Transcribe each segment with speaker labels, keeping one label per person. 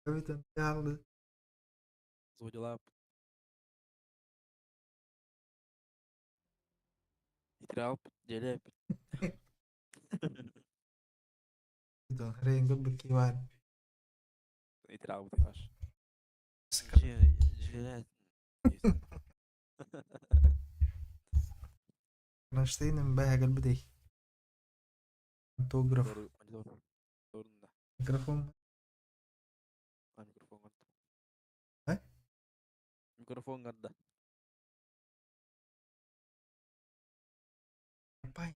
Speaker 1: Эбэтэр хааллы
Speaker 2: Зодилап. Итиралп, делеп.
Speaker 1: Рейнгер быкивар.
Speaker 2: Итиралп ваш.
Speaker 1: Кронштейн бэһэгэр бүтей. Фотограф. Микрофон.
Speaker 2: Микрофон
Speaker 1: А?
Speaker 2: Микрофон гарда.
Speaker 1: Пай.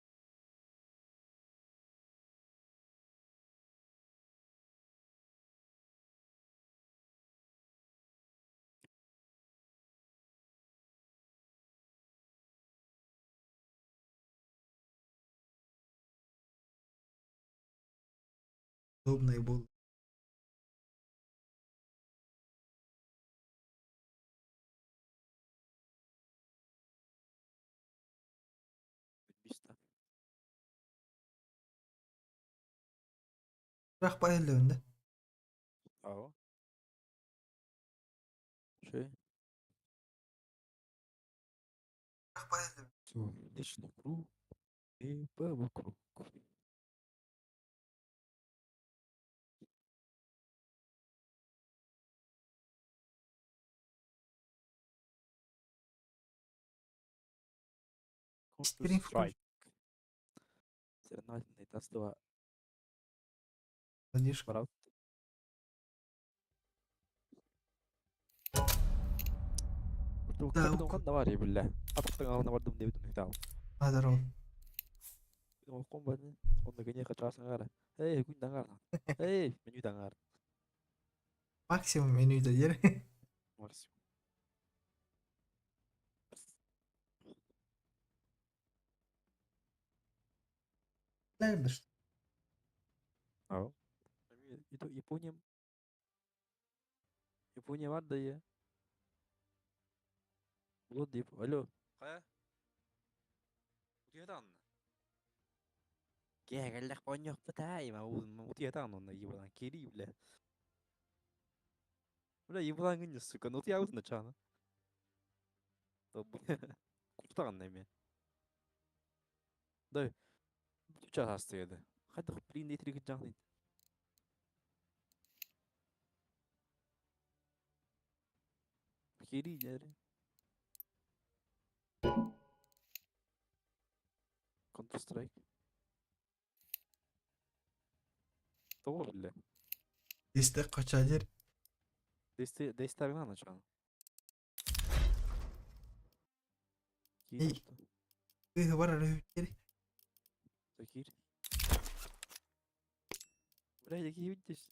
Speaker 1: Удобный был.
Speaker 2: Бista.
Speaker 1: Бірақ байылдыбын да.
Speaker 2: Ау. Şey. Солнечный круг и вокруг.
Speaker 1: Стрим
Speaker 2: Counter-Strike. Соревновательный даст 2.
Speaker 1: Задержка.
Speaker 2: Брат.
Speaker 1: Да,
Speaker 2: Ханна бар биллә. Атыктың агына бардым дип үтүнүк
Speaker 1: Азыр ол.
Speaker 2: Ол Онно гене качасың ара. Эй, күн даңар. Эй, меню даңар.
Speaker 1: Максимум менюда дер.
Speaker 2: Максимум.
Speaker 1: Наверное, что.
Speaker 2: Ау. Япония. Япония бар да я. Булот дип. Алло. Кая? Утуятан. Кәгәлләх поньох пытай, ма утуятан онна ебадан кери, бля. Бля, ебадан гынь, сука, ну ты аузна чана. Куртаган неме. Да. Ча хастыды. Хайда блин нетриг жан. Кери дер. Counter Strike. Того бля.
Speaker 1: Десте кача дер.
Speaker 2: Десте десте гана чана.
Speaker 1: Эй. Ты бар дер.
Speaker 2: Закир. Бля, яки видишь.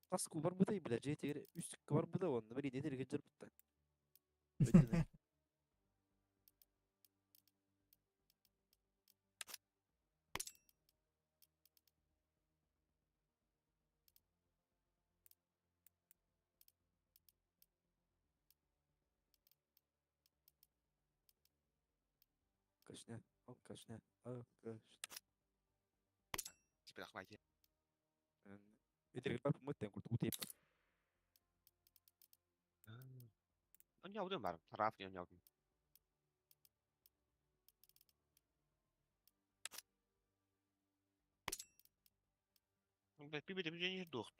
Speaker 2: Тас бар бытай, бля, жетер үстүк бар быда он, бери нетер геджер бытта. Кашня, о, кашня, о, кашня.
Speaker 3: Спирахмайте.
Speaker 2: Этер пап мыттен курту утеп.
Speaker 3: Оньяудun var. Tarafın onyaudun. Bir docht.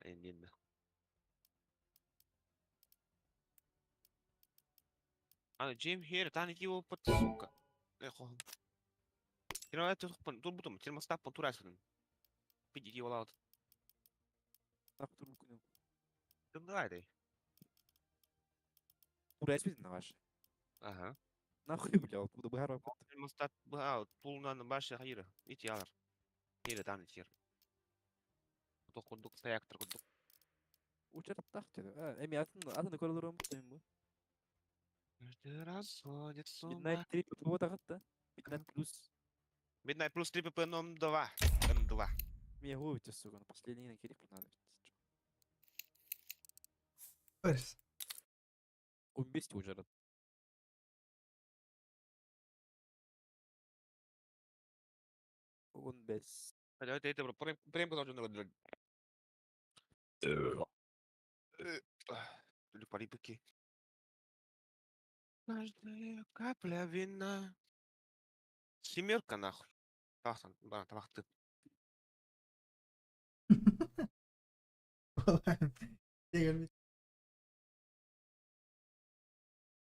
Speaker 3: Иннин. А Джим хер тани киво пот сука. Эхо. Тира это турбутум, тира мастап турасын. Пиди киво лаут.
Speaker 2: Нахуй турбу.
Speaker 3: Давай.
Speaker 2: Урась на ваш.
Speaker 3: Ага.
Speaker 2: Нахуй, бля, откуда бы гарва.
Speaker 3: Мастат ба тулнан башы хайра. Ити алар. Хер тани тир. Токундук саяктыр курдук.
Speaker 2: Учар тахты. Эми атын атын көрөлөр бу.
Speaker 3: Каждый раз сходит с ума.
Speaker 2: Midnight 3 ПП тагытта. Midnight плюс.
Speaker 3: Midnight плюс 3 ПП ном 2. М2.
Speaker 2: Меня губите, сука, на последний на кирик надо.
Speaker 1: Барс.
Speaker 2: Убейте уже. 15.
Speaker 3: Каждая капля вина. Семерка нахуй. Табахты.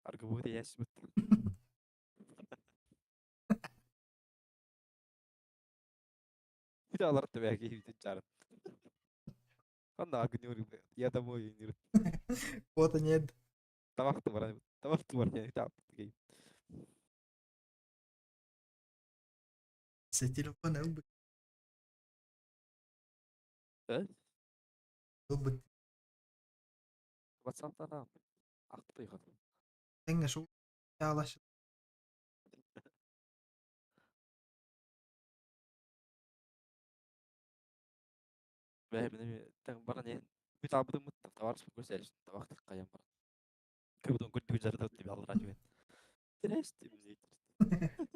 Speaker 2: Аргыбыт ясбыт. Bir alarak da belki bir çarım. Ханна агнюр, я домой не.
Speaker 1: Вот нет.
Speaker 2: Табахты бар, табахты бар, я там.
Speaker 1: Се телефон ылбыт.
Speaker 2: Э?
Speaker 1: Ылбыт.
Speaker 2: WhatsApp'tan ахтыйгын.
Speaker 1: Тэҥҥэ шул ялаш.
Speaker 2: Бэһ баран бүт албытым товарищ көрсәлеш табахты каян баран. Көбүдөн көрдүгү жаратат деп аллара жибен. Здрасте, мне.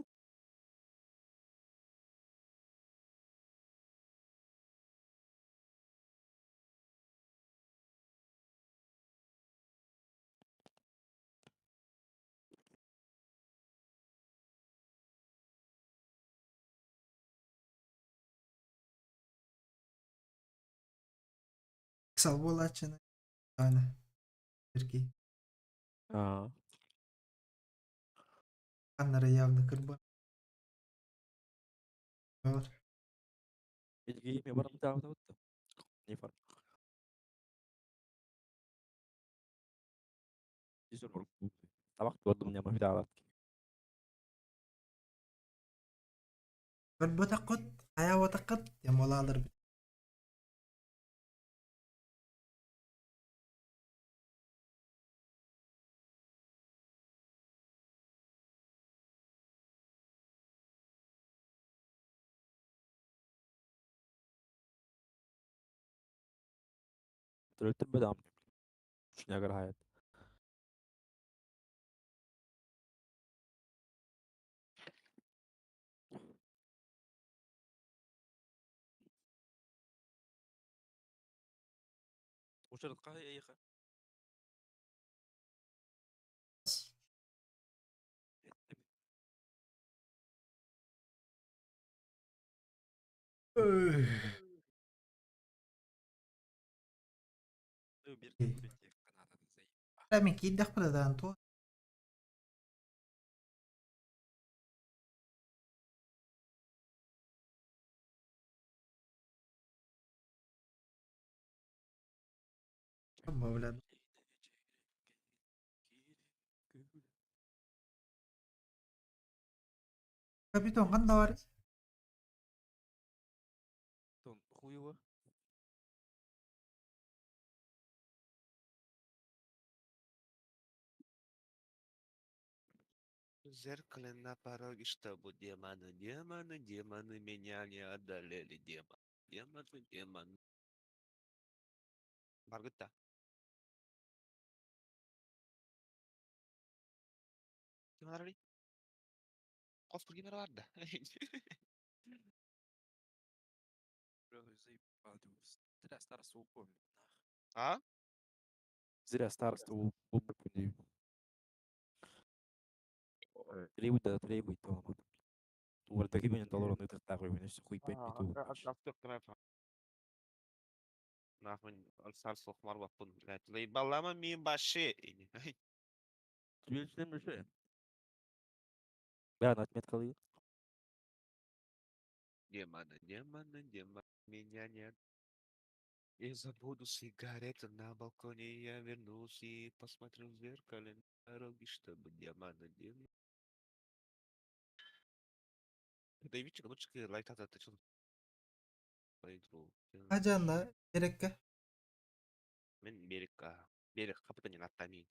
Speaker 1: Ыксал буолааччыны. Аны. Сергей.
Speaker 2: Аа.
Speaker 1: Ханнара явно кырба. Бар.
Speaker 2: Билги баран таабыта бутта. Не фар. Табак туордум ньама бит
Speaker 1: Көрбөтөххүт, хайаабатаххыт, ямолаалар бит.
Speaker 2: Төрөттөр бадам. Шнягар хаят. Учарытка эйха.
Speaker 1: Мен киирдэхпинэ туох бля. Капитан ханна бар?
Speaker 2: Тон хуево.
Speaker 3: Зеркало на пороге, чтобы демоны, демоны, демоны меня не одолели, демоны, демоны, демоны. Маргита. Ким арari? Коспур ким бар да?
Speaker 2: Зря старость упомнил.
Speaker 3: А?
Speaker 2: Зря старость упомнил. Требует, требует. Тугар доллар ытыктагы мене хуй пеппи
Speaker 3: Нахуй сохмар баппын, блядь. Лейбалама ми баше.
Speaker 2: Бля, отметкалы.
Speaker 3: Демоны, демоны, демоны, меня нет. Я забуду сигарету на балконе, я вернусь и посмотрю в зеркале на дороге, чтобы демоны, демоны. Да и видите, лучше лайтата ты что?
Speaker 1: Хажанна берекке.
Speaker 3: Мен берекка. Берек капытан аттамин.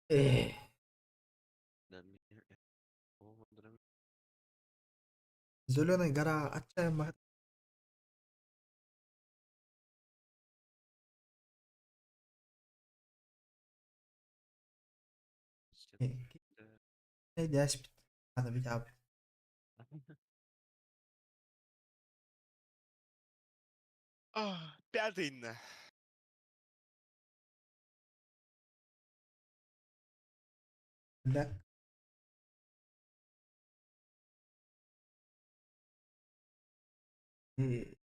Speaker 1: Э. Зеленая гора отчаянно. Не дяспит. Ана бит.
Speaker 3: Пятый на.
Speaker 1: Да.
Speaker 3: И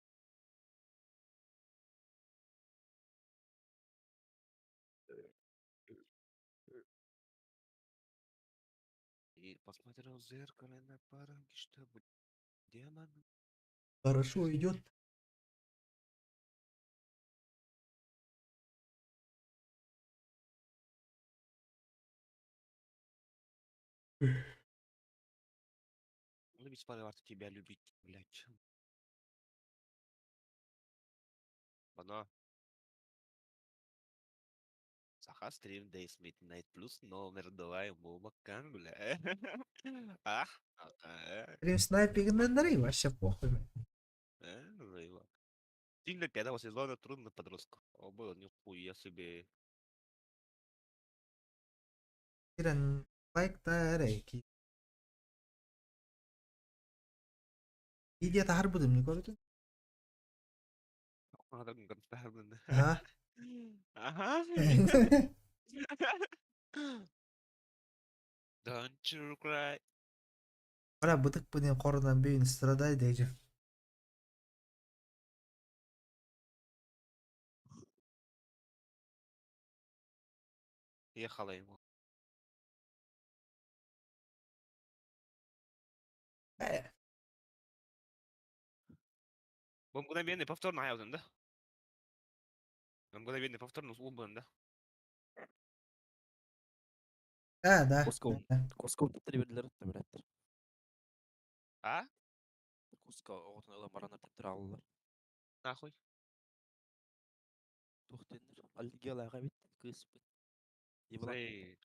Speaker 3: посмотрел в зеркало на пороге, чтобы демон.
Speaker 1: Хорошо идет.
Speaker 3: Ну ведь порываться тебя любить, блядь. Оно. Саха стрим Days Midnight плюс номер два ему макан, бля. А? А,
Speaker 1: Стрим снайпингнары вообще похуй.
Speaker 3: Рыба. Сильно пятого сезона трудно подростков. О, было нихуя себе.
Speaker 1: Кирен лайк та эрэ. Видео таһарбытым не көрдүн? Аха.
Speaker 3: Ага. Don't you cry.
Speaker 1: Бара бытык бынын хорунан бүйүн страдай дейжи.
Speaker 3: Ехала ему. Бу мгновенный повторно аябытын да? Мгновенный повторно убын да?
Speaker 1: Да, да.
Speaker 2: Коска Коска төттөрү бэрдилэр бэрээттэр.
Speaker 3: А?
Speaker 2: Коска оҕотун ылан бараннар төттөрү аҕаллылар.
Speaker 3: Нахуй.
Speaker 2: Туох диэннэр аллергиялаах эбит кыыспыт. Ебалаах.
Speaker 3: Зай.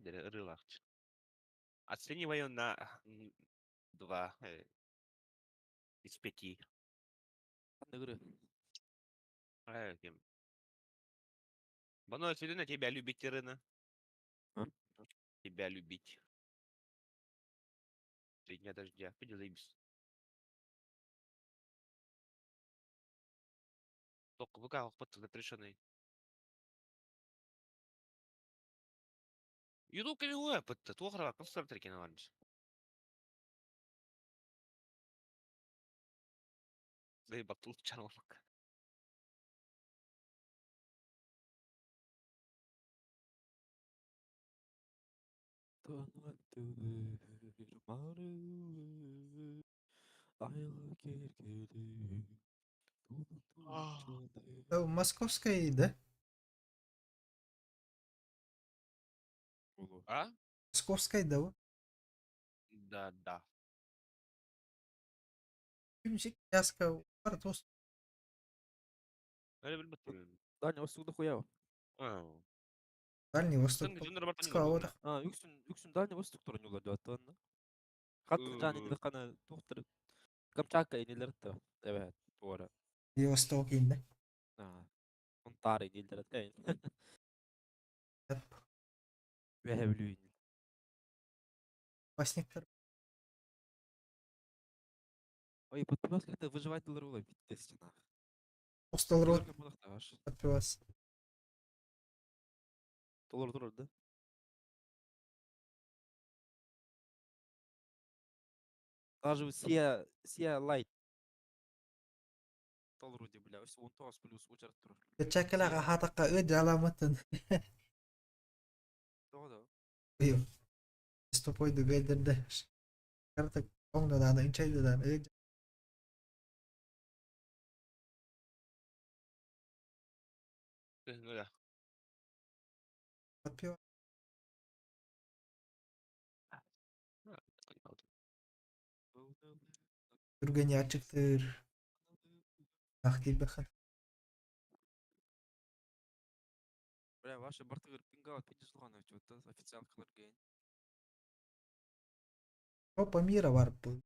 Speaker 3: Рылахч. Оцениваю на 2 из 5.
Speaker 2: Ханныгыры.
Speaker 3: Бано на тебя любить, Ирина.
Speaker 2: А?
Speaker 3: Тебя любить. 3 дня дождя. Пойди заебись. Только ВК под запрещенный. Ютуб кемиуэ пытты. Туохара конструктор киновармис. Заебатул чанолок.
Speaker 1: Московская, да?
Speaker 3: А?
Speaker 1: Московская, да?
Speaker 3: Да, да.
Speaker 1: Күмсик яска бар тос.
Speaker 2: Дальний Восток дохуя.
Speaker 1: Дальний Восток. Москва.
Speaker 2: А, үксүн үксүн Дальний Восток туран юлар диаттан. Хат жан инде кана тухтар Камчатка инилер та. Evet, doğru.
Speaker 1: Восток инде.
Speaker 2: А. Онтар инилер та. Вэһэблүү.
Speaker 1: Басниктар.
Speaker 2: Ой, подпивас это выживать роль биттес нах.
Speaker 1: Устал рот подпивас.
Speaker 2: Доллар доллар да. Даже Сия Сия Лайт. Доллар уди бля, 19 плюс учар тур.
Speaker 1: Чакалага хатакка ыд аламатын.
Speaker 2: Doğru.
Speaker 1: Ыйым. Стопой дугайдерде. Карта оңнодан инчайдадан ыд.
Speaker 3: Ну да.
Speaker 1: Подпивас. Түргени ачыктыр. Ах дилбахан.
Speaker 2: Бля, ваша бартыгыр пингала пиздец луган өтүп официалкалар гейн.
Speaker 1: Копа мира бар бу.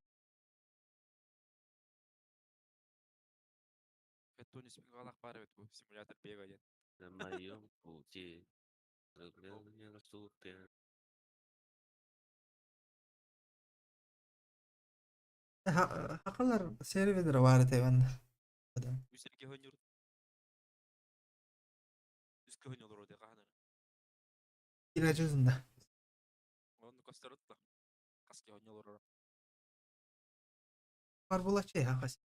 Speaker 2: Тони пингалах бар бит бу симулятор бега ден.
Speaker 3: На моем пути. Не наступит.
Speaker 1: Хакалар сервердere var ete ben.
Speaker 2: Үс эргэ хонньур. Үс көһөн олорор дии хаһан эрэ.
Speaker 1: Кирачызында.
Speaker 2: Онно көстөр да. Хас киһи хонньу олорор.
Speaker 1: Бар булачы хакас.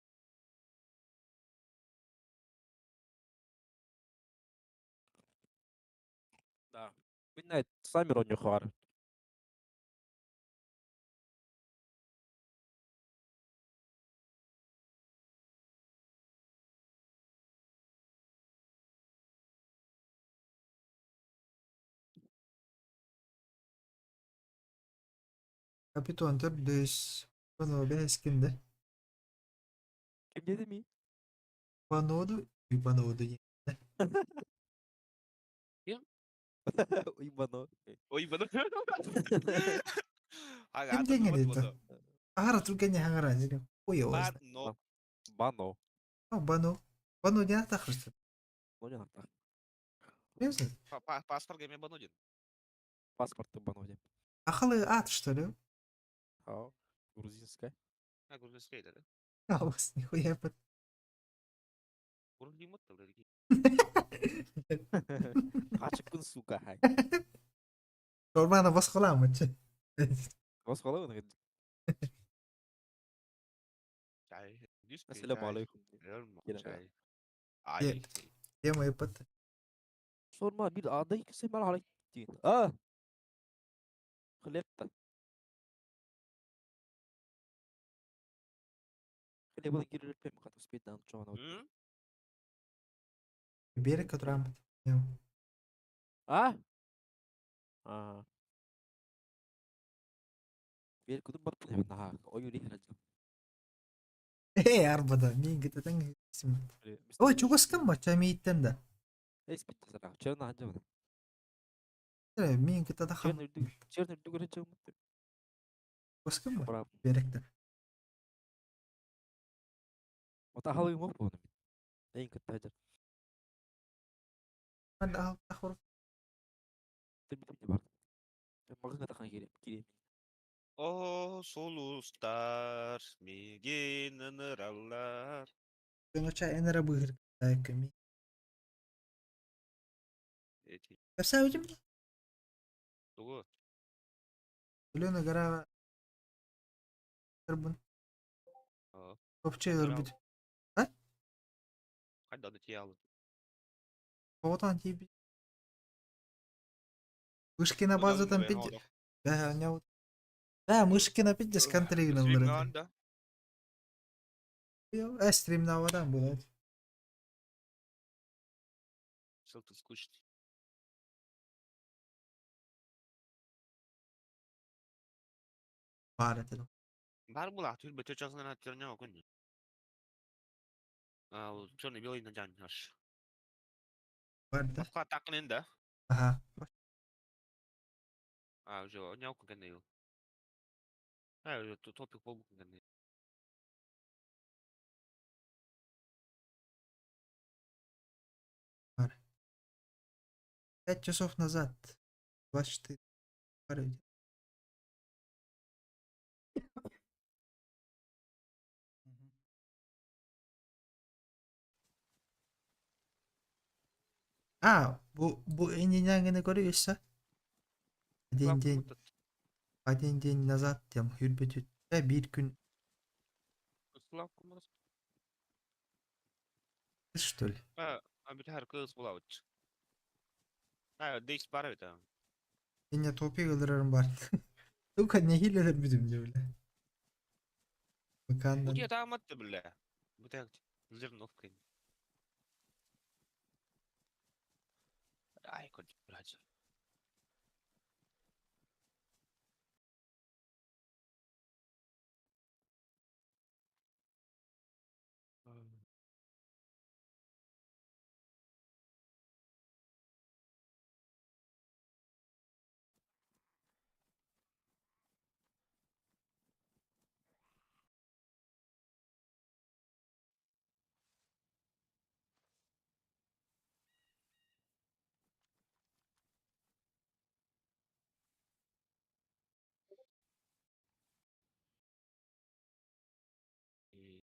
Speaker 2: Да. Midnight Summer оонньуохха баар.
Speaker 1: Капитон төрдүс. Бано бэскинде.
Speaker 2: Ким диэтэ мии?
Speaker 1: Баноду. Баноду.
Speaker 3: Ким?
Speaker 2: Уйбано.
Speaker 3: Ой, бано.
Speaker 1: Ким диэн это? Ахара тургене хангара жили. Ой, ой.
Speaker 3: Бано.
Speaker 2: Бано.
Speaker 1: Бано. Бано не атахырсы.
Speaker 2: Ну не надо.
Speaker 1: Билесиң?
Speaker 3: Паспорт геме бано диэн.
Speaker 2: Паспорт бано диэн.
Speaker 1: Ахалы ат, что ли?
Speaker 2: А, грузинская.
Speaker 3: А, грузинская да?
Speaker 1: Алыс, нихуя под.
Speaker 3: Грузин блядь.
Speaker 2: Ачыккын, сука, хай.
Speaker 1: Нормально басқаламын.
Speaker 2: Басқалай оны.
Speaker 3: Чай.
Speaker 2: Ассаламу алейкум.
Speaker 3: Чай. Ай.
Speaker 1: Тема под.
Speaker 2: Sorma bir ада ikisi ben hareket değil. А! Хлеб-то. Хлеба кирилл хат успеть на чего
Speaker 3: М?
Speaker 1: Берег которым.
Speaker 2: А? А. Бер күтүп барып наха ой үрих
Speaker 1: Эй, арбада, мен гитатан. Ой, чугаскан ба, чамиттен да.
Speaker 2: Эс битте сара. Черна ханжа.
Speaker 1: Мен гитата хам.
Speaker 2: Черна үрдүк, черна үрдүк өрө чыгымыт.
Speaker 1: Чугаскан ба,
Speaker 2: Бра.
Speaker 1: беректе.
Speaker 2: Ота халыгы мок болду. Эң кытта жар.
Speaker 1: Мен ал тахур.
Speaker 2: Тим бар. Магын тахан кире. Кире.
Speaker 3: О, сулустар, мигин ыныраллар.
Speaker 1: Көңөча энера быгыр. Кеми.
Speaker 3: Эти.
Speaker 1: Кәпсә үтем.
Speaker 3: Тугу.
Speaker 1: Өлөне гара. Турбун.
Speaker 3: А.
Speaker 1: Вообще өрбүт.
Speaker 3: Кайда аны тие алып.
Speaker 1: Отан тиби. Мышкина базадан пидде. Да, у Да, мышкина пидде с контригном.
Speaker 3: Стримнан да.
Speaker 1: Э, стримнавадан будет.
Speaker 3: Что ты скучный.
Speaker 1: Бар это.
Speaker 3: Бар була, түр бөтө часынан аттырня окун. А, ол черный белый на жан аш.
Speaker 1: Бар да.
Speaker 3: Баска такын да.
Speaker 1: Ага.
Speaker 3: А, уже оня окун кенде ю. А, уже топик болбу кенде.
Speaker 1: Бар. 5 часов назад. 24. Бар. А, бу ининягини көрү Один день, один день назад тем хүрбүтүт. Бир күн что ли?
Speaker 3: А, а бит хар кыз була бит. А, дейс бар бит.
Speaker 1: Yine topik ылырарым бар. Сука, не хилелер бүтүм деп эле. Бакандан.
Speaker 3: Удия тааматты биле. Бу так зерновкой. Ай, код, блядь.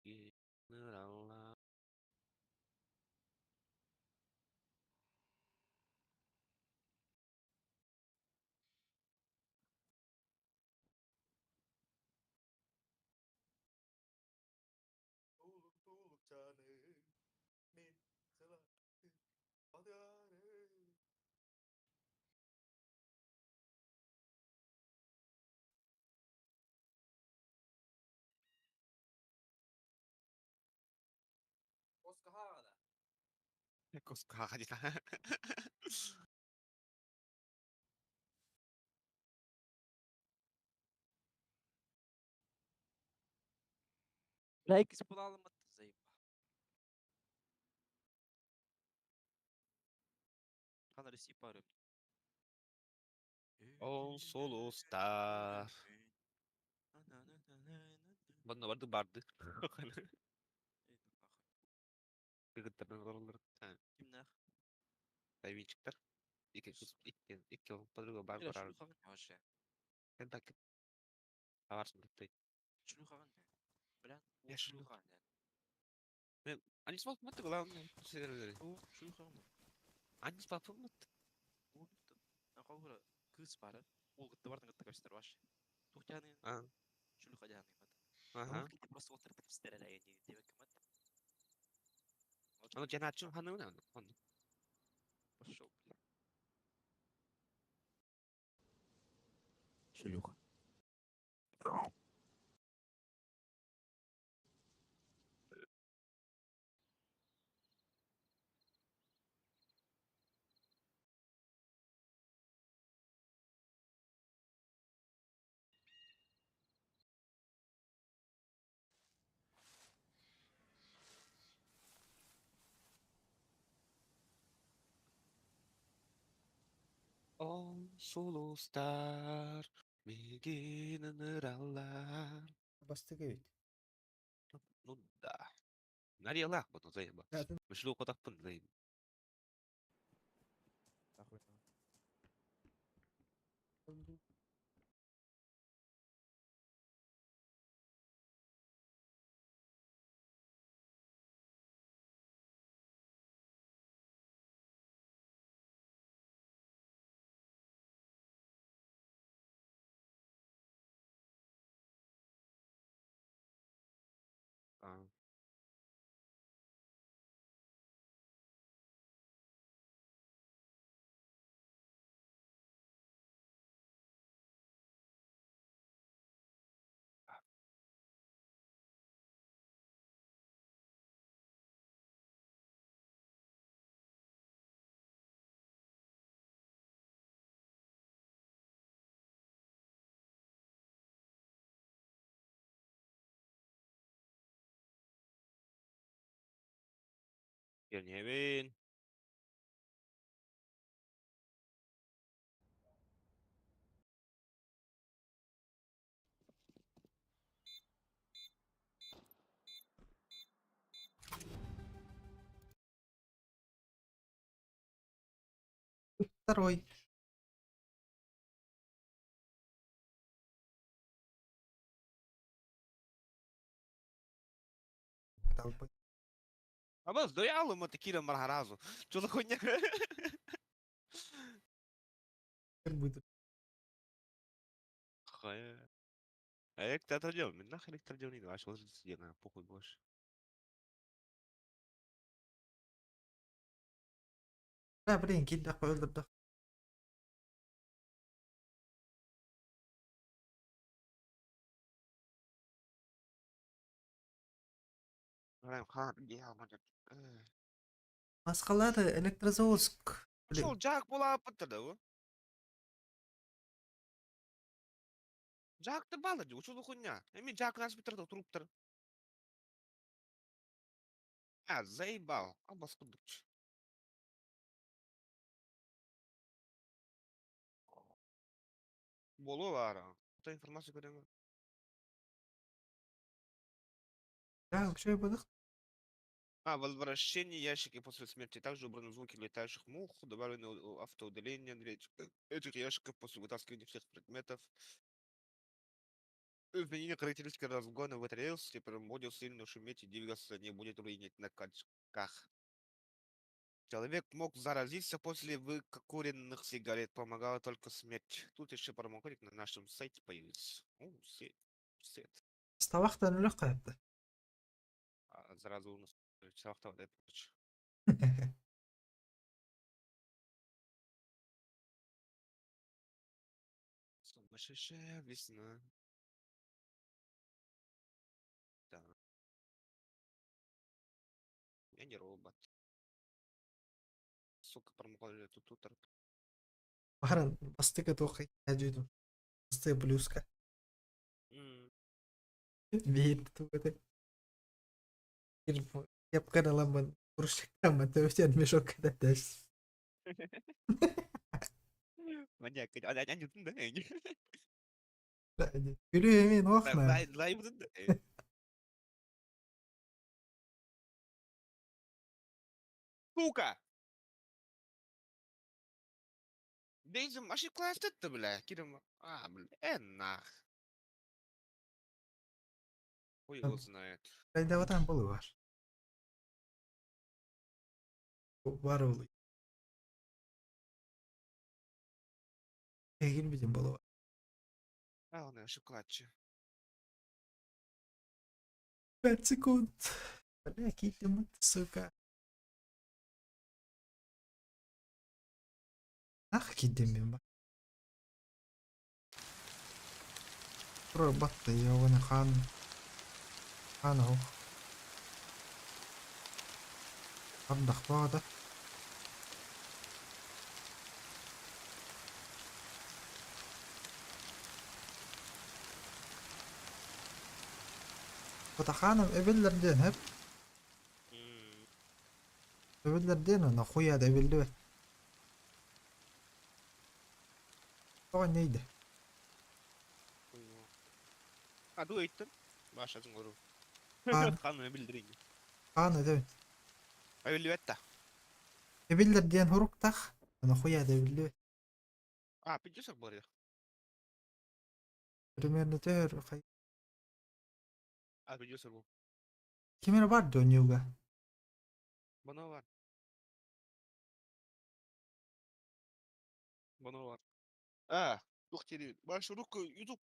Speaker 3: Ныралла. Кускаха.
Speaker 2: Бля, иккис буолаалыммыт заеба. Хана Россия пары.
Speaker 3: Ол сулустар. Манна барды барды. Кыргыттардан олороллор.
Speaker 2: Кимнээх?
Speaker 3: Тайвинчиктар. Икки икки икки подруга бар
Speaker 2: Бля,
Speaker 3: барар.
Speaker 2: шлюхаҕын вообще.
Speaker 3: Кентаки. Аварсын ты.
Speaker 2: Шлюхаҕын. Бля,
Speaker 3: Я
Speaker 2: ол
Speaker 3: шлюха.
Speaker 2: шлюха.
Speaker 3: Они смотрят, главное.
Speaker 2: Ол шлюхаҕын.
Speaker 3: Они спапымыт.
Speaker 2: Ол Холбура кыыс баара. Ол кытта бартын кытта көстөр вообще. Тухтяны
Speaker 3: А,
Speaker 2: шлюха дьааны мат.
Speaker 3: ага.
Speaker 2: Просто отыр кепстер эрэ диэбэккэ мат.
Speaker 3: Аны жаначын ханы оны.
Speaker 2: Пошел, бля. Шлюха.
Speaker 3: Ол сулустар мигин ыныраллар.
Speaker 1: Бастык эбит.
Speaker 3: Ну да. Нарьялах буну заеба.
Speaker 1: Атын
Speaker 3: Мышлу котаппын заеба. А. Кирнебин.
Speaker 1: Второй. Долбой.
Speaker 3: А бас дояло такие маргаразу. Что за хуйня?
Speaker 1: Будет.
Speaker 3: Хая. А электродел, нахер электродел не давай, что на похуй больше.
Speaker 1: Да, блин, киллах öldürdü. Масқалады, Электрозаводск. Блин,
Speaker 3: Шол жак була пыттырды у. Жакты балы, учул хуйня. Эми жак нас битырды туруптыр. А, заебал. А баскудуч. Болу бар. Та информация көрөм.
Speaker 1: Я вообще буду.
Speaker 3: А, возвращение ящики после смерти. Также убраны звуки летающих мух, добавлены автоудаление для этих ящиков после вытаскивания всех предметов. Изменение характеристики разгона в рельсе будет сильно шуметь и двигаться не будет рынить на качках. Человек мог заразиться после выкуренных сигарет, помогала только смерть. Тут еще промокодик на нашем сайте появился. О, сет. Сет.
Speaker 1: Табахтан үлэх хайатта.
Speaker 3: А, сразу у нас короче. Сумасшедшая весна. Да. Я не робот. Сука, промокод тут тут.
Speaker 1: Баран бастыка туох дьүдүм. Бастыга блюзка. Биир тугу Кепкан ыламмын урушактаммын төбөтүн мешок кэтэс.
Speaker 3: Маньяк, а да.
Speaker 1: Күлүү эмин охна.
Speaker 3: Сука! Deze ошибка бля, кирим. А, бля, нах. Хуй его знает.
Speaker 1: Кайда болу бар. Бар ол. Эгин бидин болу бар.
Speaker 3: Главное, ошибка.
Speaker 1: 5 секунд. Бля, кидем, сука. Ах, кидем Батта я хан. Хан хох. Ардах баада. Фатаханым эбиллерден хеп. Эбиллерден ана хуя да эбилди. Тоға нейді?
Speaker 3: А, ду ыйттын. Башатын көру. Хан. Хан билдирин.
Speaker 1: Хан эдебин.
Speaker 3: Эбилбетта.
Speaker 1: Эбиллерден хуруктах. Ана хуя да эбилди.
Speaker 3: А, пиздец бар.
Speaker 1: Примерно төр хай.
Speaker 3: А, пиздец бу.
Speaker 1: Кимер бар дөнюга.
Speaker 3: Бана бар. Бана бар. А, тух тери. Баш руку YouTube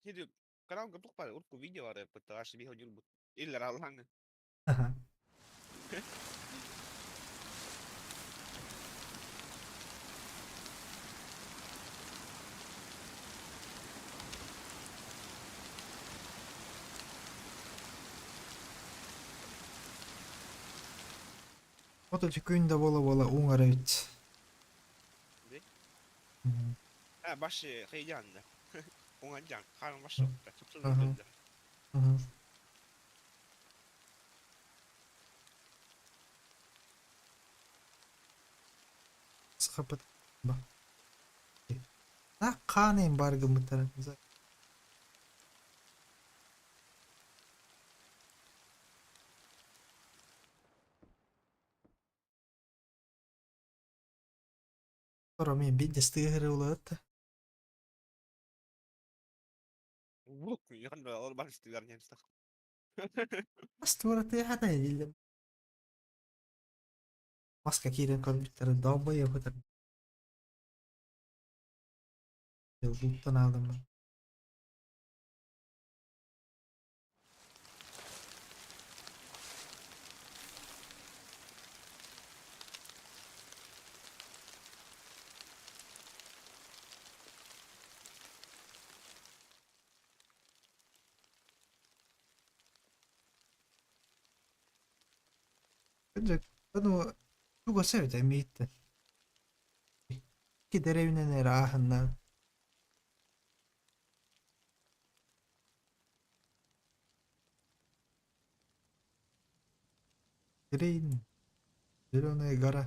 Speaker 3: тери. Каналга тух бар, урку видео бар, аш бихо юрбут. Иллер аллаң.
Speaker 1: Ото күндө бола бола уңар бит.
Speaker 3: Не? А, баш хайжан да. Оңан хан баш. Чупсун да.
Speaker 1: Схапат. Ба. На канем баргы мытара. Тора мен бидде стыгыры улат.
Speaker 3: Вук, яхан да ол бар стилер немстах.
Speaker 1: Астура ты хата едилдим. Маска кирен компьютер долбоеб өтөр. Буттан алдым мен. Кыджык, ну, туга сөйдө мииттен. Ки деревнен рахынна. Грин. Зеленая гора.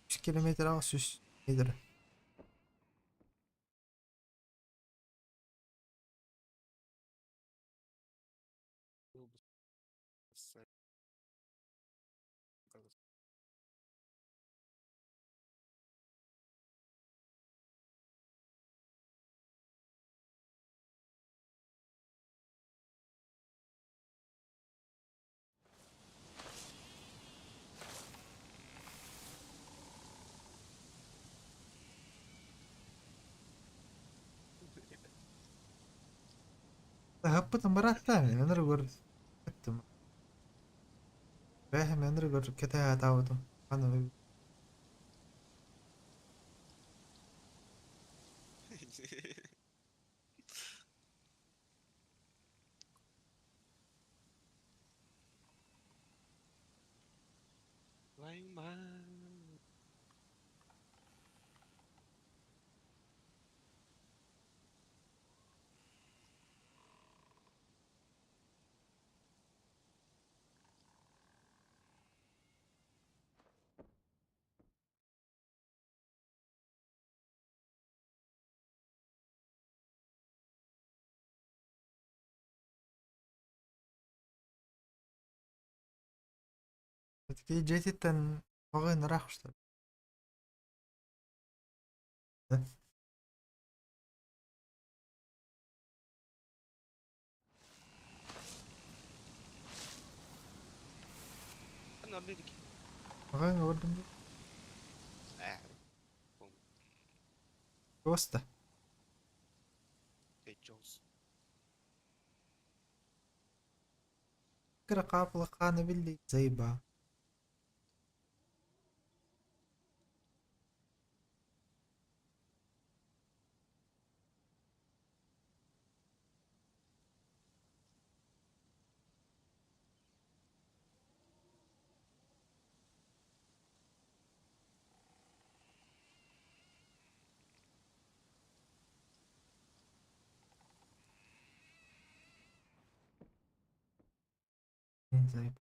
Speaker 1: 3 километр ағыс 100 метр. Таһаппытым бырааттаа мин ынырыгар эттим. Бэһим ынырыгар кэтэһэ сатаабытым. Аны
Speaker 3: Твою мать.
Speaker 1: Такие дьиэтиттэн маҕаһыын ыраах устар. Да?
Speaker 3: Нордик.
Speaker 1: Маҕаһыыҥҥа бардым дии.
Speaker 3: Э,
Speaker 1: Просто.
Speaker 3: Тэй Джонс.
Speaker 1: Кыра хаапыла хаана биллий заебал. Заебал.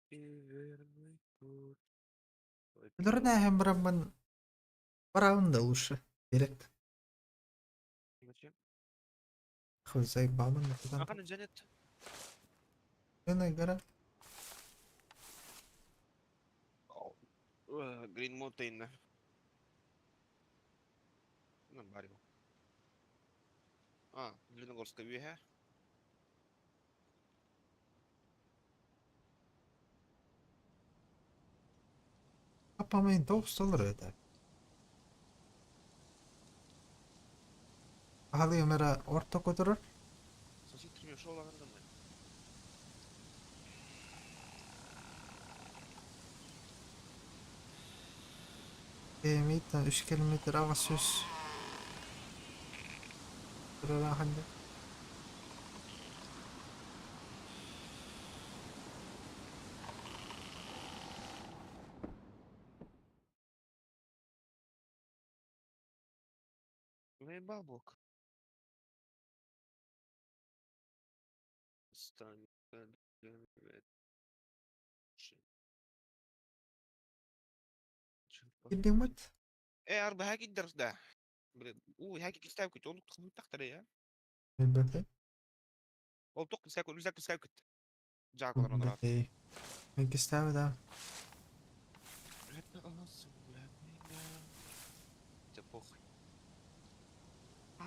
Speaker 3: Верный путь.
Speaker 1: Өлөрүнээһин бараммын барабын да лучше. Директ.
Speaker 3: Зачем?
Speaker 1: Хуй заебал
Speaker 3: Ахан Джанет.
Speaker 1: гора.
Speaker 3: Green Mountain. Ну, барил. А, Длинногорская вега.
Speaker 1: Pappa inte avstånd det. Hade orta kotoror.
Speaker 3: Сосед шел на
Speaker 1: Миттан 3 километр аҕыс Турара ханна.
Speaker 3: Наебал бок. Стань.
Speaker 1: Кирдиҥмит?
Speaker 3: Э, арба хаки да. Блин, у хаки кистав кит, он тахтар я.
Speaker 1: Билбэппин.
Speaker 3: Ол тоқ кистав кит, кистав кит. Жаколар онора.
Speaker 1: Билбэппин. Мин кистээбит аа.
Speaker 3: Это Это похуй.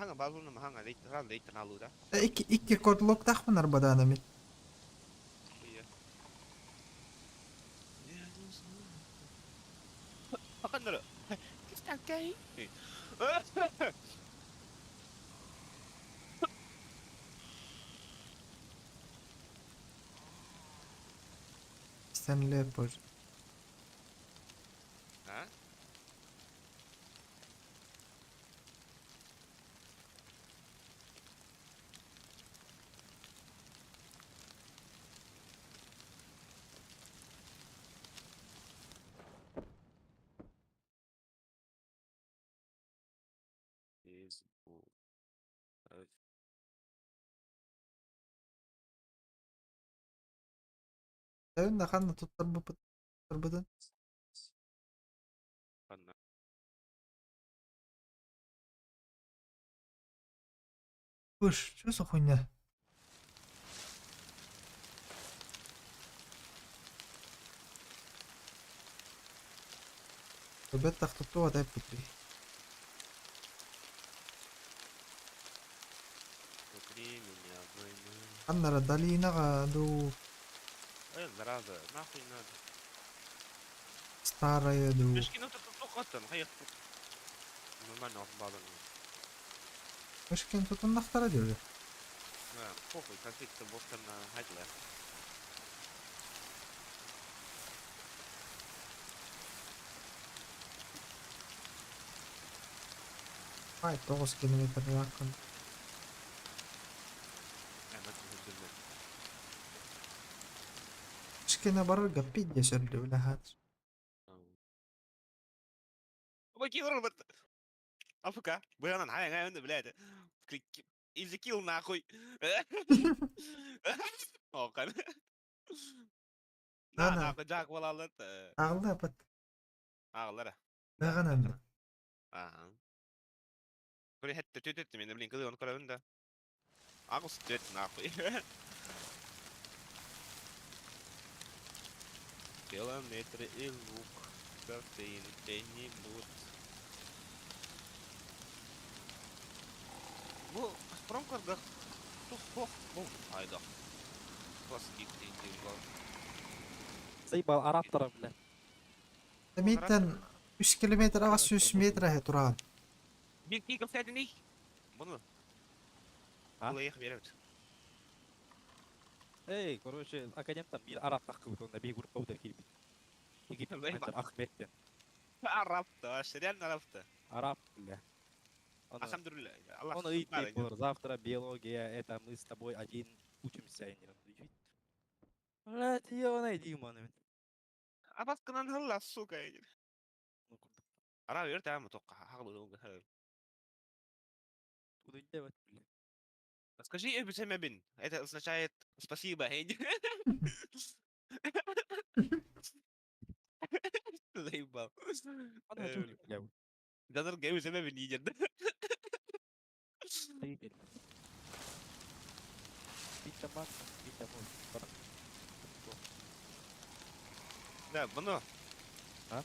Speaker 3: Ханга базуна маханга лейт ран лейт налу да.
Speaker 1: Икки икки кодлоктаахпын арбадаана мин.
Speaker 3: Иә. Ханнары. Кистакай.
Speaker 1: Sen löper.
Speaker 3: А? Facebook.
Speaker 1: Sen ханна туттарбытын?
Speaker 3: Ханна.
Speaker 1: Слышь, что за хуйня? Ребята, кто дай путри.
Speaker 3: Внутри меня война.
Speaker 1: Ханнара долинаға ду
Speaker 3: Зараза, нахуй надо.
Speaker 1: Старая ду.
Speaker 3: Мешки, ну тут тоқаттан, хайық. Нормально бадан.
Speaker 1: Мешкен тутуннахтара диyor.
Speaker 3: Да, похуй, конфликт бостан хайтлы.
Speaker 1: Ай, 9 километр якын. Кичкене барарга пидде сөрдү билэхат.
Speaker 3: Помоги, робот! АФК. Бля, хай, хай, блядь. Easy kill, нахуй. Окан. На, нахуй, жак болалыт.
Speaker 1: Ағылда апат.
Speaker 3: Ағылар.
Speaker 1: Наган
Speaker 3: Ага. Көрі хәтті төтетті мен, блин, кылы оны көрәбін да. Ағыз төт, нахуй. Километры и лук. Картины где-нибудь. Бу промкарда тух хох бу айда. Пластик дейді.
Speaker 2: Заебал араптара, бля.
Speaker 1: Миттен 3 километр ағас 100 метр әхе туран.
Speaker 3: Бик кик кстати Бұны.
Speaker 2: А?
Speaker 3: Бұл аяқ береміз.
Speaker 2: Эй, короче, академтан bir Arap takı onda bir grup da kirbi.
Speaker 3: Заебал.
Speaker 2: Ахметтен.
Speaker 3: Арапты, реально арапты.
Speaker 2: Араб, бля. Он,
Speaker 3: Алхамдулилля. Аллах.
Speaker 2: он ыйт болар, завтра биология, это мы с тобой один учимся. Блядь, ебаный Дима.
Speaker 3: Абаскынан хылла, сука. Арап ерте ама тоққа. Скажи Эбисемебин. Это означает спасибо, хей. Заебал. Даныр Эбисемебин едерді. Да, бұны.
Speaker 2: А?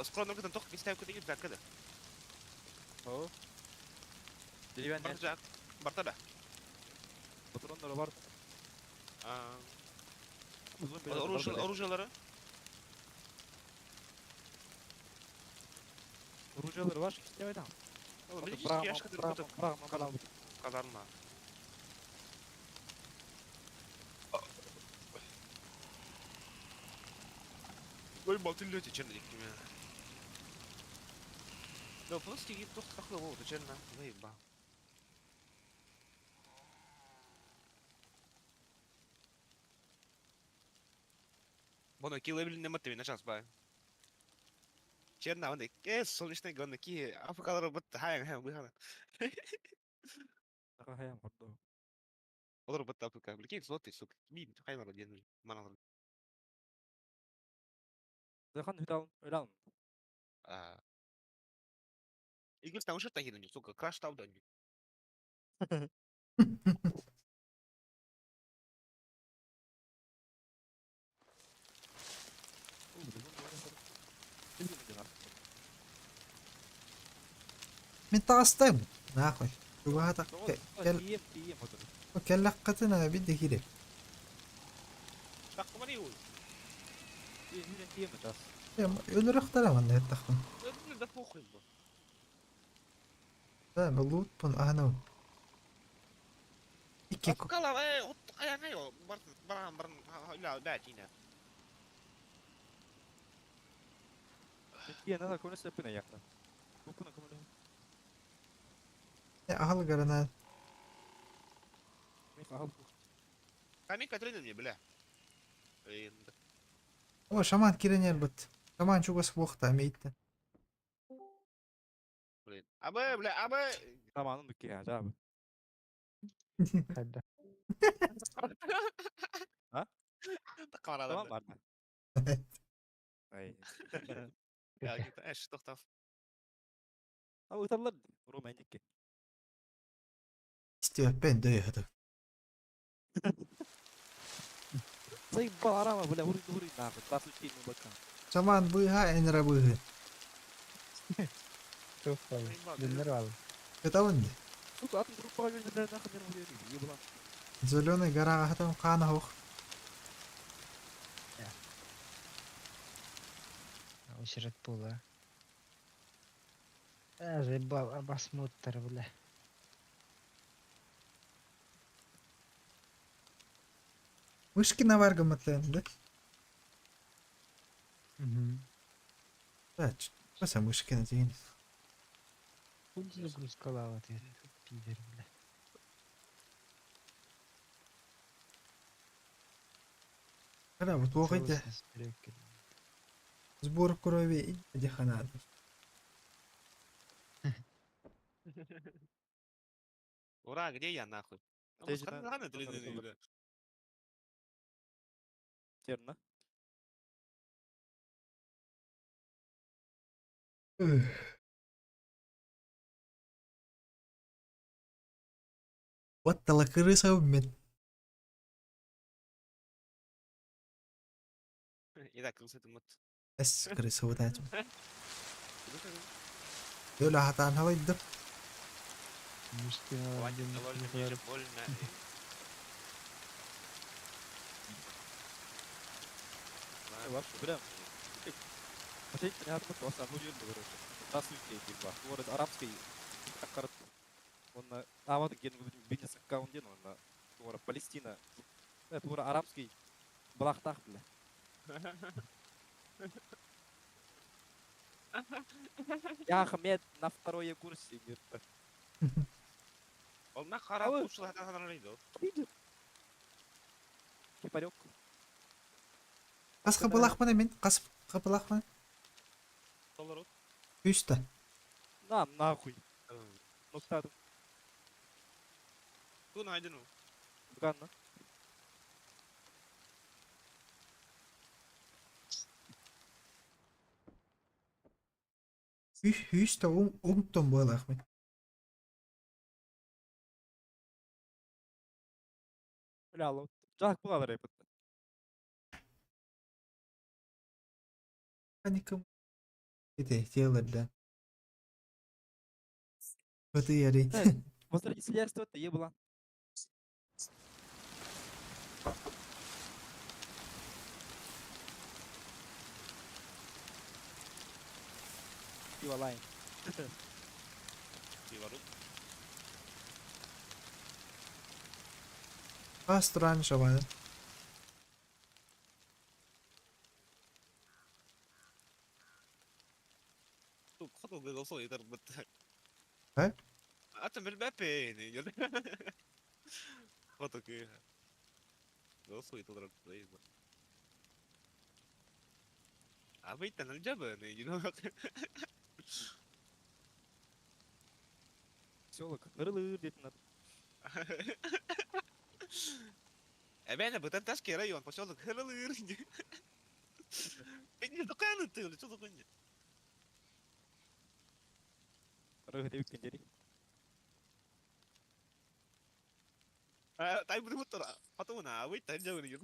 Speaker 3: Скоро нұргыдан тоқ кестәу көтеген закыды.
Speaker 2: О. Деревянный.
Speaker 3: Барта Барта да.
Speaker 2: Патрондар бар.
Speaker 3: Оружиялары?
Speaker 2: Оружиялары бар, кистебай да.
Speaker 3: Казарма. Ой, балтыллёте черный дикими. Да, просто егип тоқ тақлы болды, черна. Заебал. Боно кило не маттеви на час бай. Черна, он э, солнечный гон, ки африкалар бут хай хай быхана.
Speaker 2: Хаям гордо.
Speaker 3: Олар бут африка. Блин, злотый, сука. Мин, хай мара ден. Мана.
Speaker 2: Захан хүтал, өлал.
Speaker 3: А. Игл там уже тахин, сука, краш там да.
Speaker 1: Мен тағыстайм. Нахуй. Тугата. Келлаққытына бидде керек.
Speaker 3: Так, комани ул.
Speaker 1: Өлөрөхтөрө манна ыттахпын.
Speaker 3: Да, да похуй бу.
Speaker 1: Да, лутпун аһанабын. Икки
Speaker 3: Скала, от айаңай о, бар баран баран ила бәтине.
Speaker 2: Киэн ала көмөлөс өппүнэ якта. Буппуна көмөлөс.
Speaker 1: Аһыл гарана.
Speaker 2: Мен ахал.
Speaker 3: Камин Катрина мне, бля. Блин.
Speaker 1: О, шаман киренер бит. Шаман чугас буохта мейттен.
Speaker 3: Блин. Абы, бля, абы.
Speaker 2: Таманын дүкке жабы.
Speaker 4: Хайда.
Speaker 2: А?
Speaker 3: Қарады.
Speaker 2: Таман бар. Ай.
Speaker 3: Я, эш, тоқтав.
Speaker 2: А ыталлар Рома эндикке.
Speaker 1: Истиэппен дөйөтө.
Speaker 2: Сай баларама бля ури ури нахуй. Тасу чейн бака.
Speaker 1: Шаман быха энера быхы.
Speaker 4: Тух бол. Диннер ал.
Speaker 1: Кытабын ди.
Speaker 2: Сука атын группага жөндөдө нахуй мен ури ебала.
Speaker 1: Зеленый гора хатам каана хох.
Speaker 4: Очерет була. Э, заебал, обосмотр, бля.
Speaker 1: Мышкина бар гыматлен, да?
Speaker 4: Угу.
Speaker 1: Да, часа Мышкина деген.
Speaker 4: Хуй загрузка лава, ты, пидор, бля.
Speaker 1: Кара, вот оғыйды.
Speaker 4: Целостность трека.
Speaker 1: Сбор крови и диханады.
Speaker 3: Ура, где я нахуй?
Speaker 2: Ты же на-
Speaker 3: Бля.
Speaker 2: Терна.
Speaker 1: Вот талакырыса мен.
Speaker 3: Итак, крысы ты мут.
Speaker 1: Эс крыса вот этим. Йола хатан халайды.
Speaker 4: Мышкина
Speaker 3: Хватит,
Speaker 4: диннер
Speaker 3: довольно, мне
Speaker 4: бар.
Speaker 3: же больно.
Speaker 2: Вообще бля. Последний хатмы тоса бу жөндөдө короче. Тасу чейн ба. Город арабский аккарт. Он авады ген бизнес аккаунт ден он тура Палестина. Тура арабский балахтах бля. Я Ахмед на второй курсе говорит.
Speaker 3: Он на харап ушел, это надо
Speaker 2: Кипарек.
Speaker 1: Қас қапылақмын мен, қас қапылақмын.
Speaker 3: Доллар.
Speaker 1: Үсті.
Speaker 2: На нахуй. Ноктадым.
Speaker 3: Ту найдену.
Speaker 2: Ганна.
Speaker 1: Үсті оңтон болақмын.
Speaker 2: Бля, лот. Жак була репет.
Speaker 1: Паником. Это тело для. Вот и ярить.
Speaker 2: Возродительство это ебла. Пиво лайн.
Speaker 3: Пиворот.
Speaker 1: Астуран шабаны.
Speaker 3: Хотел бы голосой, это
Speaker 1: Э?
Speaker 3: А там بالبابين. Хотел голосой تضرب طيب. عبيت انا الجبل you know.
Speaker 2: Селок. Нырылыр дейтін ат.
Speaker 3: Эбэна Бутанташский район, поселок Хырылыр. Не доканы ты, что за хуйня?
Speaker 2: Рығы деп өткен
Speaker 3: А, тай буду потом на, а вы там делали.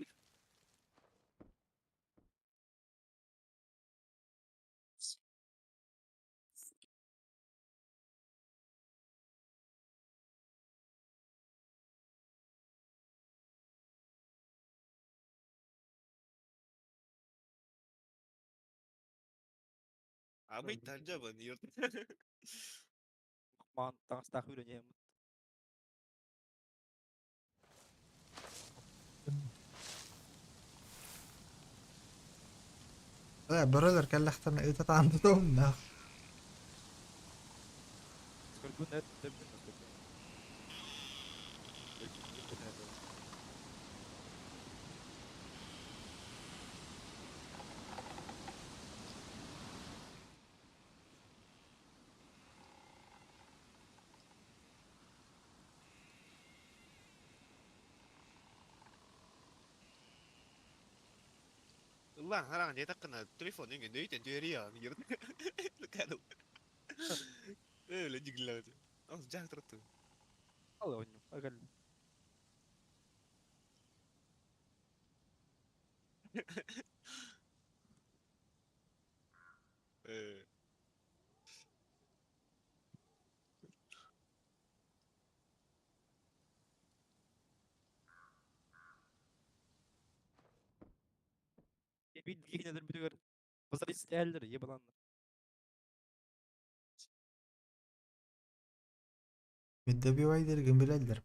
Speaker 3: Абый тардьабын, юрт.
Speaker 2: Маан таҥастаах үүрэн
Speaker 1: Ээ, бөрөлөр кэллэхтэринэ ыта тааннытыамнаах.
Speaker 2: Скорпион эт дэбин скорпион.
Speaker 3: Ыллаан хараҕын диэтэххинэ телефон иҥин өйтөн түһэриэҕин Өлө дьиглээти. Ол дьаһтырты.
Speaker 2: Ал оонньуу, агал.
Speaker 3: Э
Speaker 2: Биир киһини өлөрбүтүгэр базар ебаланна.
Speaker 1: Добивайдергын билэллэр.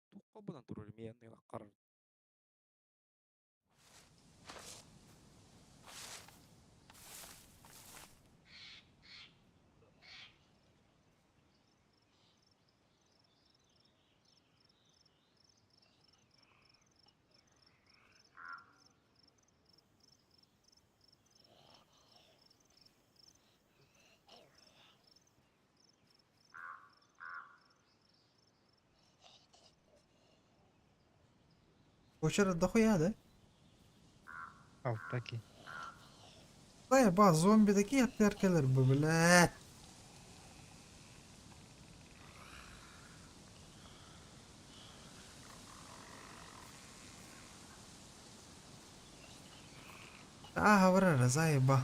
Speaker 2: Туохха булан турар миэннэ харар.
Speaker 1: Кочера дохуя, да?
Speaker 4: Алта ки.
Speaker 1: Ба, зомби такие отверкалар бы, блядь. А, говорю, заеба.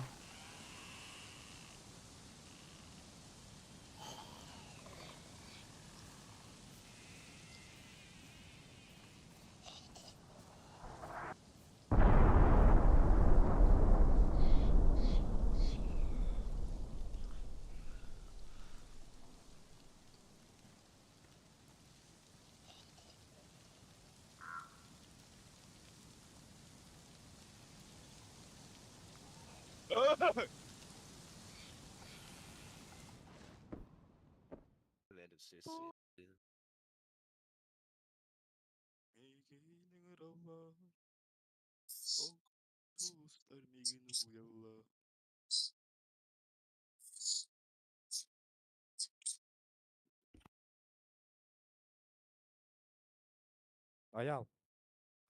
Speaker 2: Аял.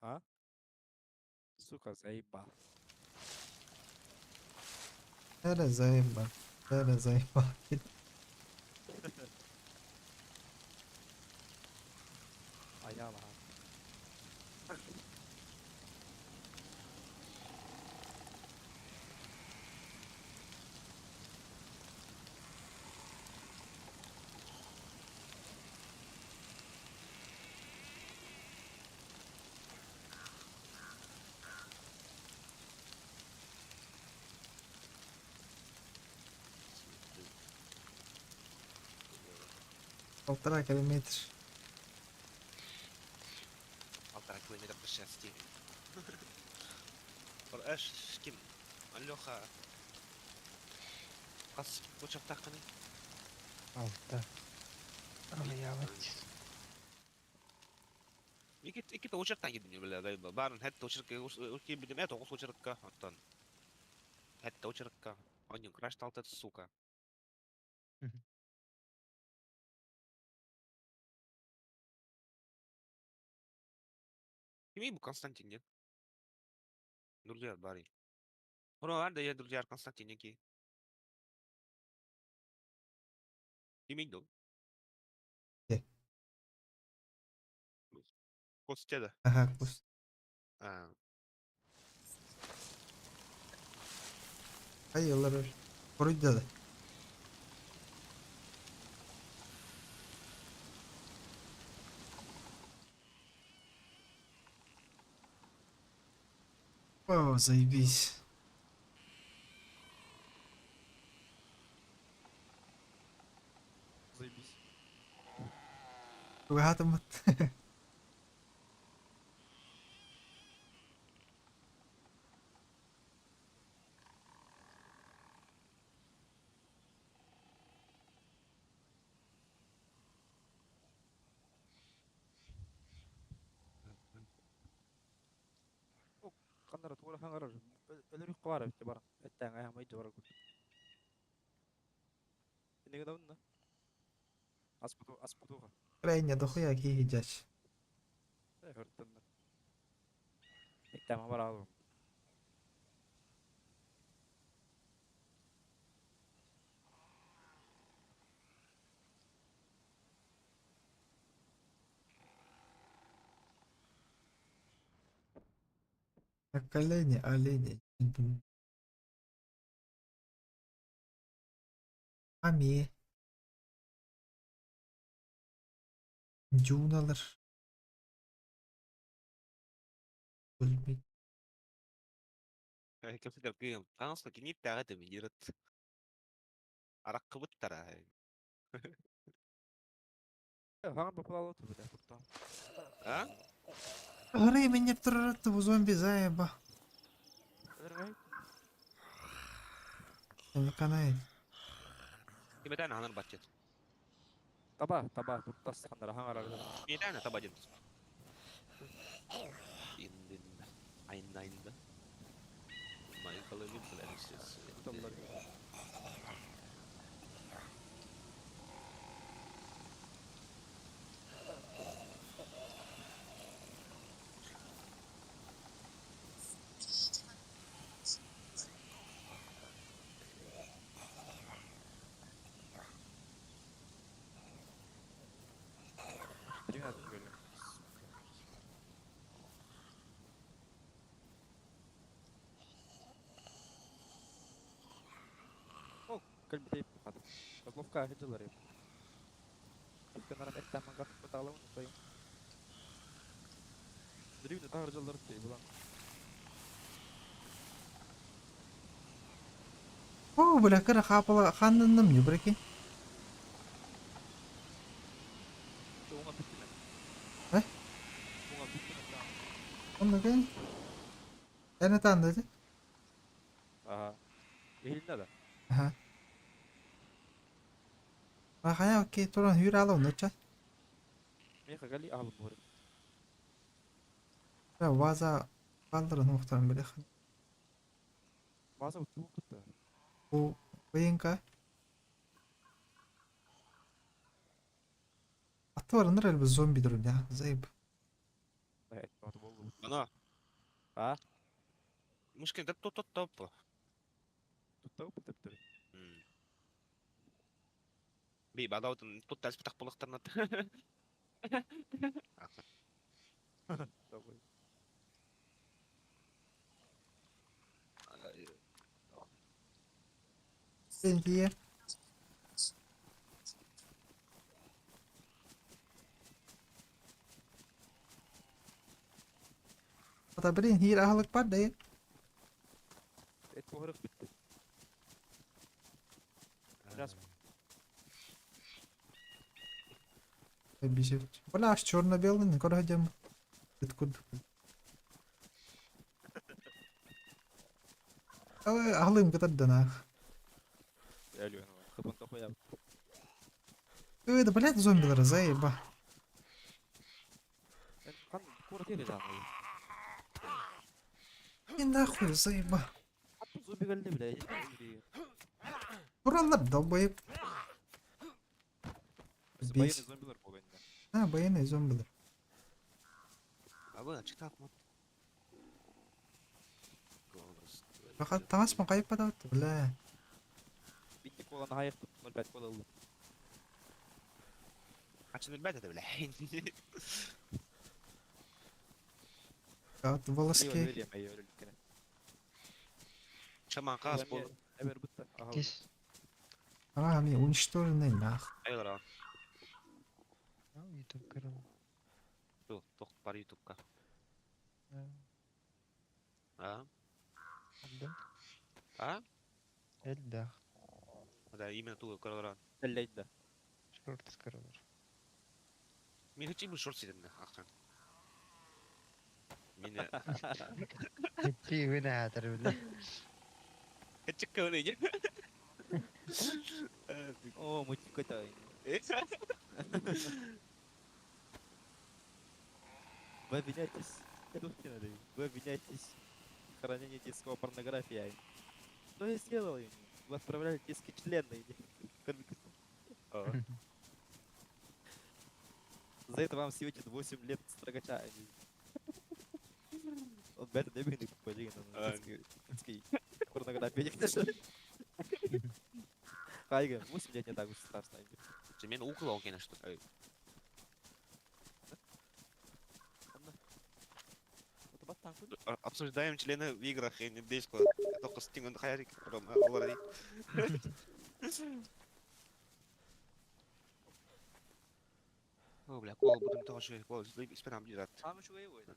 Speaker 2: А? Сука, заебал.
Speaker 1: Эрэ заеба. Эрэ заеба.
Speaker 2: Аял, а.
Speaker 1: Полтора километр.
Speaker 3: Полтора километра по счастью. Эш, ким? Алёха. Хас учактаххыный?
Speaker 4: Алта. Аҕыйаабат.
Speaker 3: Икит иккитэ учактан киирдим бile дайба. Барын хэтте учерка киирбитим э тоҕус учерка оттон. Хэтте учерка. Онньун краш талтат сука. Кимий бу Константин диэн? Друзья баарый. Оно да я друзья Константин диэн киһи. Кимий дуу?
Speaker 1: Э.
Speaker 3: Костя да.
Speaker 1: Ага, кус.
Speaker 3: А,
Speaker 1: Хайылар Хоруйда да. О, заебись.
Speaker 2: Заебись.
Speaker 1: Чугаһаатыммыт.
Speaker 2: Ханна эрэ тугу эрэ хаҥарар, өлөрүөххэ баар эбит баран, эттээн айаамай дьыбара курдук. Иннигин да аспытуха.
Speaker 1: Крайне дохуя киһи дьач.
Speaker 2: Өртөннөр. Эттээн бараалым.
Speaker 1: На колени, олени. Ами. Дюналар. Өлбүт.
Speaker 3: Кэпсэтэр кыым. Таҥаска кинииттээх этим ирыт. Араккыбыттара.
Speaker 2: Хаҥар бапалаалы түбүтэ куттаан.
Speaker 3: А?
Speaker 1: Грей меня турар зомби заеба.
Speaker 2: Өлөргөй.
Speaker 1: Не канает.
Speaker 3: Кимэтэн аһанар баччыт.
Speaker 2: Таба, таба, туртас ханнара хаҥарар.
Speaker 3: Кимэтэн таба дин. Индин. Айнайнда. Майкл Винфленсис.
Speaker 2: Туталлар. Кэлбитей хата. Козловка сылдьаллар эбит. Икканаран эттээн бытаалабын утайым. Дрюня таһырдьаллар дии булан.
Speaker 1: О, бля, кыра хаапала ханнынным не прикинь.
Speaker 2: Уҥа бүттүмэ.
Speaker 1: Э?
Speaker 2: Уҥа бүттүмэ.
Speaker 1: Онно кэн. Эн этаан деді.
Speaker 2: Аха. Иһилиннэ да?
Speaker 1: Аха. Ахая, окей, туран хүүр ала онноча.
Speaker 2: Миэхэ кали аһылым буору.
Speaker 1: Ваза балларын уохтарын билэх.
Speaker 2: Ваза уттубут кытта.
Speaker 1: Бу быйынка. Аттыларыныр элбэ зомби дурун заеб.
Speaker 3: Ана.
Speaker 2: А?
Speaker 3: Мышкин деп тут топ.
Speaker 2: Туттау битеп.
Speaker 3: Би бадаутын тут тәс битак булыктарнат.
Speaker 2: Давай.
Speaker 1: Сен тие. Ата блин, hier eigenlijk бар да.
Speaker 2: Эт буһарык бүттү. Раз.
Speaker 1: Бежит. Бля, аж черно-белый, не кородем. Откуда? Аглым кытардынах. Да, блядь, зомбилар, заеба. И нахуй, заеба. Уралар долбоеб.
Speaker 2: Военный зомбилар болайын.
Speaker 1: А, военный зомбилар.
Speaker 3: Абы, читап мат.
Speaker 1: Фақат таҥас ма хайппатабыт, бля.
Speaker 2: Битти коланы хайык 0,5 кола ыллым.
Speaker 3: Ачын 0,5 это, бля.
Speaker 1: От волоски.
Speaker 3: Шаман қас бол.
Speaker 4: Кис.
Speaker 1: А, ми уничтоженный нах.
Speaker 3: Айлара.
Speaker 4: Ютуб көрөм.
Speaker 3: Тох бар ютубка. А? Именно ту көрөлөрөн.
Speaker 2: Эллейда.
Speaker 4: Шортс көрөлөр.
Speaker 3: Мин хичи шорт сиден ахсан. Мин
Speaker 4: Хичи вина хатар биле.
Speaker 3: хичи көрө.
Speaker 2: О, мультик какой-то. Вы обвиняетесь. Вы обвиняетесь в хранении детского порнографии. Что я сделал им? Вы отправляли детские члены. За это вам светит 8 лет строгача. Он бәрі не купа деген детской порнография. Хайга, 8 лет не так уж страшно.
Speaker 3: Мен укол конечно. Обсуждаем члены в играх и не диско. Только с тем хайрик, Рома, олар. О, бля, кол будем тоже, кол, спинам дират.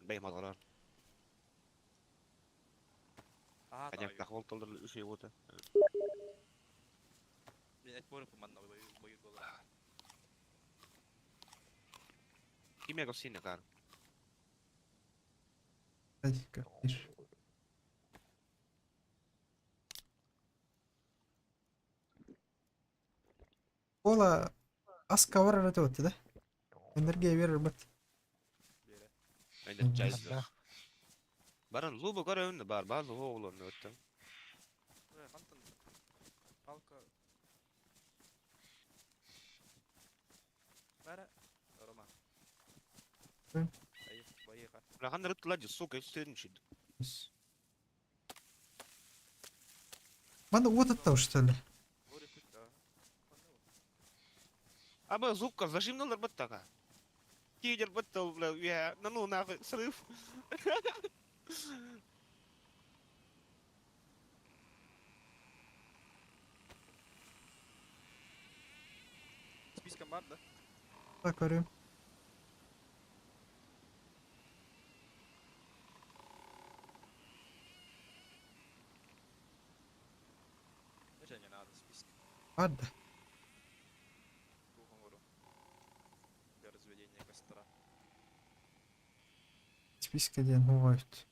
Speaker 3: Бей мадалар. Аня, тахвол толдыр үшей ота. Киме госина кар.
Speaker 1: Dakika, bir. Ола аска бар это вот, да? Энергия верер бат.
Speaker 3: Айда чайзы. Баран лубу көрөүн бар, бар лубу олорну өттө.
Speaker 2: Палка. Бара. Рома.
Speaker 3: Бля, рыттыла сука, стерничит.
Speaker 1: Манда вот это что ли?
Speaker 3: Аба зубка зажимналар баттага. Кидер баттал, бля, я, ну ну нахуй, срыв.
Speaker 2: Списком бар, да?
Speaker 1: Так, көрөм.
Speaker 2: Не надо список.
Speaker 1: Бар да.
Speaker 2: Для разведения костра.
Speaker 1: Списка диэн бывает.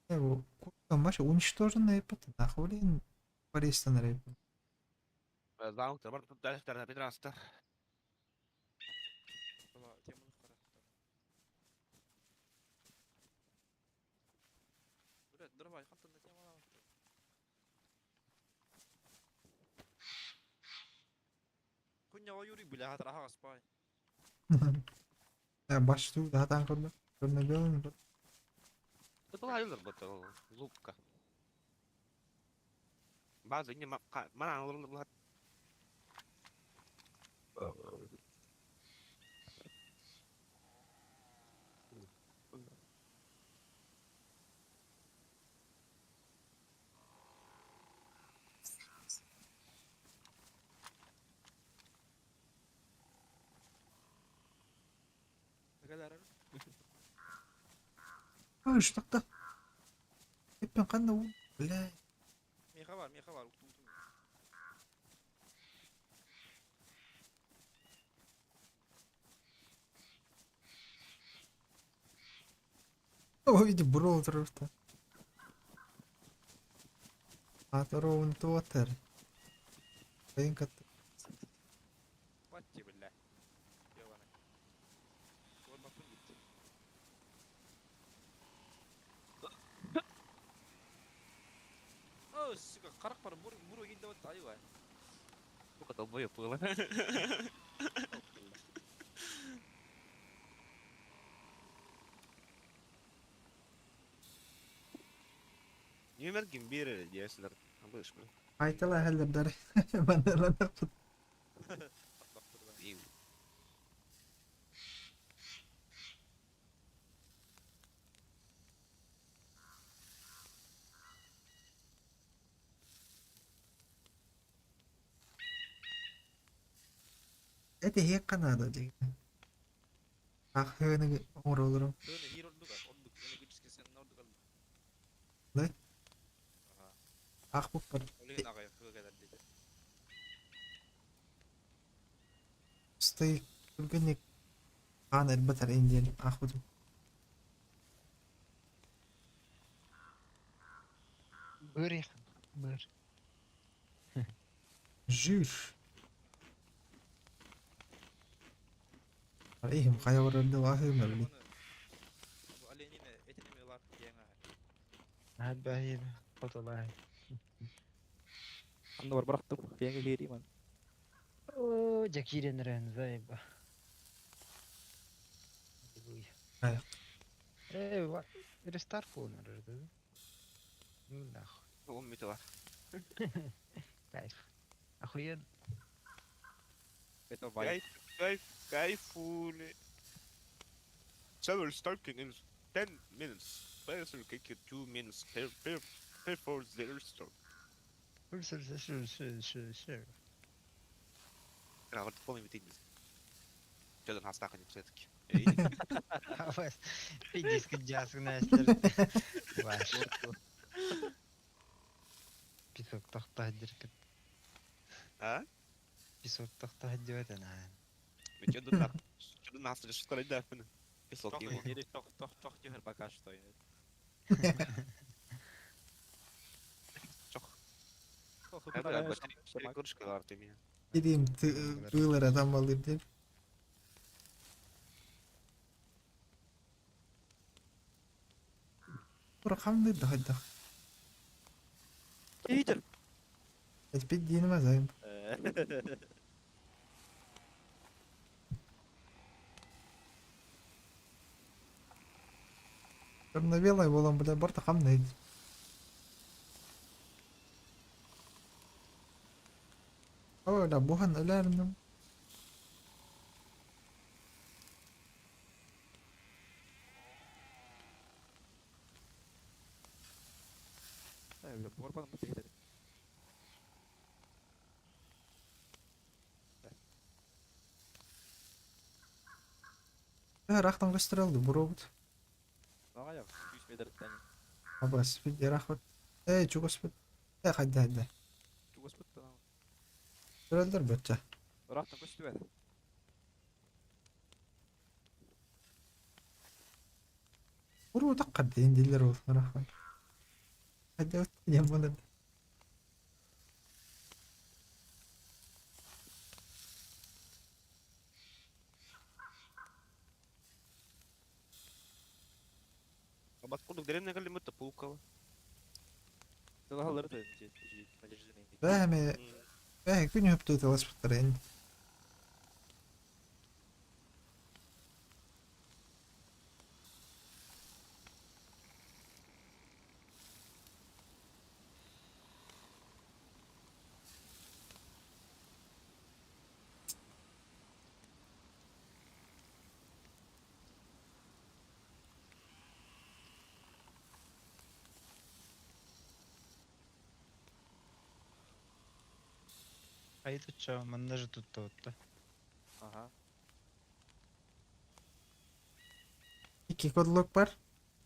Speaker 1: Бу курткан уничтоженный эпот. Нахуй полезтан реп.
Speaker 3: Замок бар дәфтәрдә Петраста.
Speaker 2: Дрова, хантан на тему. Куня ойури бля, хатраха спай.
Speaker 1: Баш ту да таан көрдө. Көрнө.
Speaker 3: Это была юлар бата лупка. База не мана алыр.
Speaker 1: Ой, что-то. Эппен канда у. Бля.
Speaker 2: Меха бар, меха бар, укту.
Speaker 1: О, види, брол тұрыпты. Атырауын туатыр. Кайын катты.
Speaker 2: Патти, бля. Ёбаный. Вот бакун gitti. О, сука, карак бар, бур бур кийди вот айва.
Speaker 3: Сука, долбоёб было. Нөмер ким берер диэсилер. Абыш, бля.
Speaker 1: Айтала хәллердер. Мандалар. Это хек канада деген. Ах, хөөнийг оңор олорум.
Speaker 2: Хөөний хир ордук, ордук, энергетический сен ордук.
Speaker 1: Аахпыппар.
Speaker 2: Олин аҕай кэлэр диэтэ.
Speaker 1: Стай түргэнник хаан эрбэтэр ин диэн аахпытым.
Speaker 4: Быр быр.
Speaker 1: Жир. Иһим хайа барар да аһыым эбили.
Speaker 2: Оленина этиними ылар диэн аһай.
Speaker 4: Наһат баһыйы хотолай.
Speaker 2: Анны бар бырахтым. Диэн киирии ман.
Speaker 4: О, жакирен рен зайба.
Speaker 1: Ай.
Speaker 4: Э, рестарт болон да? Ну нахуй.
Speaker 3: Он метала.
Speaker 4: Кайф. Охуенно.
Speaker 2: Это вайп.
Speaker 3: Кайф, кайф, кайфули. Server starting in 10 minutes. Players will kick you 2 minutes per, per, before their start.
Speaker 4: 是是是是是是。
Speaker 3: Правда, полный витыдниц. Что там астахани все-таки?
Speaker 4: Пидиска дясгнастер. Ваш. Песок тохтаһдир.
Speaker 3: А?
Speaker 4: Песок тохтаһдир на.
Speaker 3: Ведь что нас, что нас лишь да, Песок его.
Speaker 2: Тох, тох, тох, тихо, пока что.
Speaker 3: Чох.
Speaker 1: Gideyim tığlar adam alayım diye. Bırakalım da hadi.
Speaker 2: Iyidir.
Speaker 1: Et bir dinime zayım. Черно-белая болан бля барта хамнайд. Ой, бухан өләрнем. Рахтан выстрелды, буробут. Абас, види рахват. Эй, чугас бит. Э, хайда, хайда.
Speaker 2: Чугас бит.
Speaker 1: Сөрөлдөр бөтчө.
Speaker 2: Рахтан көстүбэт.
Speaker 1: Уру таккар дейин дилер ол рахват. Хайда, яманад.
Speaker 3: Откуда в деревне Галимыта Пулково?
Speaker 1: Бэхэ бэхэ күн хөптүү таласпыттар энэ.
Speaker 4: А это чё, манна же тут то-то.
Speaker 2: Ага.
Speaker 1: Икки кодлок бар.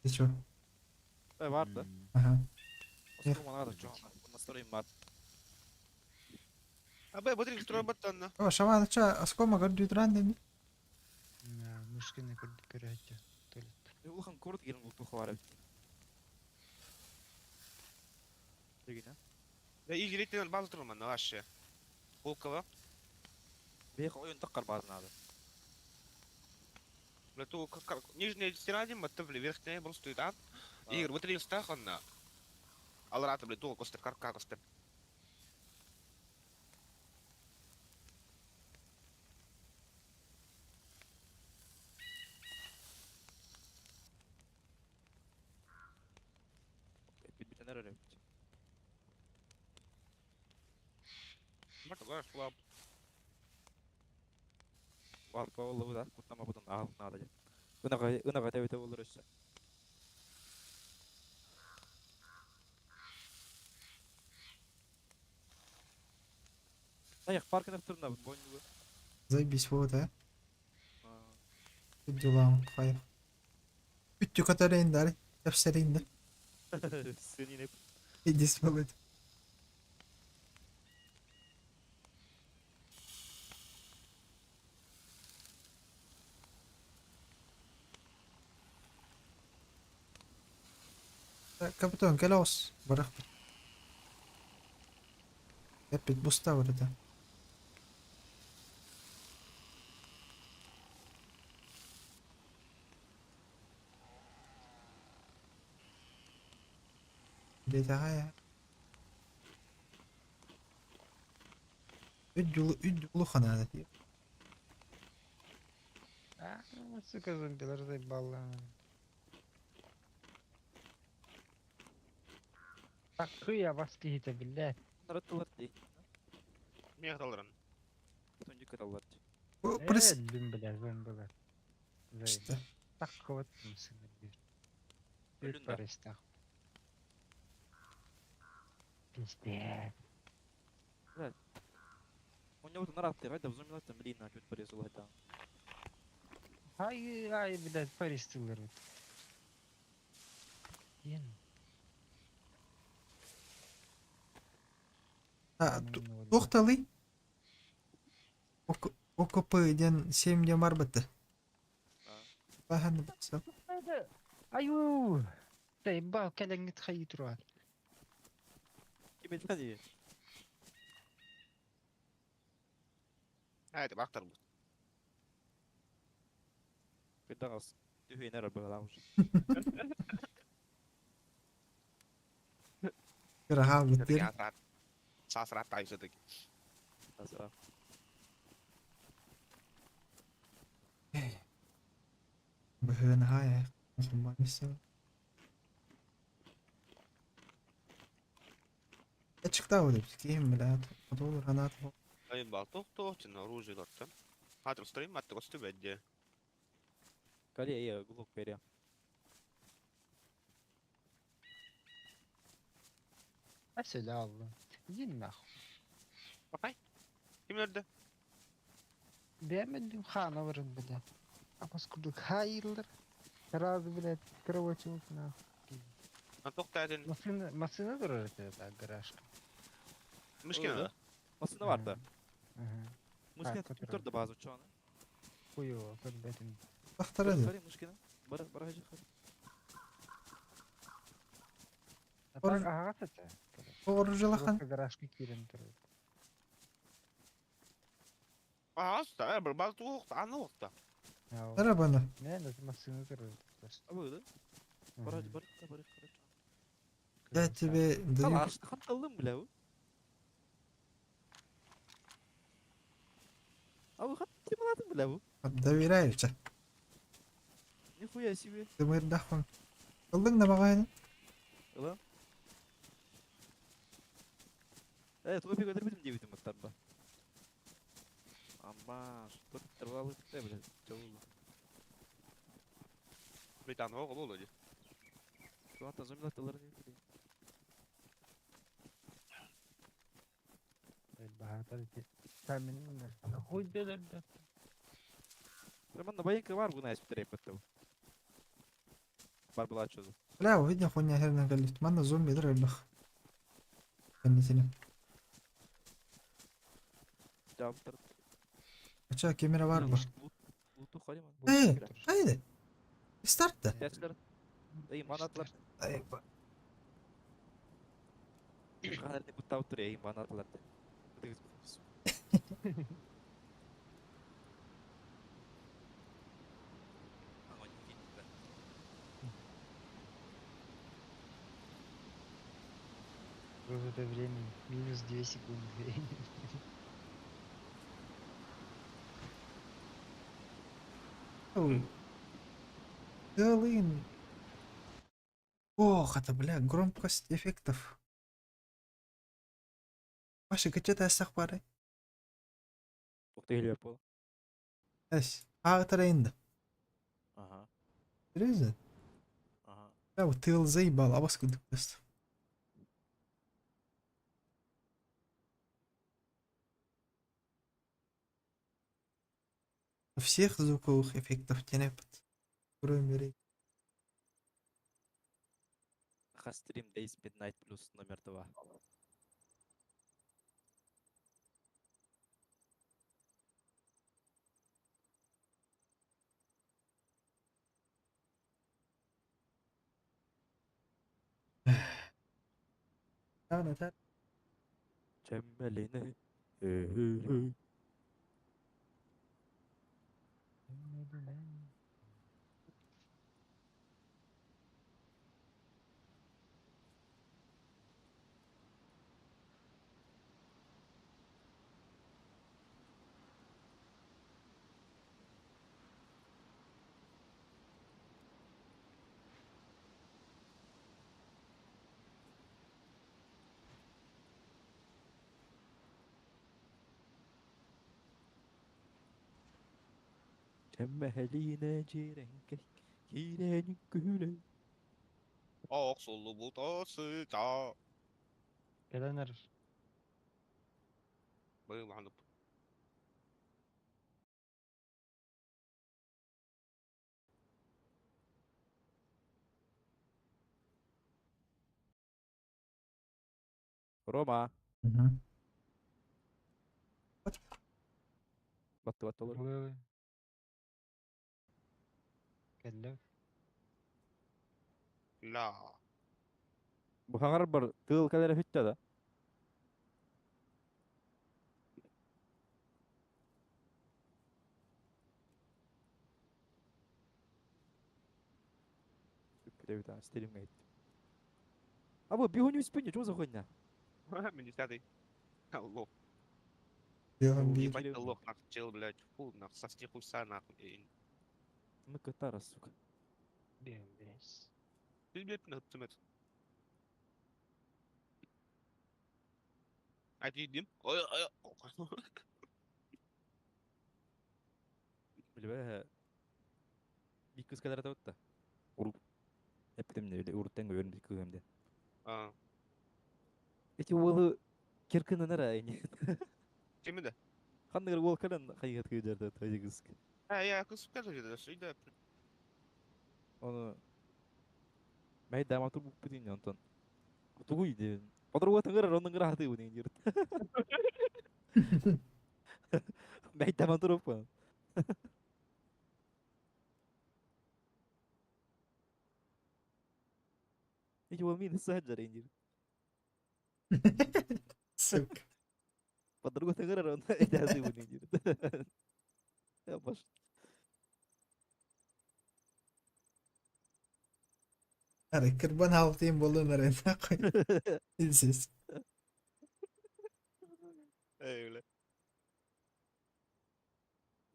Speaker 1: Ты чё?
Speaker 2: Э, бар да.
Speaker 1: Ага.
Speaker 2: Настроим бар.
Speaker 3: А б, смотри, строй батон.
Speaker 1: О, шаман, чё, аскома көрдүү туран дени?
Speaker 4: Мышкины көрөтө. Туалет.
Speaker 2: Улахан курт кирин бултух бар бит. Дегенә.
Speaker 3: Да и зритель база турман, вообще. Пулково.
Speaker 2: Бех оюн таккар базын ады.
Speaker 3: Бля, ту как нижняя стена один, это бля, верхняя просто и. Игорь, вот три стах он на. Алрата, бля, ту костер, карка костер.
Speaker 2: Бит битенер өрө.
Speaker 3: Бат, ваш лап.
Speaker 2: Балка олу да, куттама бутун ахыл нада. Ынага ынага тебете болор өссө. Аяк паркына турна бойнугу.
Speaker 1: Заебись вот, а. Дилам, кайф. Үттү катарейин дары. Тепсерейин да.
Speaker 2: Сенин
Speaker 1: Иди смолит. Капитан, кэлэ оҕус. Барахпыт. Эппит буста барыта. Диэтэҕэ Үт дьулу ханаана дии.
Speaker 4: А, сука, зомбилар заебало. Такые вас киһитэ биллэ.
Speaker 2: Нараттылар дии.
Speaker 3: Миэх талырын.
Speaker 2: Түнжүк кыталлар.
Speaker 1: Прис...
Speaker 4: Өллүм бля, зомбилар.
Speaker 1: Что?
Speaker 4: Так вот сына
Speaker 2: Өлүн
Speaker 4: бир.
Speaker 2: да.
Speaker 4: Паристах. Пиздец.
Speaker 2: У него наратты, гайда взумила там лина чуть порезал это.
Speaker 4: Ай, ай, блядь, паристылар. Диэн.
Speaker 1: А, туохталый? ОКП диэн 7 диэн барбыты. Бахан бакса.
Speaker 4: Аю! Заебал, кэлэҥҥит хайыы турар.
Speaker 2: Ким это дии?
Speaker 3: А, это бактар бу.
Speaker 2: Кыдагас. Түһүнэр арбалаа уже.
Speaker 1: Кыраха
Speaker 3: Все-таки
Speaker 1: бутер.
Speaker 3: асрат. Сасрат тай все-таки.
Speaker 2: Азра.
Speaker 1: Быһыын хая. Мусульманисың. Чыкта деп кийим билет. Одолор ханат.
Speaker 3: Ай, балток то, чын оружие лорта. Хатыр стрим, атты костю бәдде.
Speaker 2: Кале я глуп пере.
Speaker 4: Асыла алла. Иди нахуй.
Speaker 3: Бакай. Ким өрді?
Speaker 4: Бәмәдим хана барын, блядь. Апас курдук хайылар. Сразу, блядь, кровотек нахуй.
Speaker 3: А тоқтайтын.
Speaker 4: Машина, машина турар это, да, гаражка.
Speaker 3: Мышкина да?
Speaker 2: Масына бар да.
Speaker 4: Ага.
Speaker 2: Мышкина
Speaker 4: Так,
Speaker 2: тур да базу чоны.
Speaker 4: Хуёво, как бы это.
Speaker 1: Бахтарады.
Speaker 2: Хари мышкина. Бара бара хажы хари.
Speaker 4: А
Speaker 1: Орын-
Speaker 4: так, ага, это.
Speaker 1: Оружелахан.
Speaker 4: Просто гаражка кирен турар.
Speaker 3: Аста, бір бал туқты, аны уқты.
Speaker 1: Арабаны.
Speaker 4: Не, это машина турар. Просто.
Speaker 2: Абы да. Бара бара бара бара.
Speaker 1: Я тебе даю.
Speaker 2: Ал ханталым бля. Абы хат тималатын бля бу.
Speaker 1: Доверяю тебе.
Speaker 2: Нихуя себе.
Speaker 1: Ты мырдахпын. Ылдың да мағайын.
Speaker 2: Ыла. Э, твой пик өтірбедім деп едім аттарба. Амба, что ты ты, блядь, чоулу.
Speaker 3: Британ оғы болды.
Speaker 2: Şu anda зомбилатталарын не bileyim.
Speaker 4: Бахатар Камень. Хуй бедер, блядь.
Speaker 2: Роман военка var buna espri ettim. Бар была чозу.
Speaker 1: Бля, видно хуйня херна галит. Манна зомби дыр элбэх. Кэннитини.
Speaker 2: Жаптыр.
Speaker 1: Ача камера бар бу.
Speaker 2: Луту хариман.
Speaker 1: Эй, хайды. Старт да.
Speaker 2: Ячлар. Эй, манатлар.
Speaker 1: Ай,
Speaker 2: Каналны куттап тур, эй, манатлар.
Speaker 4: Это времени. Минус 2 секунды времени.
Speaker 1: Блин. Ох, это, бля, громкость эффектов. Паша, где ты бары?
Speaker 2: Ух ты, пол.
Speaker 1: Эс, а это
Speaker 2: Ага.
Speaker 1: Серьезно?
Speaker 2: Ага.
Speaker 1: Да, вот ты заебал, а вас куда просто. Всех звуковых эффектов тенепот. Кроме
Speaker 2: Хастрим Days Midnight Plus номер 2.
Speaker 1: Даҕаны этэр.
Speaker 2: Чэмэлинэ өһү Чэмэһэлиинэ дьиэрэҥкэй киирэн күлэн
Speaker 3: Охсуллубута сыта.
Speaker 4: Кэлэн эрэр.
Speaker 3: Быыланып.
Speaker 2: Рома.
Speaker 1: Мгм.
Speaker 2: Баттыбат олор.
Speaker 4: Ылыы. Кэллим.
Speaker 3: Ла.
Speaker 2: Бу хаҥар бар тыыл кэлэрэ бүттэ да. Бүттэ стримҥэ иттим. А бу бигун үспүн что за хуйня?
Speaker 3: Мин десятый. Лох.
Speaker 1: Бигун биир.
Speaker 3: Ебать ты лох, нахуй, чел, блядь. Фу, нахуй, соси хуйса, нахуй.
Speaker 2: Мы катара, сука.
Speaker 4: Биэм биэс.
Speaker 3: Ты, блядь, нахуй, А ты дим? Ой, ой, ой.
Speaker 2: Билбэ биир кыыс кэлэр этэ Урут эппитим или уруттан көрөн биир кыыһым диэн.
Speaker 3: А.
Speaker 2: Эти уолу киркынанар ини.
Speaker 3: Кими да?
Speaker 2: Ханныгар уол кэлэн хайыһат кыыдьарда тайы кыыска.
Speaker 3: А, я кыз скажи, да, да.
Speaker 2: Ону Мэй даама турбуппут ини онтон. Тугуй диэн. Подруга тыҥырар оннун ыраатыыбын ини диир. Мэй даама туруппун. Ити уол миин саһаджар ини диир.
Speaker 1: Сука.
Speaker 2: Подруга тыҥырар онно этээсыыбын ини диир. Баш.
Speaker 1: Арай кырбан хаалтыйын буолан эрэн Сис.
Speaker 3: Эй, бля.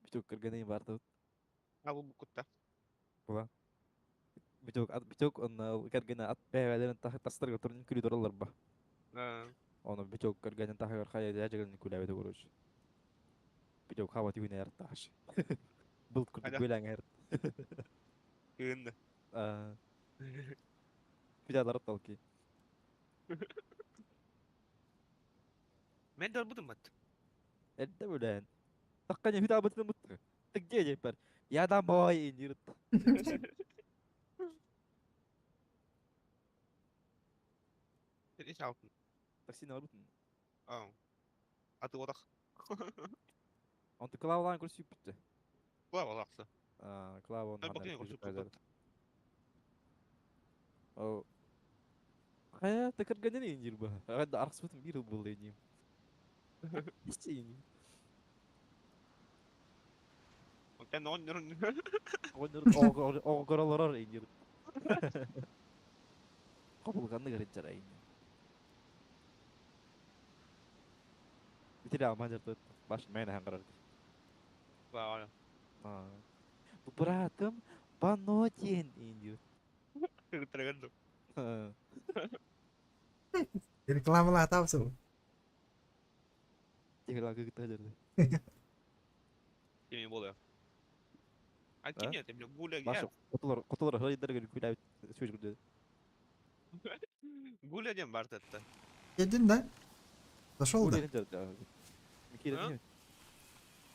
Speaker 2: Бүтүк кырганы бардыбыт.
Speaker 3: А бу букутта.
Speaker 2: Була. Бүтүк ат бүтүк онно кэргэнэ ат бэйэлэрин тастарга турун күлүү тураллар ба. Оны бүтүк кэргэнин таһыгар хайа дьэгэлин күлээбит короче. Бүтүк хаба түгүнэ яртааш. Былт курдук күлэҥ эр.
Speaker 3: Кыынна.
Speaker 2: Видеолар толки.
Speaker 3: Мен дорбутум бат.
Speaker 2: Эрдэ бүлээн. Такка не хүтаабытын мутты. Ты где теперь? Я домой, диир.
Speaker 3: Ис алтын.
Speaker 2: Таксини барбытын.
Speaker 3: Аа. Аты отах.
Speaker 2: Онто Клавалаан көрсүүппүттэ.
Speaker 3: Клава лахса.
Speaker 2: Аа, Клава
Speaker 3: Мен бакыйын көрсүүппүт.
Speaker 2: О. Хайа, тыкырганын индир ба. Ага арахсыбытын биир ыл буолла иниим. Истиин.
Speaker 3: Онтон оонньорун.
Speaker 2: Оҕонньор оҕогоролорор индир. Хобулганны гырыджара ини. Битире алман жыртыт. Баш мен ахан карар.
Speaker 3: Клава.
Speaker 2: Братым Банотин индир.
Speaker 3: Кыргыттарыгар
Speaker 1: Рекламалаатаабысың.
Speaker 2: Тегла кыргыттар жырды.
Speaker 3: Кими боло. А кими это, бля, гуля,
Speaker 2: Баш котолор котолор хырайдар күләбит сөз күрдө.
Speaker 3: Гуля дем бар тетте.
Speaker 1: Кирдин да? Зашел да?
Speaker 2: Кира не.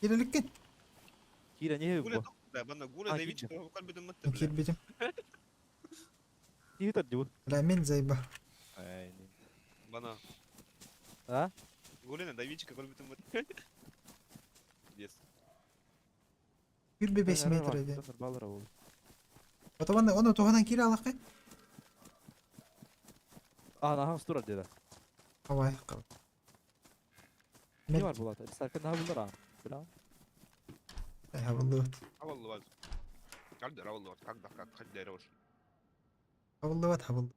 Speaker 1: Кириликкин.
Speaker 2: Кира не
Speaker 3: Гуля
Speaker 2: бу.
Speaker 3: да, бана гуля
Speaker 2: А,
Speaker 3: да
Speaker 2: кирдим.
Speaker 3: вич калбидым мытты, бля.
Speaker 1: Кирбитим.
Speaker 2: Киһи тардыбы.
Speaker 1: Бля, мен заеба.
Speaker 2: Ай,
Speaker 3: Бана.
Speaker 2: А?
Speaker 3: Гуля да вич калбидым мытты. Yes.
Speaker 1: 105 метр эди.
Speaker 2: Балар ол.
Speaker 1: Отоман оны туһанан кире алакай.
Speaker 2: А, наха стура деда.
Speaker 1: Давай, кал.
Speaker 2: Ne var bu lata? Serkan daha bulur ha. Bravo.
Speaker 1: Хабыллыбат.
Speaker 3: Хабыллыбат. Когда хабыллыбат, когда как хаддерош.
Speaker 1: Хабыллыбат, хабыллыбат.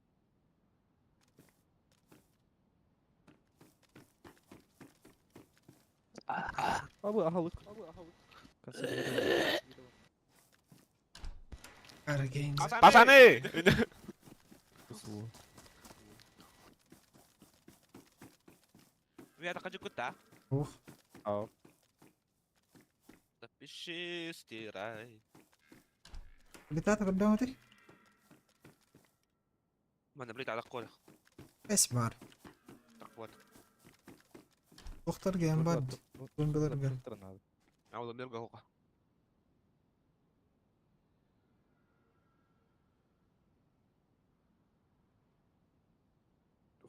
Speaker 2: Abi ahalık. Abi ahalık.
Speaker 3: Пацаны! Я так хочу куда?
Speaker 1: Ух.
Speaker 2: Aa.
Speaker 3: Запиши, стирай.
Speaker 1: Летат قدامتي
Speaker 3: ما نبريد على قولك.
Speaker 1: ايش بار
Speaker 3: تقوى.
Speaker 1: اختار جيم بارد زومبي ضرب.
Speaker 3: عاوز نلقى هو.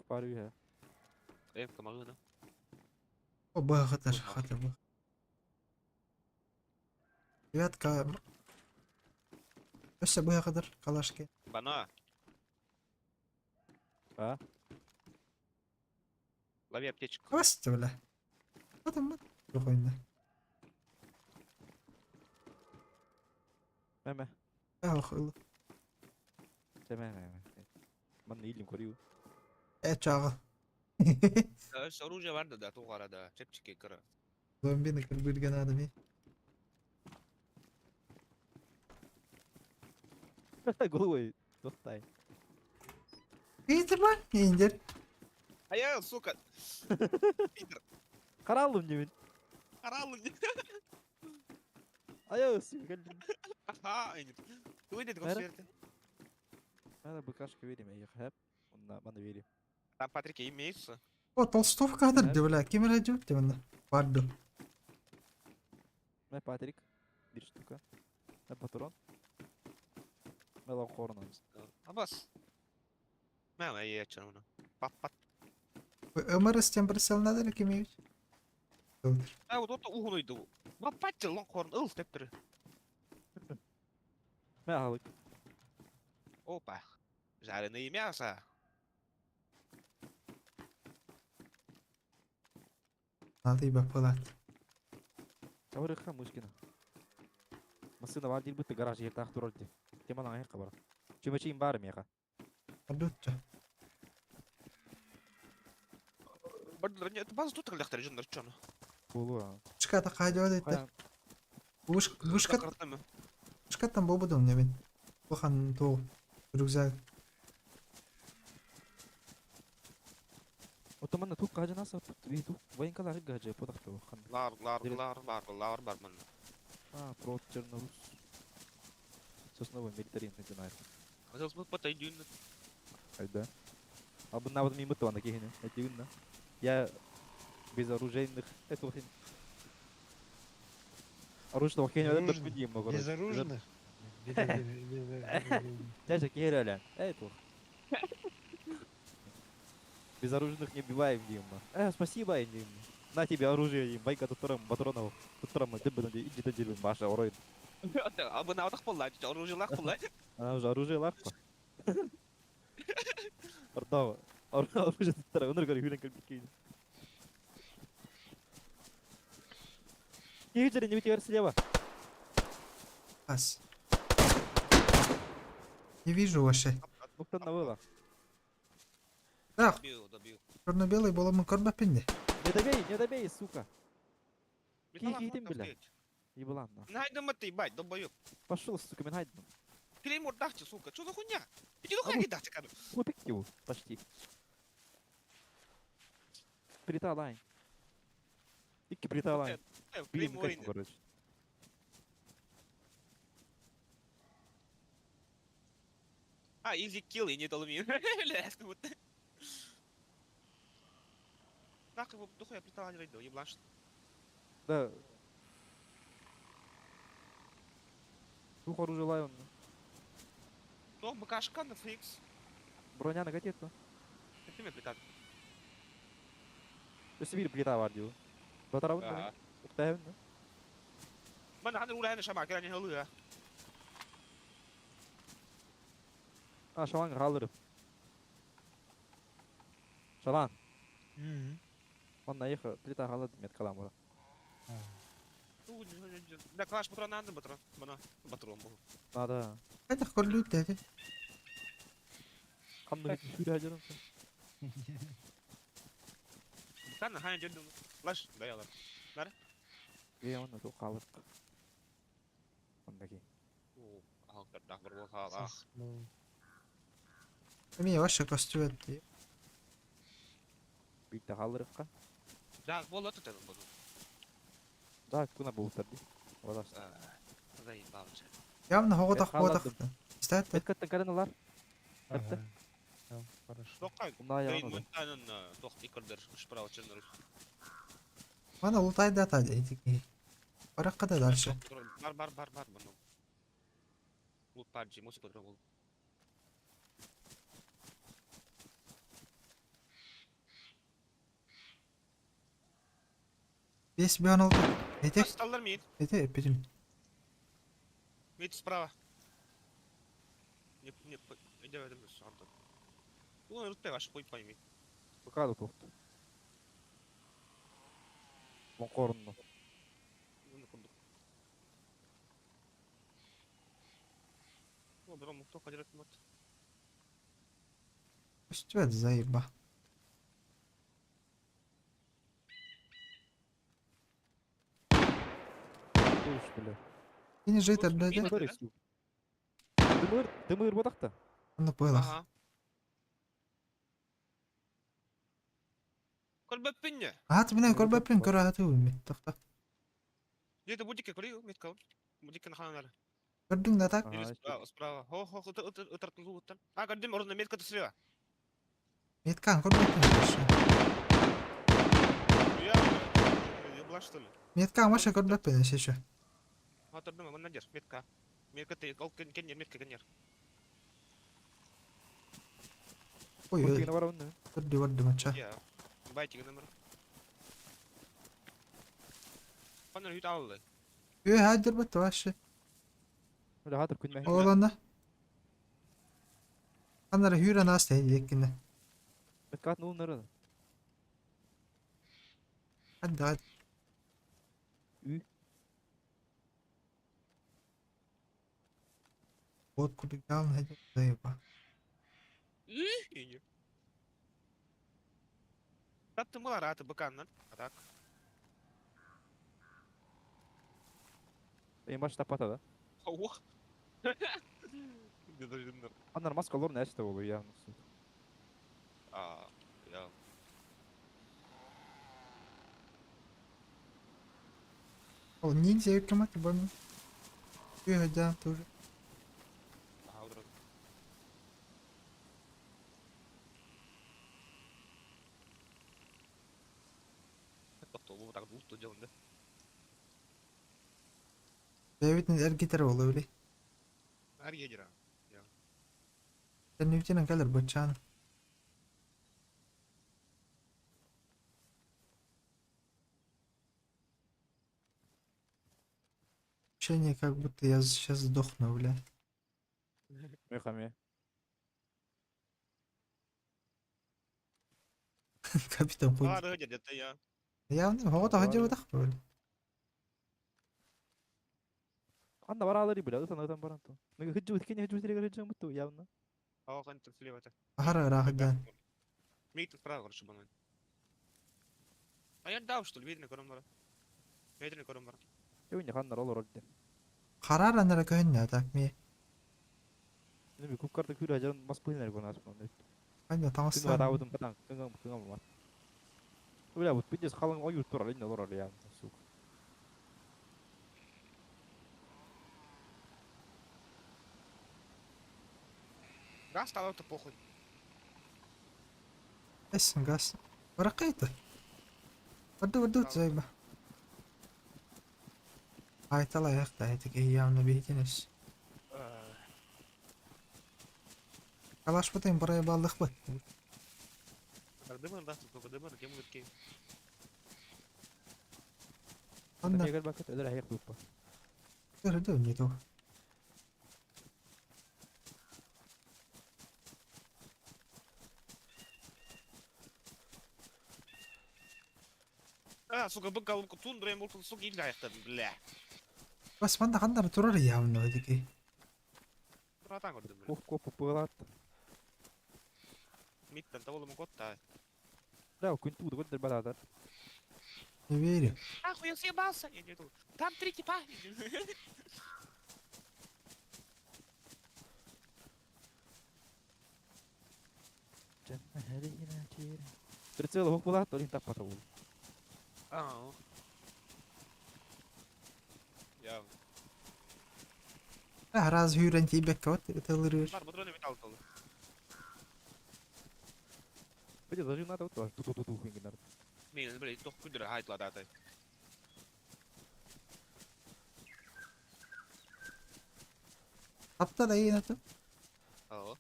Speaker 2: Bari
Speaker 3: ايه كمان
Speaker 1: بها خطر خطر بها. Девятка. Өссө быһа кыдыр калашки.
Speaker 3: Бана.
Speaker 2: А?
Speaker 3: Лови аптечку.
Speaker 1: Хвастьте, бля. Потом мы.
Speaker 2: Меме.
Speaker 1: Ах, ыл.
Speaker 2: Меме меме. Манна илим көрүү.
Speaker 1: Э, чагы.
Speaker 3: Оружие бар да, тугара да, чепчики кыра.
Speaker 1: Зомбини кырбырген адами.
Speaker 2: Головой достай.
Speaker 1: Видите ма? Индер.
Speaker 3: А я, сука. Питер.
Speaker 2: Каралым дебин.
Speaker 3: Каралым.
Speaker 2: Ая, сука.
Speaker 3: Аха, Выйдет госверти.
Speaker 2: Надо быкашка верим, я хэп. Мана верим.
Speaker 3: Там Патрики имеются.
Speaker 1: О, толстовка хатыр бля. Ким эле жуп деп Барды.
Speaker 2: Мэ Патрик. Бир штука. Мэ патрон. Мэ лонхорн.
Speaker 3: Абас. Мэ я чармана. Папа.
Speaker 1: Өмір стен бір селнады эле ким
Speaker 3: А вот это угнойду. Бапатты лонхорн ыл деп тур.
Speaker 2: Мэ алык.
Speaker 3: Опа. Жареное мясо.
Speaker 1: Надо ибо пылат.
Speaker 2: Чабырыха мышкина. Масына бар дил бутты гараж ертах туралды. Теман аяққа бар. Чөмөчейін бар меға.
Speaker 1: Адутча.
Speaker 3: Бардыр, база тут лехтер жындар чону.
Speaker 2: Болу.
Speaker 1: Шката кайда өтті. Бушка Шкаттан болбудум небин. Улахан тоо рюкзак.
Speaker 2: Отоманна тук кажанаса тук военкалары гаже подахты хан.
Speaker 3: Лар лар лар бар лар бар ман.
Speaker 2: А, про чернорус. Сосновый милитарин не
Speaker 3: Хотелось бы потайдюн.
Speaker 2: Айда. А бы навод мимо то на кихине. Айдюн Я без оружейных это вот Оружие хене это будем много.
Speaker 4: Безоружных?
Speaker 2: Дядя Киреля, эй, тух. Безоружных не убиваем, Дима. Спасибо, Дима. На тебе оружие, Дима. Байка туттарам, патронов. Туттарам, дебе, иди до дебе, Маша, орой.
Speaker 3: А бы наводах поллать, оружие лах поллать.
Speaker 2: Она уже оружие лахпа. Ордау. Оружие туттарам, өнөр көрі хүлен көлбік кейді. Кейджері, не бітер слева.
Speaker 1: Ас. Не вижу вообще.
Speaker 2: Буктан навыла.
Speaker 1: Да,
Speaker 3: Добил, добил.
Speaker 1: черно-белый боло мы көрбөппүн
Speaker 2: Не добей, не добей, сука. Кихитим, бля. Еблан, на.
Speaker 3: Найдем это, ебать, долбоёб.
Speaker 2: Пошел, сука, Минайден.
Speaker 3: Клеймор дахте, сука, что за хуйня? Иди нахуй не дахте, короче.
Speaker 2: Купик его, почти. Плита лайн. Икки плита лайн. Блин, короче.
Speaker 3: А, изи килл и не долмин. Бля, как будто. Нахуй его духу я плита лайн рейду, еблан.
Speaker 2: Да. Дух оружие лайон.
Speaker 3: То, БКшка на фрикс.
Speaker 2: Броня на гатету.
Speaker 3: Это мне плита.
Speaker 2: Өсө бир плита бар диу. Батарабын. Уктайбын.
Speaker 3: Мен ханыр улайны шама, кирани хылы.
Speaker 2: А, шалан халырып. Шалан. Онно их плита хаалла меткалаан буолар.
Speaker 3: Да, клаш патрон надо, патрон. Мана, патрон был.
Speaker 2: Надо.
Speaker 1: Хайдах көрдүүт эти?
Speaker 2: Ханна сүүрэ дьонум.
Speaker 3: Тан ханя дьон. Лаш, да ялар. Нар.
Speaker 2: Е, онно ту хаалык. Ондаки.
Speaker 3: О, ахтар бір бол хаала.
Speaker 1: Эми вообще көстүбэт дии.
Speaker 2: Биирдэ хаалырыкка.
Speaker 3: Да, бол это ты был.
Speaker 2: Да, куна буутар ди. Олас.
Speaker 3: Заебался.
Speaker 1: Явно хоҕотох
Speaker 2: Хааллардым.
Speaker 1: буотах. Истээт
Speaker 2: Меткаттан кэлэн ылар. Эпте.
Speaker 4: Хорошо.
Speaker 3: Тоқай.
Speaker 2: Умна
Speaker 3: Грин
Speaker 2: яғын.
Speaker 3: Монтанан тоқ икырдыр справа черныр.
Speaker 1: Мана ултайда та эти. Баракка да дальше.
Speaker 3: Бар бар бар бар бұны. Бұл парджи, музыка патрон был.
Speaker 1: Бес бьон олду. Эти
Speaker 3: Сталлар мид.
Speaker 1: эти эпитим.
Speaker 3: Мид справа. Не, не, иди в этом сам. Ну, рутпе ваш хуй пойми.
Speaker 2: Бакаду тухт. Монкорунну.
Speaker 3: Ну, бро, мух только делать мод.
Speaker 1: Көстүбэт заеба.
Speaker 2: Туш, бля.
Speaker 1: Кини житер блядь.
Speaker 3: Мид.
Speaker 2: Дымыр Дымыр, дымыр бодақта.
Speaker 1: Онно пылах.
Speaker 3: Ага. Кольбеппинне.
Speaker 1: Аат мине көрбөппүн көрө аты үммит тохто.
Speaker 3: Где-то будике көрү, метка. Будике наханар.
Speaker 1: Көрдүң да так?
Speaker 3: Или справа, справа. Хо, хо, хо, ытыр, ытыр. А, көрдүм, ордуна метка слева.
Speaker 1: Меткан көрбөппүн вообще.
Speaker 3: Я, я была что ли?
Speaker 1: Меткан вообще көрбөппүн еще.
Speaker 3: Атырдым, мына дер, метка. Метка ты, ол кен, кен, метка кенер.
Speaker 1: Ой, ой,
Speaker 2: Куртигіне бар онны.
Speaker 1: көрдү көрдү мача.
Speaker 3: Я. Байтик номер. Панер хүйт алды.
Speaker 1: Үө хаджыр бат вообще.
Speaker 2: Бля, хатыр күн мәхин.
Speaker 1: Оланда. Анара хүрен ас тейдеккине.
Speaker 2: Меткат нууннары.
Speaker 1: Хадда хад.
Speaker 2: Үй.
Speaker 1: Вот кудук явно хаджыр заеба.
Speaker 3: Ине. Таптым булар аты быканнан. А так.
Speaker 2: Эң баш тапата да.
Speaker 3: Ох. Где-то
Speaker 2: Анар маска лор нәшті болу яғын.
Speaker 3: А, я.
Speaker 1: Ол ниндзя кемат бами. Үө хаджан тоже.
Speaker 3: Ага, удрал. Тоқтол, так лут делаем, да?
Speaker 1: Дэвидин эргитер болу били.
Speaker 3: Арьедера.
Speaker 1: Теннүтенен келер бачан. Ощущение, как будто я сейчас сдохну, бля.
Speaker 2: Мехаме.
Speaker 1: Капитан хуй.
Speaker 3: Ары где-то я.
Speaker 1: Явно, хоғота хаджы бадах бля.
Speaker 2: Анна бар алыр бля, ытан ытан баран ту. Меге хыджу өткене хыджу өтірегер хыджу мұтту явно.
Speaker 3: Ага, слева это.
Speaker 1: Ахара рахаджан.
Speaker 3: Мейт справа, короче, банан. А я дал, что ли, видно, көрім бар. Видно, көрім бар.
Speaker 2: Эуне ханнар олор олды.
Speaker 1: Харар анара көһүннэ так ми.
Speaker 2: Неме көп карта күрі ажарын мас пылинер кон аспан.
Speaker 1: Кайда
Speaker 2: Күнгө
Speaker 1: таңыстан.
Speaker 2: атабыдым патан, күнгө күнгө мат. Бля, вот пиздец халың ой турар, инде олор я, сука.
Speaker 3: Газ стал, это похуй.
Speaker 1: Эсин газ. Баракайта. Варду варду зайба. Айтала яхта этик явно бейтинес. Калаш бутын барай балдык бат.
Speaker 3: Дымыр, да, только дымыр, где мы такие.
Speaker 1: Анна
Speaker 2: Егер бакыт өлөр аяк буппа.
Speaker 1: көрдү не то.
Speaker 3: А, сука, бык тундра болтун, сука, илдьэ аяқтадым, бля.
Speaker 1: Бас манна ханна эрэ турар явно дики.
Speaker 3: Туратан көрдүм, бля.
Speaker 2: Коп коп пылат.
Speaker 3: Миттен табылым котта.
Speaker 2: Да, күн тууда көтөр барадар.
Speaker 1: Не верю.
Speaker 3: Нахуй, я съебался! Я не иду. Там три типа!
Speaker 2: Прицел ох булат, олин таппата бул.
Speaker 3: А. Я.
Speaker 1: Раз хүрэн тиийбэккэ вот ытылырыыр.
Speaker 3: Бар, бутроны металл толы.
Speaker 2: Били зажим надо вот ту-ту-ту-ту хингинар.
Speaker 3: Мин, блядь, тох күндер хайтлады атай.
Speaker 1: Таптар айын аты.
Speaker 3: Aa.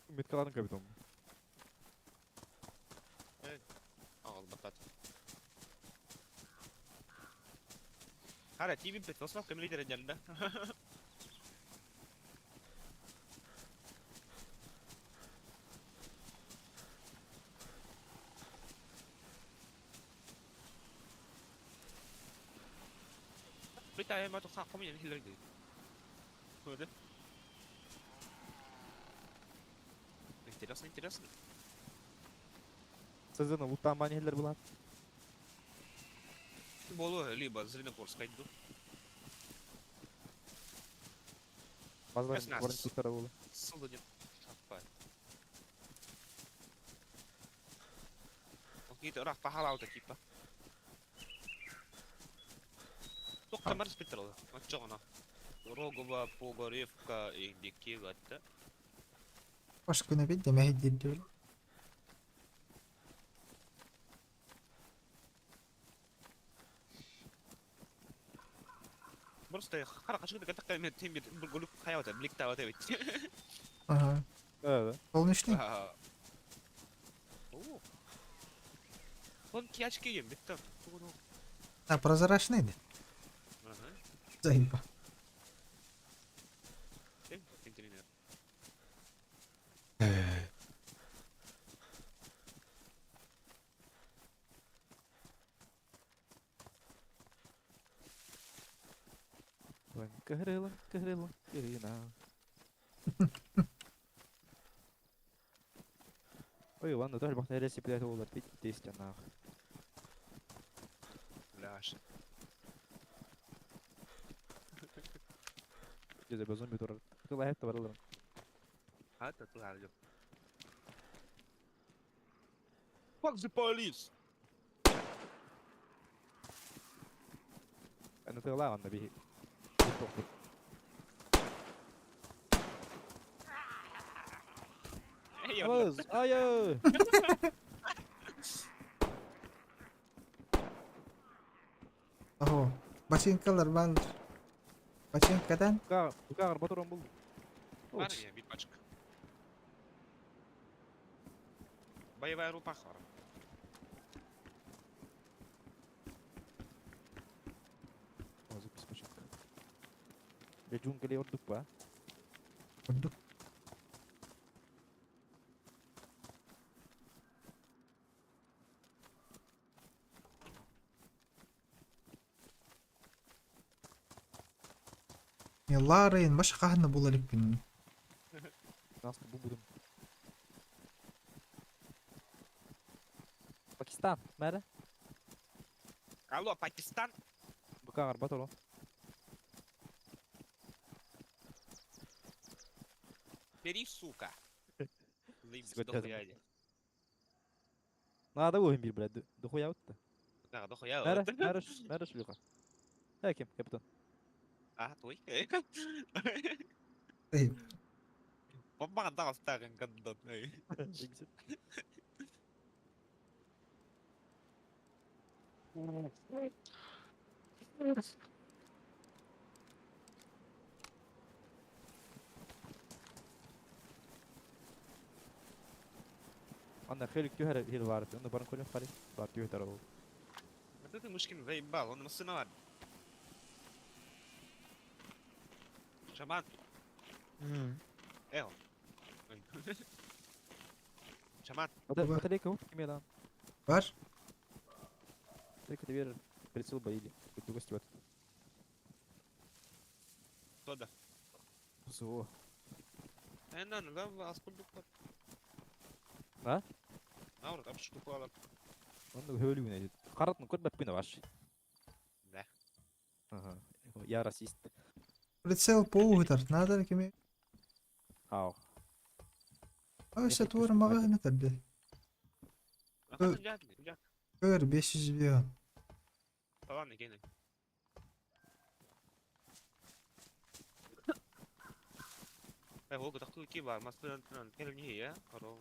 Speaker 2: Меткаларын капитан.
Speaker 3: Ал батат. Хара, тиби бит, осмак кем лидер дьянда. Mitä en mä tuossa kominen hiljainen. Hörde. Интересно, интересно.
Speaker 2: Сызына лутан хиллер булат.
Speaker 3: Болу либо Зеленогорск иду.
Speaker 2: Мазларын
Speaker 3: Ясно.
Speaker 2: корын туттара булу.
Speaker 3: Ссылы нет. Какие-то рах пахалаута типа. Тоқта бар спектралы. Отчоғына. Рогова, Погоревка, Индики, гатта.
Speaker 1: Баш күнэ бит демэһи дирдиул.
Speaker 3: Просто хара қашығында катаққа мен тембер бір гүліп хаявата, бликтавата бит.
Speaker 1: Ага.
Speaker 2: Да, да.
Speaker 1: Солнечный.
Speaker 3: О. Он киячки ем битті.
Speaker 1: А, прозрачный да?
Speaker 3: Ага.
Speaker 1: Заеба.
Speaker 3: Тем, интернет.
Speaker 2: Ланка грила, грила, грина. Ой, ладно, тоже бахна реси блядь, олар бит тесте нах.
Speaker 3: Бляш.
Speaker 2: Где зомби турар. Тыла хеп баралар.
Speaker 3: А, это тыла Fuck the police!
Speaker 2: Аны тыла анда би.
Speaker 3: Эй, я
Speaker 2: Ай!
Speaker 1: Ого. Бачинкалар бар. Бачинкадан.
Speaker 2: Бука, бука арбатуран бул.
Speaker 3: Бар я, бит пачка. Боевая рупаха.
Speaker 2: Озы писпачка. Бе джунгли ордук ба.
Speaker 1: Ордук. Ларайын баш қахына болар еппін.
Speaker 2: Наска бу будum. Пакистан, мәрі?
Speaker 3: Алло, Пакистан?
Speaker 2: Бука арбатуран.
Speaker 3: Бери, сука. Заебись,
Speaker 2: Сколько
Speaker 3: дохуя.
Speaker 2: Надо ойын бир, блядь, дохуя өтті.
Speaker 3: Да, дохуя.
Speaker 2: Мәрі, мәрі, мәрі шлюха. Ә, кем, капитан.
Speaker 3: А, твой?
Speaker 1: Эй,
Speaker 3: Маған тағыстағын гандон.
Speaker 2: Анда хелик түһәр хил бар. Онда барын көрем қари. Бар түһәр ол.
Speaker 3: Вот это мышкин заебал, он сына. Шаман, эл. Шаман,
Speaker 2: Батарейка вот кеме дан.
Speaker 1: Бар.
Speaker 2: Только теперь прицел боили. Курдук көстүбэт.
Speaker 3: Кто да?
Speaker 2: СО.
Speaker 3: Эннан, да, аскулдук бар.
Speaker 2: А?
Speaker 3: Наурат, апш кукалар.
Speaker 2: Онно хөлүгүнэ. Харатын көрбөппүн ваш.
Speaker 3: Да.
Speaker 2: Ага. Я расист.
Speaker 1: Прицел поугутар. Надо кими.
Speaker 2: Ау.
Speaker 1: Ася туар маҕаһына тарды.
Speaker 3: Ахан жат, жат.
Speaker 1: Көр 500 бир.
Speaker 3: Талан екені. Эй, ол гытакты ки бар, маспынан келни я, каро.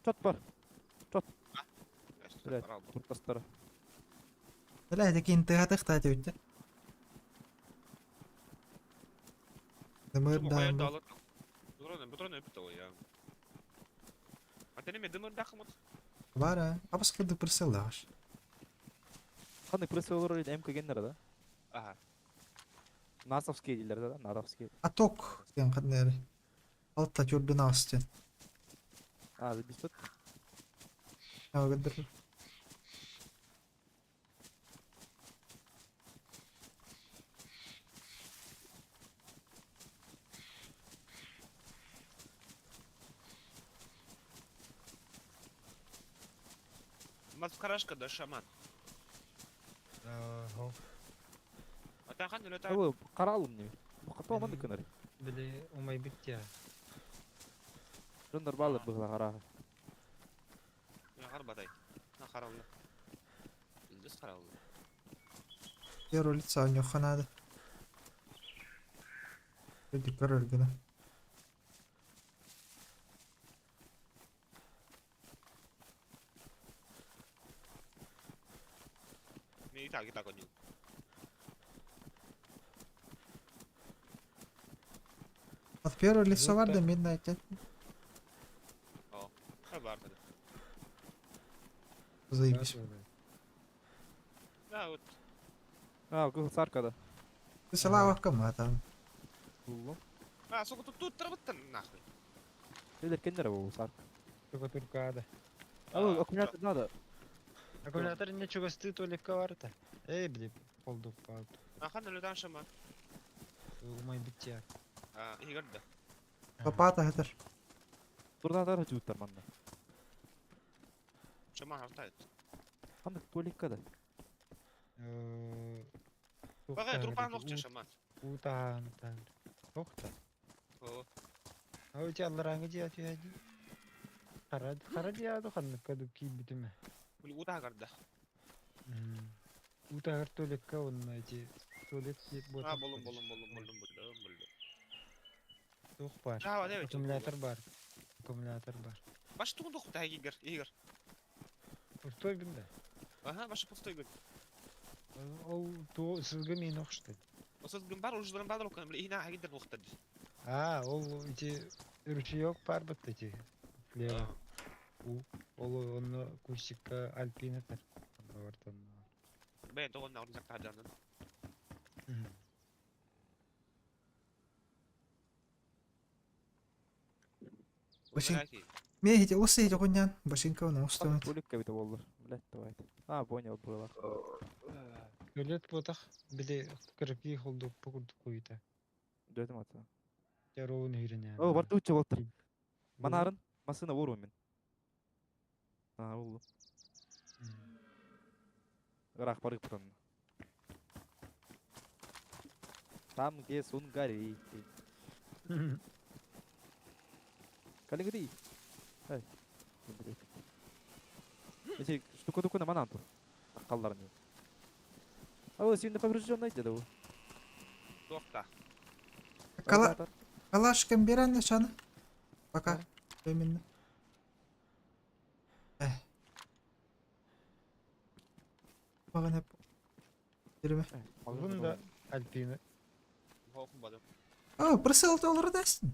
Speaker 2: Чот бар. Блядь. Куртастара.
Speaker 1: Бля, такие тыгатых та өттө. Дымыр да.
Speaker 3: Патроны, патроны өптел я. А ты не дымыр дахмут?
Speaker 1: Бар, а. Абас кырдык прицел дагаш.
Speaker 2: Ханнык прицел олорор МК геннер да?
Speaker 3: Ага.
Speaker 2: Насовский дилер да, Наровский.
Speaker 1: Аток деген каднер. Алта түрдүн астен.
Speaker 2: А, бистот.
Speaker 1: Агыдыр.
Speaker 3: Маскарашка да шаман.
Speaker 4: Ага.
Speaker 3: А тахан үлета.
Speaker 2: Абы каралым не. Бу ката манды кынар.
Speaker 4: Били умай битте.
Speaker 2: Жондар балы быгла кара.
Speaker 3: Хар батай. На харалла. Илдис харалла.
Speaker 1: Первое лицо у него надо. Люди король гына.
Speaker 3: Мен и так, и так один.
Speaker 1: От первого лицо бар да
Speaker 4: Люто.
Speaker 1: мен айтат.
Speaker 3: О, бар тогда.
Speaker 1: Заебись.
Speaker 3: Да, вот.
Speaker 2: А, кыл саркада.
Speaker 1: Ты сала кама там.
Speaker 2: Буллу.
Speaker 3: А, сука, тут тут травыттан нахуй.
Speaker 2: Дилер кеннер бу сарк.
Speaker 4: Только туркада.
Speaker 2: Абы аккумулятор надо.
Speaker 4: Аккумулятор не чугасты туалетка бар-то. Эй, били, полду палт.
Speaker 3: Ахан үлетан шаман.
Speaker 4: Умай битте.
Speaker 3: А, игорь да.
Speaker 1: Лопата хатар.
Speaker 2: Турдан жуттар манна.
Speaker 3: Шаман артайт.
Speaker 2: Ханнык туалетка да.
Speaker 3: Багай, трупан охча шаман.
Speaker 4: Утан тан. Тохта.
Speaker 3: О,
Speaker 4: А у тебя ларанга диа тюяди. Харад харад диа до ханны каду ки битиме.
Speaker 3: били ута гарда.
Speaker 4: Ута гар туалетка он эти туалет бот.
Speaker 3: А, болум, болум, болум, болум, болум, болум.
Speaker 4: Тух бар.
Speaker 3: Да, вот
Speaker 4: Аккумулятор бар. Аккумулятор бар.
Speaker 3: Баш тугун доху та Игорь, Игорь.
Speaker 4: Пустой бинде.
Speaker 3: Ага, баш пустой гын.
Speaker 4: Ол ту сызгы мен охшты.
Speaker 3: Осыз гын бар, уже бар окан, били ина агидер нохтад.
Speaker 4: А, ол эти ручеек бар бит эти. Слева. У. Ол оны кустикка альпина тар. Бартан.
Speaker 3: Бен тогон на рюкзак таджанын.
Speaker 1: Очень- Мен эти осы эти хунян. Башинка он устроит.
Speaker 2: Туалетка бит болдур. Блять, давай. А, понял, было.
Speaker 4: Туалет ботах били кырки холду покурду куйта.
Speaker 2: Дөтүм ата.
Speaker 4: Яроун үйрене.
Speaker 2: О, бар тууча болтур. Манарын масына вору мен. А, болду. Ырак барып потом. Там, где сунгари. Калигри. Эй. Блять. Эти штука на мананту. Акалларны. А вот сильно поврежденный деда.
Speaker 3: Тохта.
Speaker 1: Кала калашкам берен шаны. Пока. Временно. Эх. Маған Жүрме.
Speaker 4: Бunda альпина.
Speaker 3: Хохун бадым.
Speaker 1: А, прицел доллар дайсың.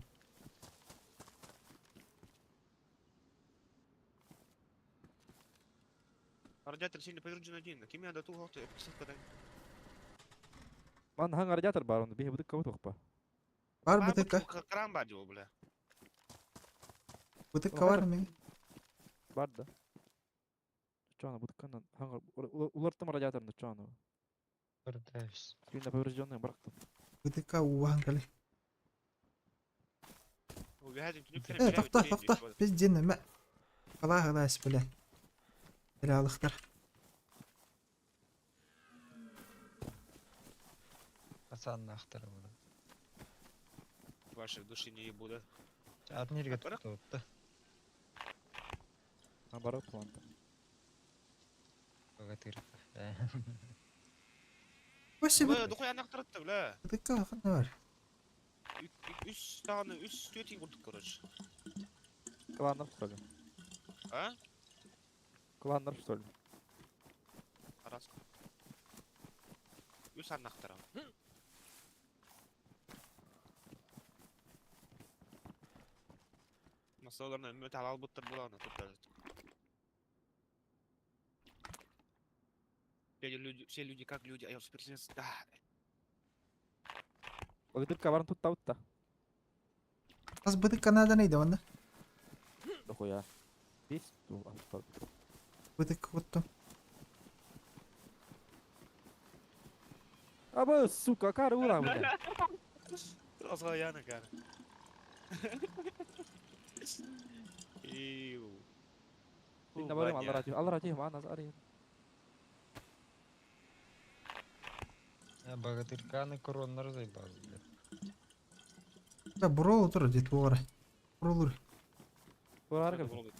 Speaker 3: Радиатор сильно поврежден один. Ким я до ту хохта,
Speaker 2: Ман хаң радиатор бар, оны бихи бутык кабыт оқпа.
Speaker 1: Бар бутыка.
Speaker 3: Крам бар дио, бля.
Speaker 1: Бутыка бар мен.
Speaker 2: Бар да. Чоно бутыкканан улартым радиаторны чоно.
Speaker 4: Продаюсь.
Speaker 2: Сильно поврежденный бырахтым.
Speaker 1: БТК ууһан кэлин.
Speaker 3: Убегать
Speaker 1: Э, тохто, тохто. Пиздин эмэ. Халаа-халаа бля. Бля-алыхтар.
Speaker 4: Хасаннаахтара була.
Speaker 3: Ваших души не ебу, да?
Speaker 4: Атын жерге
Speaker 3: Барах.
Speaker 4: тоқтотты.
Speaker 2: Наоборот, планта.
Speaker 4: Богатырь.
Speaker 1: Спасибо.
Speaker 3: Бля, духуя анахтарытты, бля.
Speaker 1: БТК ханна бар.
Speaker 3: Үс тағаны, үс төтей курдук, короче.
Speaker 2: Кланнар, что ли?
Speaker 3: А?
Speaker 2: Кланнар, что ли?
Speaker 3: Арас. Үс анахтарам. Масаларына үміт алал бұттыр бұланы тут. Все люди, все люди как люди, а я суперзвезда.
Speaker 2: Богатырка барын тут таутта.
Speaker 1: Аз БТК надан иде онда.
Speaker 2: Дохуя. Бес тул астал.
Speaker 1: БТК куттум.
Speaker 2: Аба, сука, кары ура, бля.
Speaker 3: Азғаяны кәрі. Иу.
Speaker 2: Наоборот, алла ратив, алла ратив, ана зари.
Speaker 4: Богатырьканы короннар заебал, блядь.
Speaker 1: Да, бурол тур дет буора. Буролур.
Speaker 2: Бурар кел.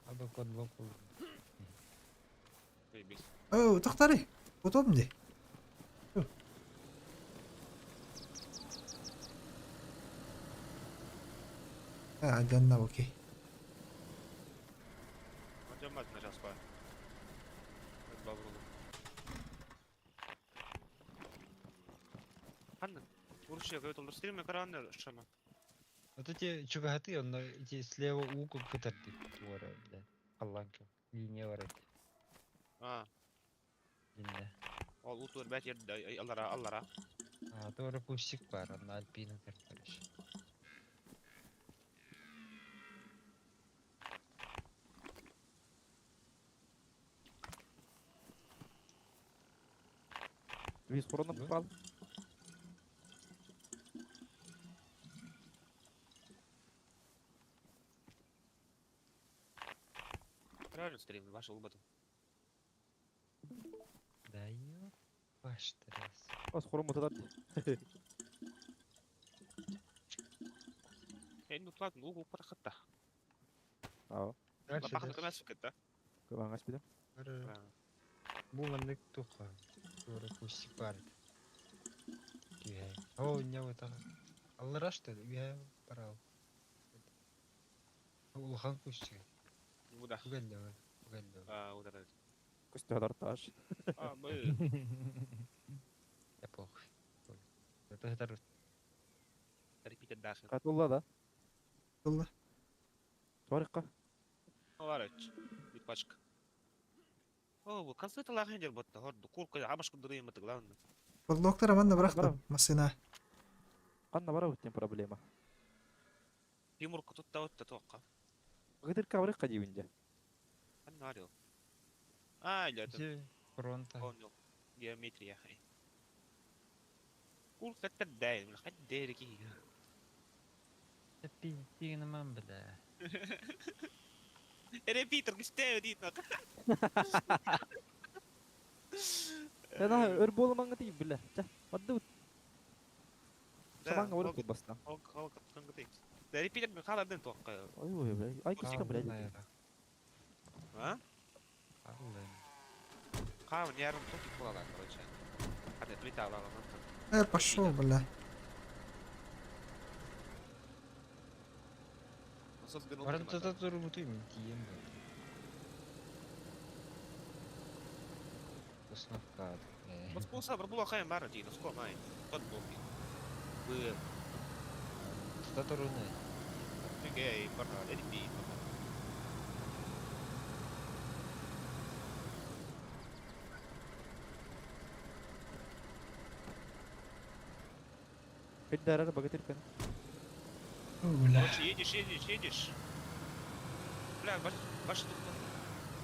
Speaker 4: Аба код блок
Speaker 1: О, тохтары. Удобно де. А, жанна окей. Вот эти чугаты, он эти слева угол кытарды твора, блядь. Алланка. Линия бар эти.
Speaker 3: А,
Speaker 4: Линия.
Speaker 3: ол утур бәт ерді, аллара, аллара.
Speaker 4: А, тура кустик бар, на альпина короче.
Speaker 2: Виз корона
Speaker 4: Да.
Speaker 2: попал.
Speaker 3: Правильно стрим, ваша улбата.
Speaker 4: Да ёп, ваш тряс.
Speaker 2: Бас хорон мутадар.
Speaker 3: Енді ұтылатын угол парахатта.
Speaker 2: Аа.
Speaker 4: Дальше,
Speaker 3: Лапақны
Speaker 4: дальше.
Speaker 3: көмәс кетті.
Speaker 2: Кылан аспида.
Speaker 4: Бу маннык туха. Тура кустик бар. Түйе. О, не вот Аллара что ли? Я парал. Улахан кустик.
Speaker 3: Буда.
Speaker 4: Угәлле, угәлле.
Speaker 3: А, удара.
Speaker 2: Көстө таш.
Speaker 3: А, мы.
Speaker 4: Я похуй. Это это
Speaker 3: Репитер дахы.
Speaker 2: Катулла да.
Speaker 1: Тулла.
Speaker 2: Туарыкка.
Speaker 3: Аларыч. Бит пачка. О, бу концерт лахын дер ботта. Хорду курка абаш кудыры мыты главное.
Speaker 1: Подлоктар манна
Speaker 2: Барам.
Speaker 1: бырахтым. Масына.
Speaker 2: Канна бара өттен проблема.
Speaker 3: Тимур кутутта отта тоққа.
Speaker 2: Богатырка барыкка дибинде.
Speaker 3: Анна А, или это.
Speaker 4: Где фронта?
Speaker 3: Понял. Геометрия. Курка таддай, хать дерки.
Speaker 4: Да пизди на мам, бля.
Speaker 3: Репитер, гүстәү дейт нақ.
Speaker 2: Эна өр болмаңы тип биле. Ча, мадды Шаманга барып кут баста.
Speaker 3: Да репитер мен халадын тоққа.
Speaker 2: Ой ой бля. Ай кишкем бля.
Speaker 3: А?
Speaker 4: Аллан.
Speaker 3: Қавын ярым токик болады, короче. Қандай плита алалым.
Speaker 1: Э, пошел, бля.
Speaker 4: Баран тата турбуту тием бля. Установка.
Speaker 3: Бас болса бір бұл ақайын бары дейді, скоро май. Тот был. Был.
Speaker 4: Тата туруны.
Speaker 3: Түге, бар, репит.
Speaker 2: Хиддарар богатырка.
Speaker 1: О, бля.
Speaker 3: Короче, едешь, едешь, едешь. Бля, ваш, ваш тут.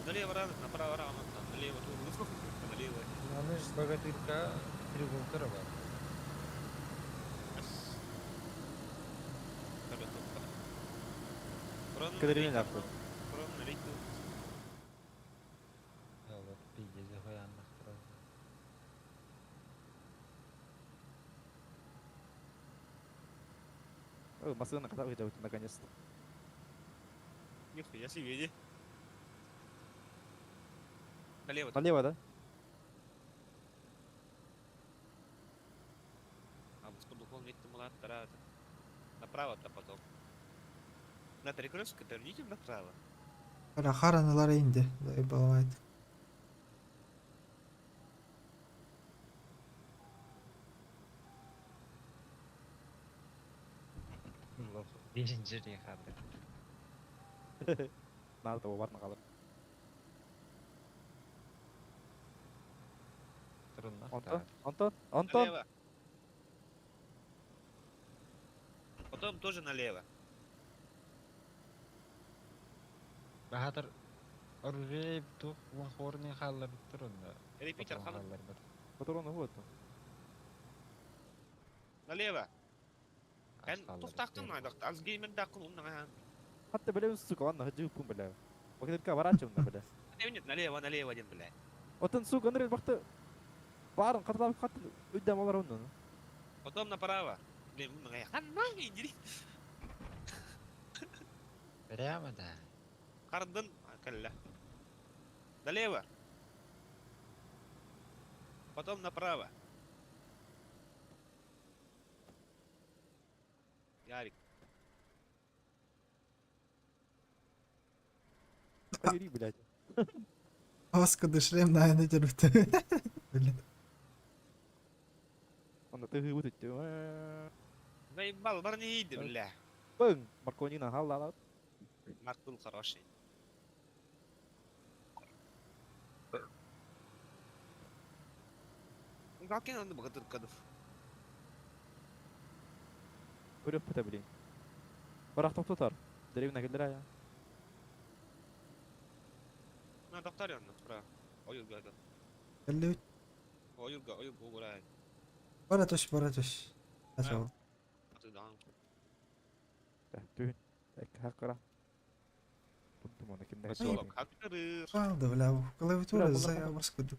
Speaker 3: Налево рано, направо рано, там, налево тут, налево.
Speaker 4: Аны богатырка треуголкара бар.
Speaker 2: Кадрина нахуй.
Speaker 4: Вот пиздец, хуянных.
Speaker 2: Ой, машина когда выйдет наконец-то.
Speaker 3: Нихуя себе, иди. Налево.
Speaker 2: Налево, да?
Speaker 3: А, Направо-то потом. На перекрестке поверните направо.
Speaker 1: Бля, хараналар инди. Заебалайт.
Speaker 4: Бешинчи рехады.
Speaker 2: Надо того барна қалыр. Антон, Антон, Антон.
Speaker 3: Налево. Потом тоже налево.
Speaker 4: Бахатыр оружие тух хорны халлар турунда.
Speaker 3: Репитер хан.
Speaker 2: Патроны вот.
Speaker 3: Налево. Эн тухтахтын айдак. Аз геймен дакын умна.
Speaker 2: Хатта бля, сука, ладно, ходи пум, бля. Богатырка ворачиваем, бля.
Speaker 3: Нет, налево, налево один, бля.
Speaker 2: Отын, сука, Андрей, бахты. Барын, қатылап, қатты, үддәм олар онны.
Speaker 3: Потом направо. Блин, умна. Ханна, иди.
Speaker 4: Прямо да.
Speaker 3: Кардын, калля. Налево. Потом направо. Ярик.
Speaker 2: Айри, блядь.
Speaker 1: Оска шлем на на терпте. Блин.
Speaker 2: Онда ты вытать.
Speaker 3: Заебал, барни иди, бля.
Speaker 2: Бың, Марконина, халла.
Speaker 3: Марк был хороший. Галкин надо богатыркадов.
Speaker 2: Көрөп бите, блин. Барақ тоқтатар. Деревня келдер ая.
Speaker 3: На доктор он, про. Ойылга, да.
Speaker 1: Кэллэбит.
Speaker 3: Ойылга, ойылга, угурай.
Speaker 1: Бара түш, бара түш. Ачал.
Speaker 2: Түйін. Хаққара. Бұнтым оны кімді
Speaker 3: Поселок Хакырыр.
Speaker 1: Правда, бля, клавиатура
Speaker 2: Бля,
Speaker 1: за
Speaker 2: бұлар-
Speaker 1: баскуду.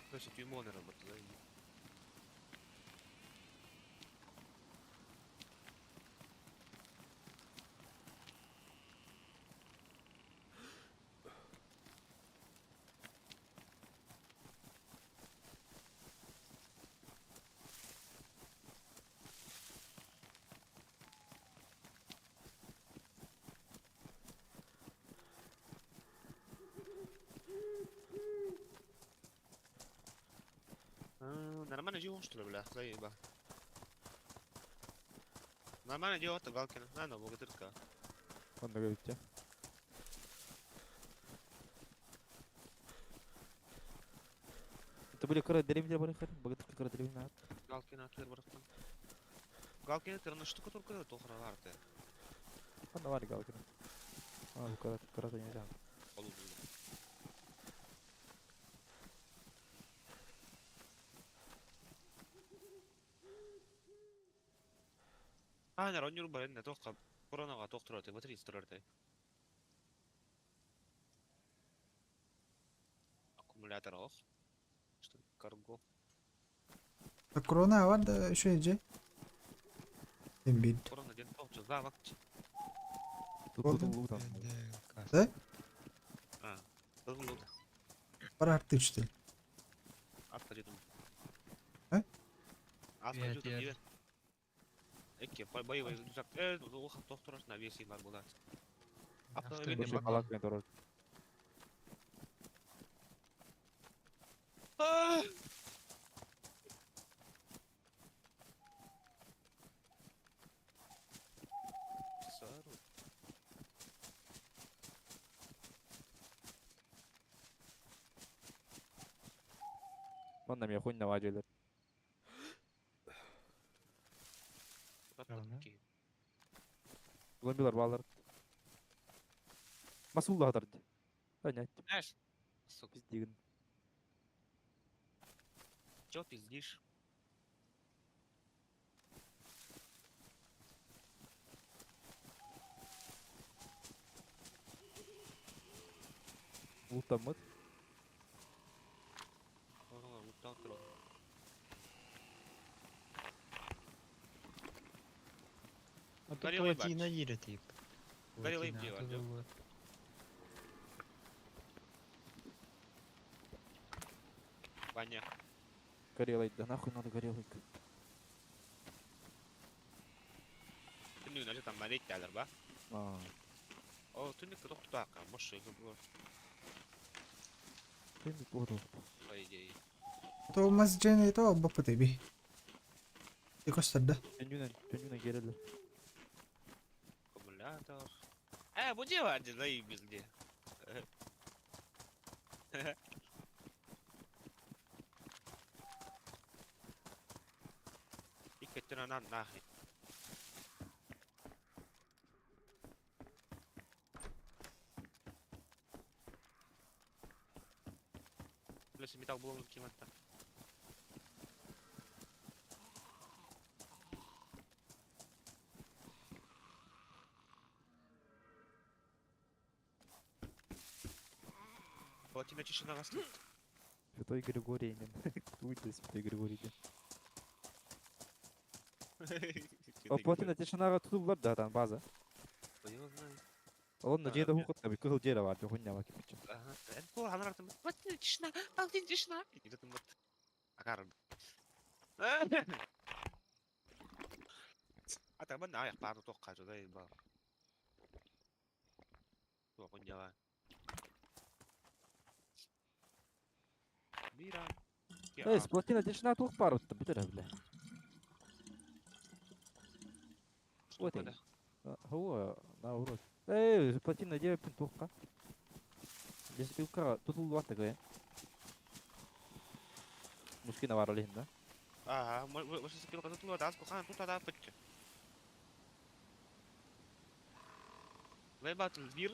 Speaker 3: Короче, тюймоны работают, да? Нормально делал, что ли, бля? Заеба. Нормально делал-то Галкина. На, на, богатырка.
Speaker 2: Онда көрүттө. Это были кара деревня бар хар, богатырка кара деревня.
Speaker 3: Галкина атыр барактан. Галкина тырны штука только тохра варты.
Speaker 2: Анда бар Галкина. А, бу кара кара не знаю.
Speaker 3: Полу. А, нар онюр бар энде тоққа коронаға тоқтырады, батарея тұрады. Аккумулятор ох. Что карго.
Speaker 1: Корона бар да еще иже. Бит.
Speaker 3: Корона ден тоқчы завак.
Speaker 1: Болды.
Speaker 2: Тут там.
Speaker 1: Да?
Speaker 3: А, Қызыл
Speaker 1: Бар артычтыл.
Speaker 3: Атқа жетім.
Speaker 1: А?
Speaker 3: Атқа
Speaker 4: Иә,
Speaker 3: жетім
Speaker 4: иә.
Speaker 3: дебе. Эке, боевой рюкзак. Оқ тоқтырасың, навеси бар болады. Автомобильный
Speaker 2: Больше
Speaker 3: бак.
Speaker 2: Галкина дорог.
Speaker 3: А! Сару.
Speaker 2: Манна эмиэ хуйнава дьиэлэр.
Speaker 4: Равно.
Speaker 2: Зомбилар баалар. Мас уллаһатар дии. Понять.
Speaker 3: Знаешь, сука,
Speaker 2: Пиздигин.
Speaker 3: чё пиздишь?
Speaker 2: Лутаммыт.
Speaker 3: Луттан турар.
Speaker 4: А тут
Speaker 3: Горелый
Speaker 4: плотина
Speaker 3: бач.
Speaker 4: дире тип.
Speaker 3: Горелый
Speaker 4: Плотина,
Speaker 3: где,
Speaker 4: тут
Speaker 3: Артём?
Speaker 4: вот.
Speaker 3: Ваня.
Speaker 2: Горелый, да нахуй надо горелый.
Speaker 3: Түннүгүн ача там малеть талар ба.
Speaker 2: А,
Speaker 3: О, түннүк тохтака, может, это было,
Speaker 2: ты не понял.
Speaker 3: по идее.
Speaker 1: То мас дьиэни то албаппыт эби. Көстөр да.
Speaker 2: Түннүнэн, түннүнэн киирэллэр.
Speaker 3: Аккумулятор. Э, бу дьиэ бар дии, заебись где. Иккеттен анан нахрен. Плюс металл был кем-то. Плотина тишина вас тут.
Speaker 2: Святой Григорий. Кто это Святой Григорий? диэн? О, плотина тишинага тутуллар да там база.
Speaker 3: Хуй знает.
Speaker 2: Онно
Speaker 3: А,
Speaker 2: дьиэ да
Speaker 3: нет.
Speaker 2: хукат таби кыһыл дьиэ да бар, хуйня кипиче.
Speaker 3: Ага. Это анар там. Плотина тишина, плотина тишина. И тут вот. Акар. А там на аяқ бары тоққа жолай ба. Тоқын Мира.
Speaker 2: Эй, плотина тишина туох бар утта бүтэр бля. Вот и. هو наоборот. Эй, плотина дьиэ туохха. Лесопилка тутуллубат такое. Мускина бар олиһин да.
Speaker 3: Ага, лесопилка тутуллубат, аз кухан тут ада пытчы. Лайбат бир.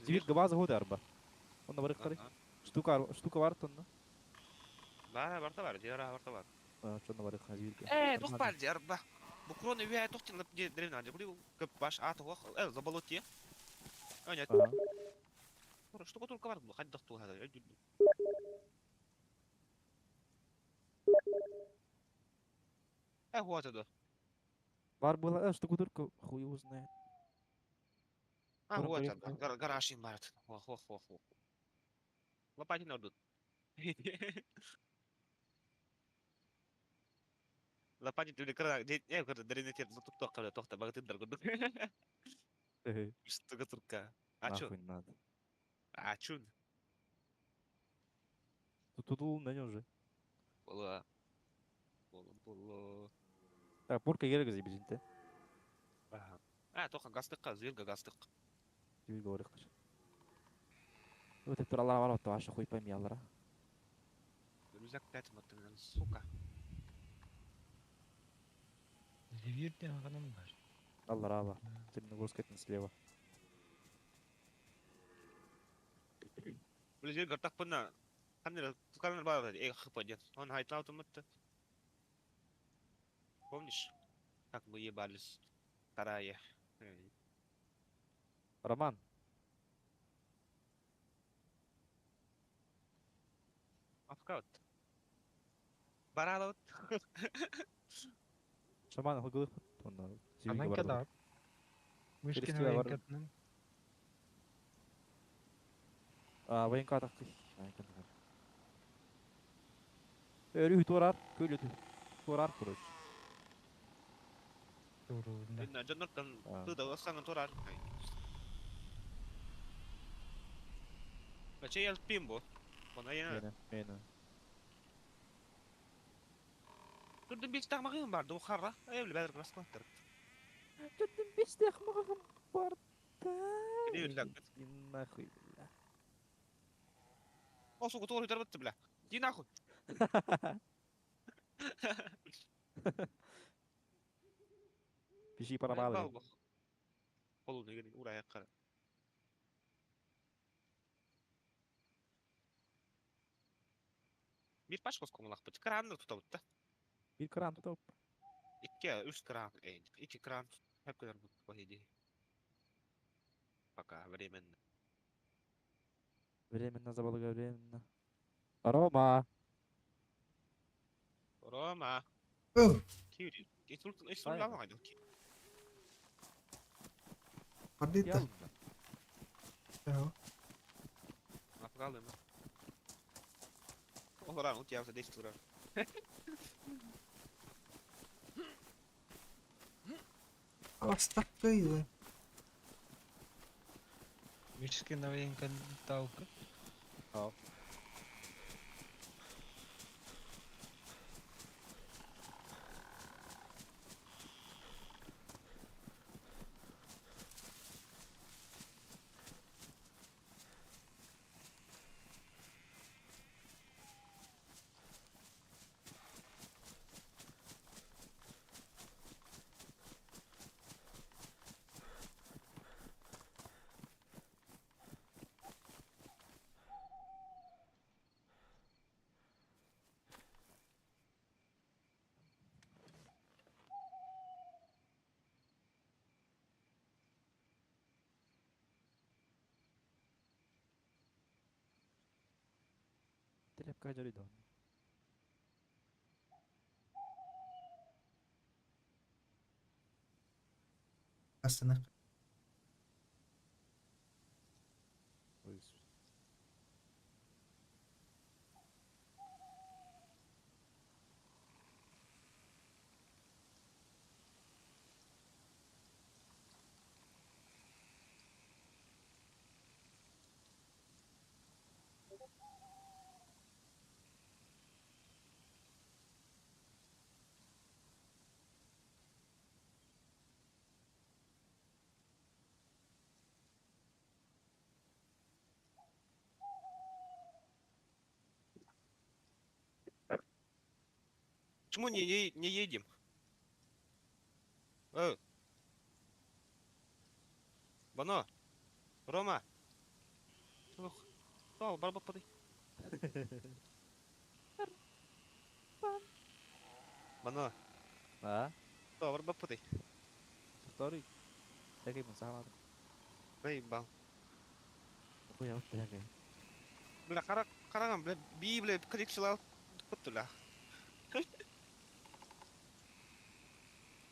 Speaker 2: Зивир габаза хода арба. Онно барык кары. Штука штука бар тонна.
Speaker 3: Бар, барта бар, дера барта бар.
Speaker 2: Чонно барык зивирге.
Speaker 3: Э, тух бар дер ба. Бу кроны вя тух тин лап древна, де бу баш ат вах, э, заболотье. А нет. Штукатурка бар, хад дохту хада. Э, вот это.
Speaker 2: Бар была штукатурка, хуй его знает.
Speaker 3: А, вот это, гараж им барт. Ох, ох, ох, ох. Лопатин ордут. Лопатин түлі кыра, не, кыра, дренетер, тоқта, тоқта, бағытындар күрдік. Штукатурка. А чё?
Speaker 2: Нахуй надо.
Speaker 3: А чё?
Speaker 2: Тут тутул на нем же.
Speaker 3: Була. Була, була.
Speaker 2: Так, порка керек забезинте.
Speaker 3: Ага. А, тоқа гастыққа, зверга гастық.
Speaker 2: Зверга барык. Вот это алара бар, вообще хуй пойми алара.
Speaker 3: Рюкзак 5 вот, сука.
Speaker 4: Зивирден ханым бар.
Speaker 2: Алара бар. Темногорская слева.
Speaker 3: Били зверга так пына. Хамнер, туканыр бар, эй, хп дед. Он хайтал тумытты. Помнишь, как мы ебались в сарае?
Speaker 2: Роман.
Speaker 3: Афкаут. Баралаут.
Speaker 2: Шаман хылгылык онно.
Speaker 4: Анан кадап. Мышкин
Speaker 2: Перестила бар.
Speaker 4: военкатның.
Speaker 2: А, военка атакты. Өрү турар, көлү турар короче.
Speaker 4: Турunda.
Speaker 3: Жоннортон тыда осаңын турар. Баче ял пимбо. Она я.
Speaker 2: Мені, мені.
Speaker 3: Турдун беш тагмагым бар, ду харра. Эй, бәдер раскваттыр.
Speaker 2: Турдун беш тагмагым бар.
Speaker 3: Нахуй.
Speaker 2: Нахуй.
Speaker 3: О, сука, тоже дарбатты, бля. Иди нахуй.
Speaker 2: Пиши парабалы.
Speaker 3: Холодно, ура, я кара. Биир пачка оскуолалаахпыт. Кырааннар тутабыт да.
Speaker 2: Биир кран тутап.
Speaker 3: Икки, үс кран, икки кран хөп гынарбыт по идее. Пока временно.
Speaker 2: Временно заблаговременно. Рома!
Speaker 3: Рома!
Speaker 1: Ыл,
Speaker 3: Кири. Инсульт алған.
Speaker 1: Бардита.
Speaker 2: Ялла.
Speaker 1: Joo.
Speaker 3: Напгалым. Олоран утиявса 10 турар.
Speaker 1: Аластаккыйлы.
Speaker 4: Мический новинка талка.
Speaker 2: Ал. Тряпка дьоруйдон.
Speaker 1: Астана.
Speaker 3: Почему не едем? Бано! Рома! Ох, О, барба подай. Бано,
Speaker 2: А?
Speaker 3: о, барба подай.
Speaker 2: Второй. Такой мы сама.
Speaker 3: Заебал.
Speaker 2: Хуя вот такой.
Speaker 3: Бля, кара, караган, бля, би, бля, коллекцияла бля.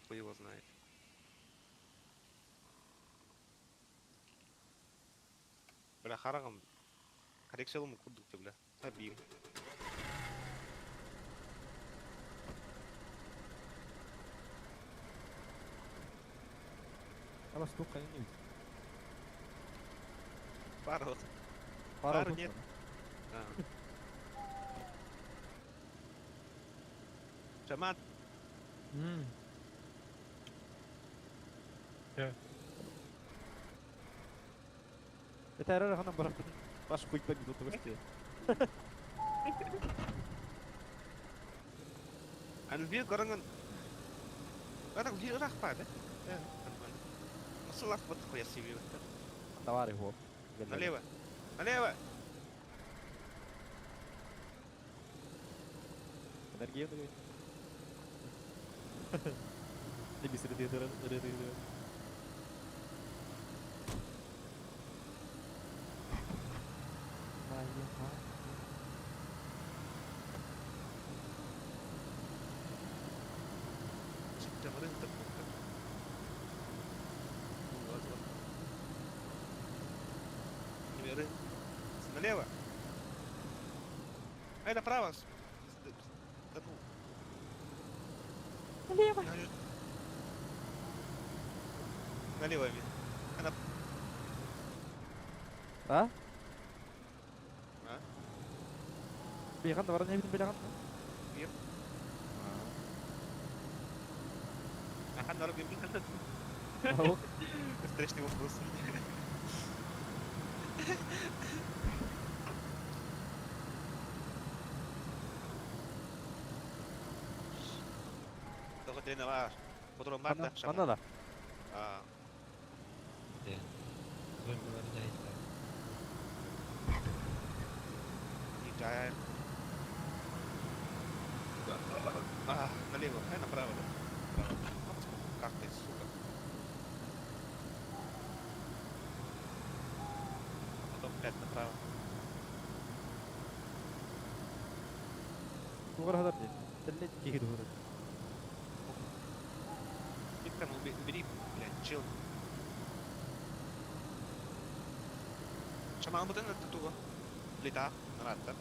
Speaker 3: Хуй его знает. Бля, хараган. Коррекциялым курдук бля. Табил.
Speaker 2: А вас тука не
Speaker 3: Пару.
Speaker 2: Пара
Speaker 3: Пару нет. А. Шаман,
Speaker 2: Это эрер ханан барап. Баш хуй пойми тут гости.
Speaker 3: Аны бир көрөнгөн. Ана бир ырах па, да? Масылах вот хуя себе.
Speaker 2: Товары его.
Speaker 3: Налево. Налево.
Speaker 2: Энергия дает. Ты среды рыды.
Speaker 3: Налево. Ай, направо. Да ну.
Speaker 2: Налево.
Speaker 3: Налево. Она.
Speaker 2: А?
Speaker 3: А?
Speaker 2: Бейхан да бар не битин белеган.
Speaker 3: Бир. Ахан нарып бир. Встречный вопрос. Мотена бар. Патрон бар да, шаман.
Speaker 2: Манна да.
Speaker 3: А,
Speaker 4: Зомбилар дьайда.
Speaker 3: Езжаем. А, налево, направо, да. Направо. Как ты, сука. А потом опять направо.
Speaker 2: Тугар хадар дии. Тэллэ киһи дуһур.
Speaker 3: Виктор, убери, блядь, чел. Шаман бутын это туго. Плита, наратта.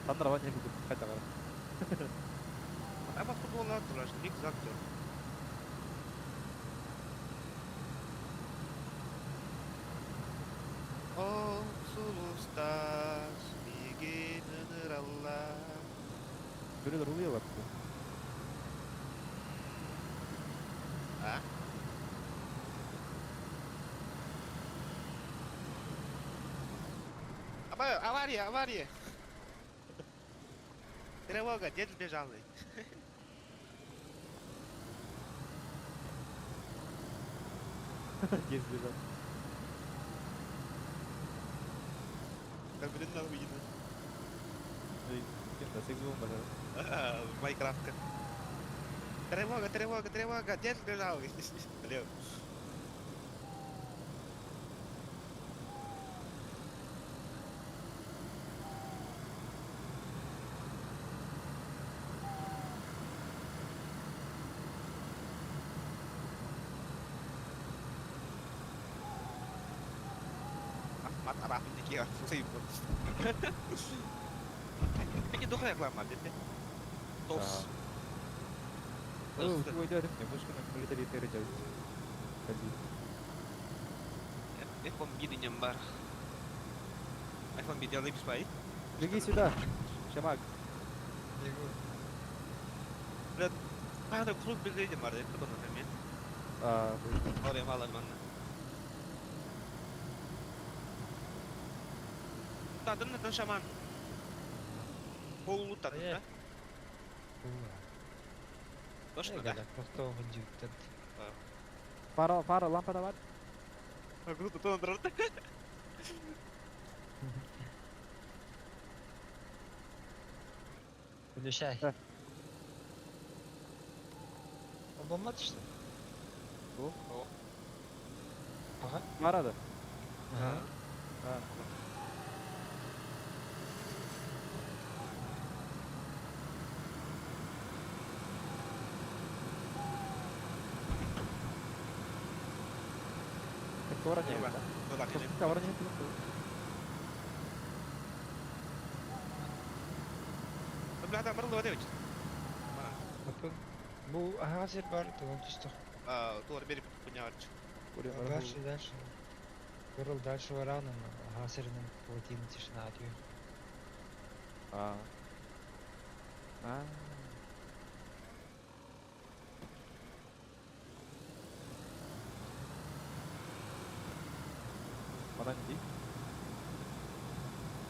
Speaker 2: Таннар ваня кудук хайдагар.
Speaker 3: А футбол тураш, ник завтра. О, сулустас, мигин ыралла.
Speaker 2: Бөрөлөр улуялар.
Speaker 3: А? Авария, авария! Тревога, дед сбежал.
Speaker 2: Дед сбежал.
Speaker 3: Как блин, надо видно.
Speaker 2: Кем-то секс бомба, да.
Speaker 3: Майнкрафтка. Тревога, тревога, тревога, дед сбежал. Лев. Ахмат Арафин дикий Пeki духа реклама дете. Тос.
Speaker 2: Ой, ой, да, мышка на military territory.
Speaker 3: iPhone B nyambar. iPhone B dia lebih baik.
Speaker 2: Беги сюда, Шамак.
Speaker 4: Бегу.
Speaker 3: Блядь, а круг бежит бар, это потом на
Speaker 2: А,
Speaker 3: Oraya bağlar bana. Tadın ne şaman? Полу тадын, да? Точно, да?
Speaker 2: Фара, фара, лампа давай.
Speaker 3: А круто, то он
Speaker 4: Включай. Обомат что?
Speaker 2: О.
Speaker 4: Ага.
Speaker 2: Фара да.
Speaker 4: Ага.
Speaker 2: А. Кого роняют, да?
Speaker 3: Ну да, конечно.
Speaker 2: Кого роняют?
Speaker 3: Ну, бля, да, Марло Вадевич.
Speaker 4: Бу ага сир бар, туган түстөх.
Speaker 3: Туар бери поднявач.
Speaker 4: Дальше, дальше. Көрүл дальше баранын, ага сиринин плотина тишина атıyor.
Speaker 2: А. А. Манан ди.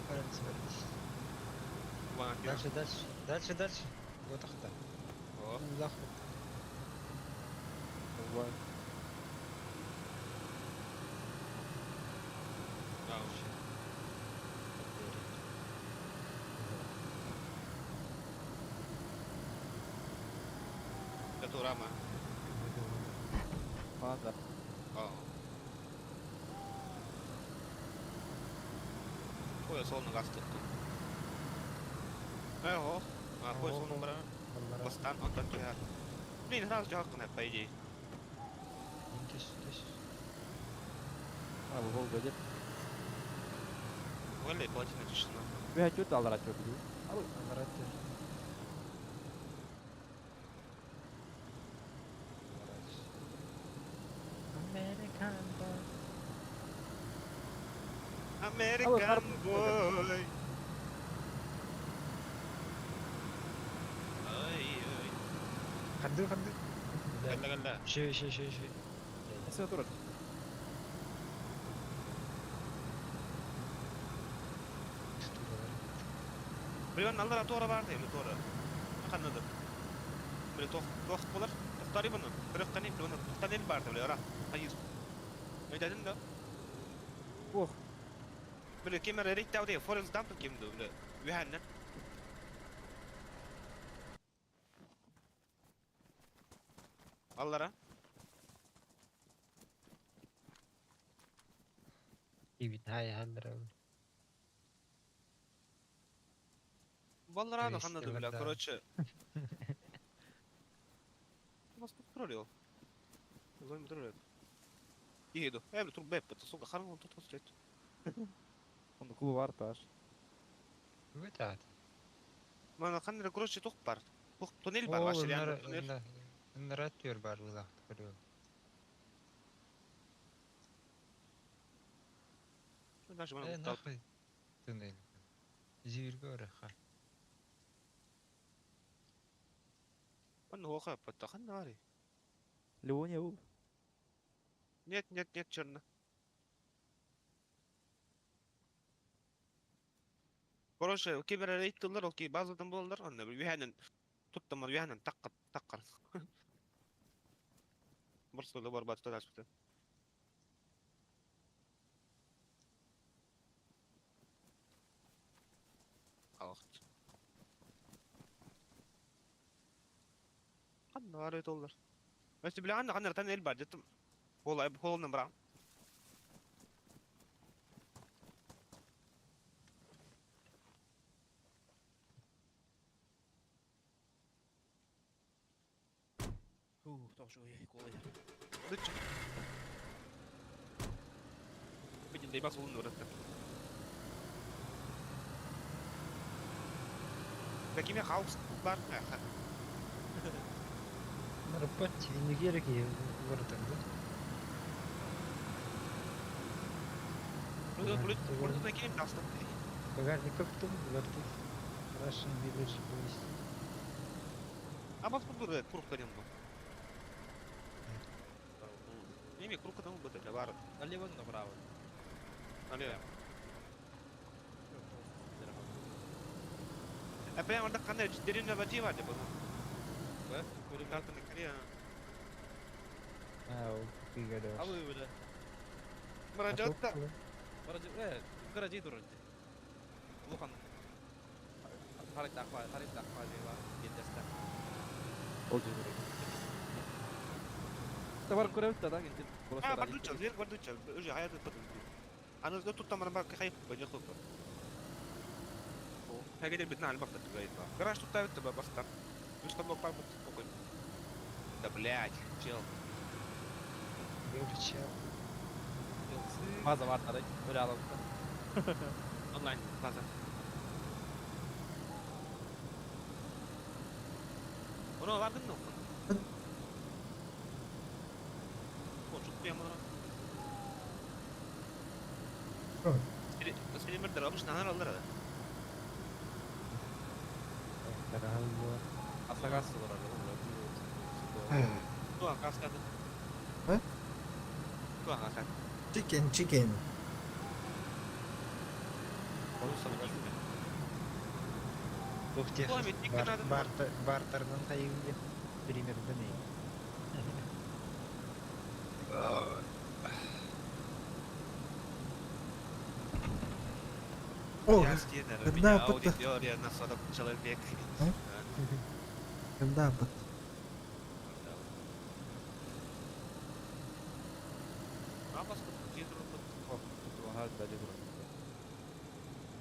Speaker 4: Баранс, баранс. Дальше, дальше, дальше, дальше. Вот ахта.
Speaker 3: О.
Speaker 2: Вот.
Speaker 3: Это рама.
Speaker 2: Ладно.
Speaker 3: О. Ой, сонно газ тут. Ого. А, хой сонно бра. Бастан, он так я. Блин, сразу жакын, по идее.
Speaker 4: Түс, түс.
Speaker 2: А, Волга где?
Speaker 3: Валя, плотина тишина.
Speaker 2: Я чё дал рачок?
Speaker 4: Аллара түр. American boy.
Speaker 3: American boy. Ай, ай.
Speaker 4: Ханды, ханды.
Speaker 3: Кэллэ кэллэ.
Speaker 4: Ши ши ши ши.
Speaker 2: Эсэ турар.
Speaker 3: Билен аллара туора бар дейм туора. Ханнаdır. Бile тох тох болар. Тохтары bunu. Kırık kani bunu. Тохтан бар бile ара. Hayır. Öydedin de.
Speaker 2: Ох.
Speaker 3: Бile кемер эрик тау дейм. Forrest Gump кимди бile. Үһәннен. Аллара.
Speaker 4: Ибит хай халлара.
Speaker 3: Баллара ханнаdır бile.
Speaker 4: Туристлер, да.
Speaker 3: Короче. Бас контролил. Зойм контролил. Иду. Эбли тур беппет. Сука, хан тут тут.
Speaker 2: Он клуб бар таш.
Speaker 4: Өтат.
Speaker 3: Мана ханнер короче тух бар. Тух туннель бар вообще реально туннель.
Speaker 4: Нара төр бар булак көрү.
Speaker 3: Даже мана
Speaker 4: Э
Speaker 3: туктал.
Speaker 4: нахуй. Туннель. Зирге ораха.
Speaker 3: Мана хоха патта ханнари.
Speaker 2: Ливония ул.
Speaker 3: Нет, нет, нет, черно. Короче, кибер рейттылар, окей, базадан болалар, анда бир үһәнен туттамар үһәнен таккар, таккар. Барсылы бар батта да. Алакт. Ханнары доллар. Бәсе биле анда ханнар тан эл бар жеттим. Бол холнан бара.
Speaker 2: Фу, тош ой, колы.
Speaker 3: Дычы. Видим, да и бас улын вырытты. Какими хаус бар?
Speaker 4: Нарапат инегерек выртан да.
Speaker 3: Ну, блин, просто накинем нас там.
Speaker 4: Багажник как там вырты. Russian Village Boys.
Speaker 3: А бас буду круг канен был. Неме круг канен был для бар.
Speaker 2: Налево, направо.
Speaker 3: Налево. А прямо так кандай деревня бажи бар деп.
Speaker 2: Да?
Speaker 3: Картаны корея.
Speaker 4: А, кыгада.
Speaker 2: Абы бile.
Speaker 3: Маражатта.
Speaker 2: Баражы, э, гаражи турар. Улахан. Харит аква, харит аква дева, гендеста. Ол жер. Табар көрөбүт да генде.
Speaker 3: А, бардуча, зер бардуча. Уже хаяты пытын. Аны туттамар бар кайып бажы хопа. Хәгәдер битна албак та түгәй. Гараж тут тавит таба бастан. Үш табак бар бит спокойно. Да блядь, чел.
Speaker 4: Чел.
Speaker 2: База бар тарай. Бөлө алып.
Speaker 3: Онлайн база. Оны бардың да? О, чуть прямо. Сeni bir almış nanar alır da.
Speaker 2: Асагас олар.
Speaker 3: Туа каскады.
Speaker 1: Э?
Speaker 3: Туа каскады.
Speaker 1: Chicken, chicken.
Speaker 4: Ух тех.
Speaker 3: Ой, мен тек надо.
Speaker 4: Бартердан хайыгы. Примерно не.
Speaker 1: О,
Speaker 3: Я стенер, у
Speaker 1: когда
Speaker 3: меня
Speaker 1: пыт-
Speaker 3: аудитория на 40 человек.
Speaker 1: А? Когда быт?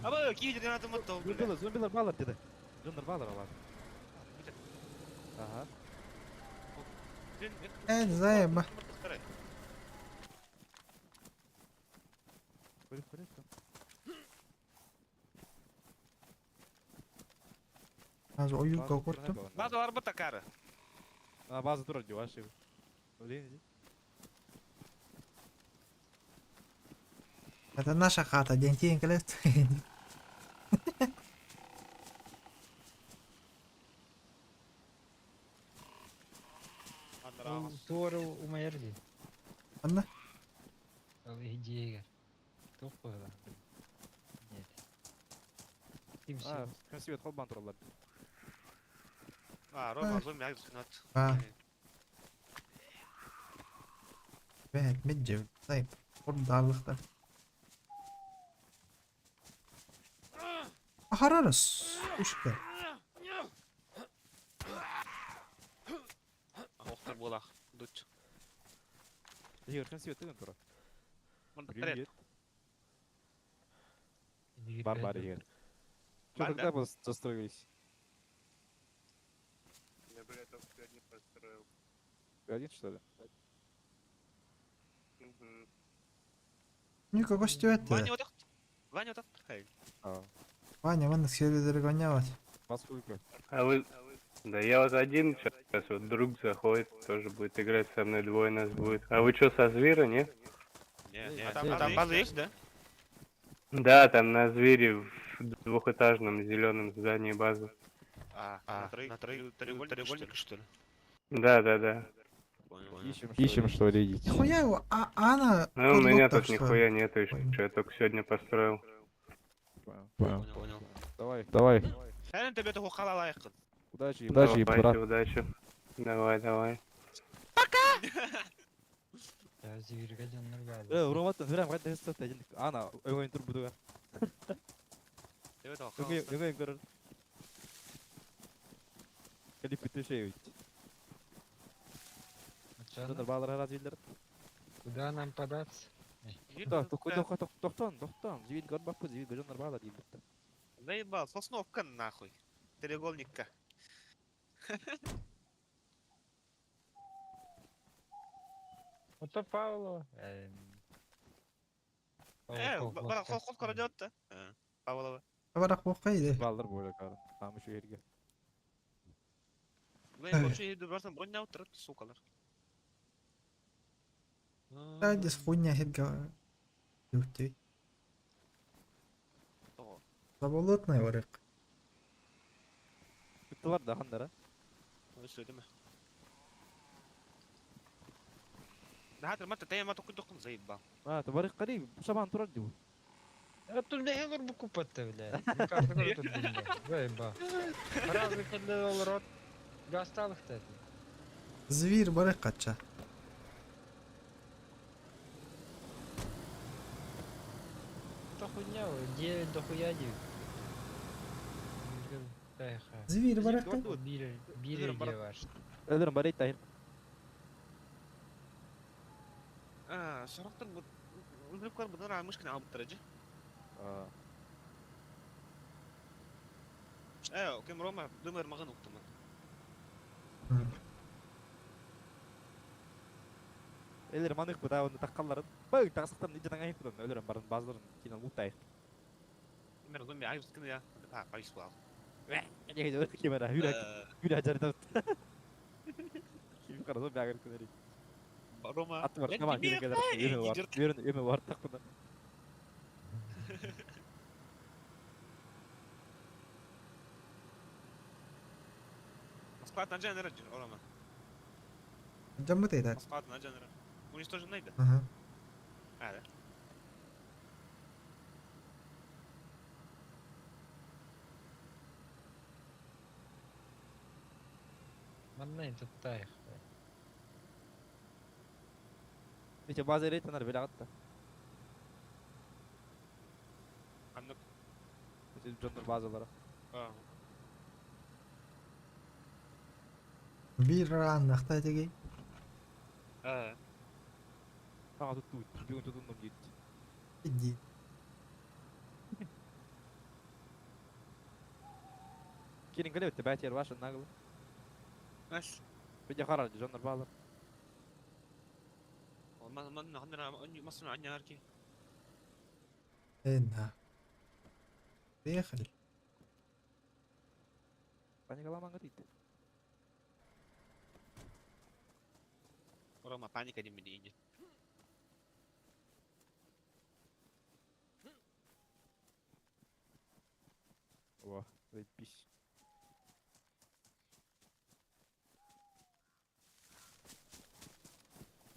Speaker 3: А, Аба, кийдер надо мыттал, бля.
Speaker 2: Зомбилар, зомбилар балар деди. Зомбилар балар алар. Ага.
Speaker 1: Э, не знаю, ма.
Speaker 2: Көрүп көрүп.
Speaker 1: Азыр оюлка көрдүм.
Speaker 3: База бар бу такары.
Speaker 2: А, база турар деп ашы. Ойлойм.
Speaker 1: Это наша хата, день тень келет.
Speaker 4: Туора умайар дии.
Speaker 1: Анна?
Speaker 4: Ол иһдьиэгэр. Туох быһыылаах? Нет.
Speaker 2: А, красивый холбан тураллар.
Speaker 3: А, Рома, зомби агресивный.
Speaker 1: А. Бэт меджев. Сайп. Ордалыктар. Ахарарыс. Ушка.
Speaker 3: Охтар буолах. Дуть.
Speaker 2: Игорь, красивый ты тура.
Speaker 3: Привет.
Speaker 2: Привет. Бар-бар, Игорь. Че,
Speaker 3: Бар,
Speaker 2: когда
Speaker 3: да?
Speaker 2: вы застроились?
Speaker 5: Я, блядь, только сегодня построил.
Speaker 2: Ты один, что ли?
Speaker 5: Угу.
Speaker 1: Ника костюэт.
Speaker 3: Ваня вот так. Ваня вот так. Хай.
Speaker 2: А,
Speaker 1: Ваня, вон серверы гонявать.
Speaker 2: во сколько?
Speaker 5: А вы... Да я вот один сейчас, вот друг заходит, тоже будет играть со мной, двое нас будет. А вы что, со Звира, нет?
Speaker 3: Не,
Speaker 2: Не,
Speaker 3: а там, там база есть, да?
Speaker 5: Да, там на Звере в двухэтажном зеленом здании базы.
Speaker 3: А, на треугольник, что ли?
Speaker 5: Да, да, да.
Speaker 3: Понял.
Speaker 2: Ищем, Ищем, что ли, идите.
Speaker 1: Нихуя его, а Анна...
Speaker 5: Ну, у меня
Speaker 1: подлог-то,
Speaker 5: тут
Speaker 1: что ли?
Speaker 5: нихуя нету еще,
Speaker 1: Понял.
Speaker 5: я только сегодня построил.
Speaker 2: Понял.
Speaker 3: Понял, понял.
Speaker 2: Давай, давай.
Speaker 3: Эн тебе того халалайкын.
Speaker 2: Удачи, удачи,
Speaker 5: Давайте,
Speaker 2: брат.
Speaker 5: удачи. Давай, давай.
Speaker 4: Я зверьга дьоннор
Speaker 2: Э, Роматтан хүрем кайда хыссат один. Ана, өңөйн тур будуга.
Speaker 3: Тебе того
Speaker 2: Өңөй, өңөйн көрөр. Калип күтөшөй бит. Донор баалар хара зилдер.
Speaker 4: Куда нам податься?
Speaker 2: Токтон, токтон. Зибил көрбөкпү, зибил донор баалар дейт.
Speaker 3: Заебал, сосновка нахуй. Треугольникка.
Speaker 4: Ото Павло.
Speaker 3: Э, бара хол крадет да. Павлова.
Speaker 1: Барак бокай
Speaker 2: Баалар бойло кара. Там еще жерге.
Speaker 3: Блин, вообще иду барсам броня утрат, сукалар.
Speaker 1: Радис хуйня хетга. Юхти.
Speaker 3: Того.
Speaker 1: Заболотный барак.
Speaker 2: Күттүлар да хандара.
Speaker 3: Сөйлеме. Нахатыр мата тая мата кудукун заебал.
Speaker 2: А, табарык кари, шабан турар дибу.
Speaker 4: А тут не хелор букупатта, бля. Карта тут бля. Заеба. Разве когда рот гасталых-то?
Speaker 1: Зверь барак кача.
Speaker 4: Это хуйня, 9 дохуя 9.
Speaker 1: Зверь барак.
Speaker 4: Бир, бир бар.
Speaker 2: Өлөрүм барайт тайыр.
Speaker 3: А, сорактыр бу Өлүп кар будан мышкын алып туражы.
Speaker 2: А,
Speaker 3: Э, кем Рома, дымыр магын уктум.
Speaker 2: Элер манык бу да оны таккалларын. Бай тагысыктан ижетан айып будан өлөрүм барын базларын кинен лутайык.
Speaker 3: Мен зомби айыскын я. А, пайс буал.
Speaker 2: Неге жок кемера хүрә хүрә жарда. Ким караса бягыр күнәри.
Speaker 3: Рома.
Speaker 2: Аты бар, тамам кирәк кадәр. Өме бар. Өрүн өмө бар так буна.
Speaker 3: Склад на дженера, Рома.
Speaker 1: Жамбыт это.
Speaker 3: Склад на дженера. Уничтожен найда.
Speaker 1: Ага.
Speaker 3: А, да.
Speaker 4: Манна тут тайх.
Speaker 2: Нече база рейтанар белагатта.
Speaker 3: Аннык.
Speaker 2: Нече жоннор базалары.
Speaker 3: А.
Speaker 1: Бир раннахта теги.
Speaker 3: А.
Speaker 2: Ага тут тут. Бүгүн тутундум дейт.
Speaker 1: Иди.
Speaker 2: Келин келебет бәтер башы нагыл.
Speaker 3: Ас.
Speaker 2: Виде карар жоннор баалар.
Speaker 3: Ман ман хандара масына аня арки.
Speaker 1: Энна. Приехали.
Speaker 2: Паникаламаңга дейт.
Speaker 3: Рома, паника не мне.
Speaker 2: О, заебись.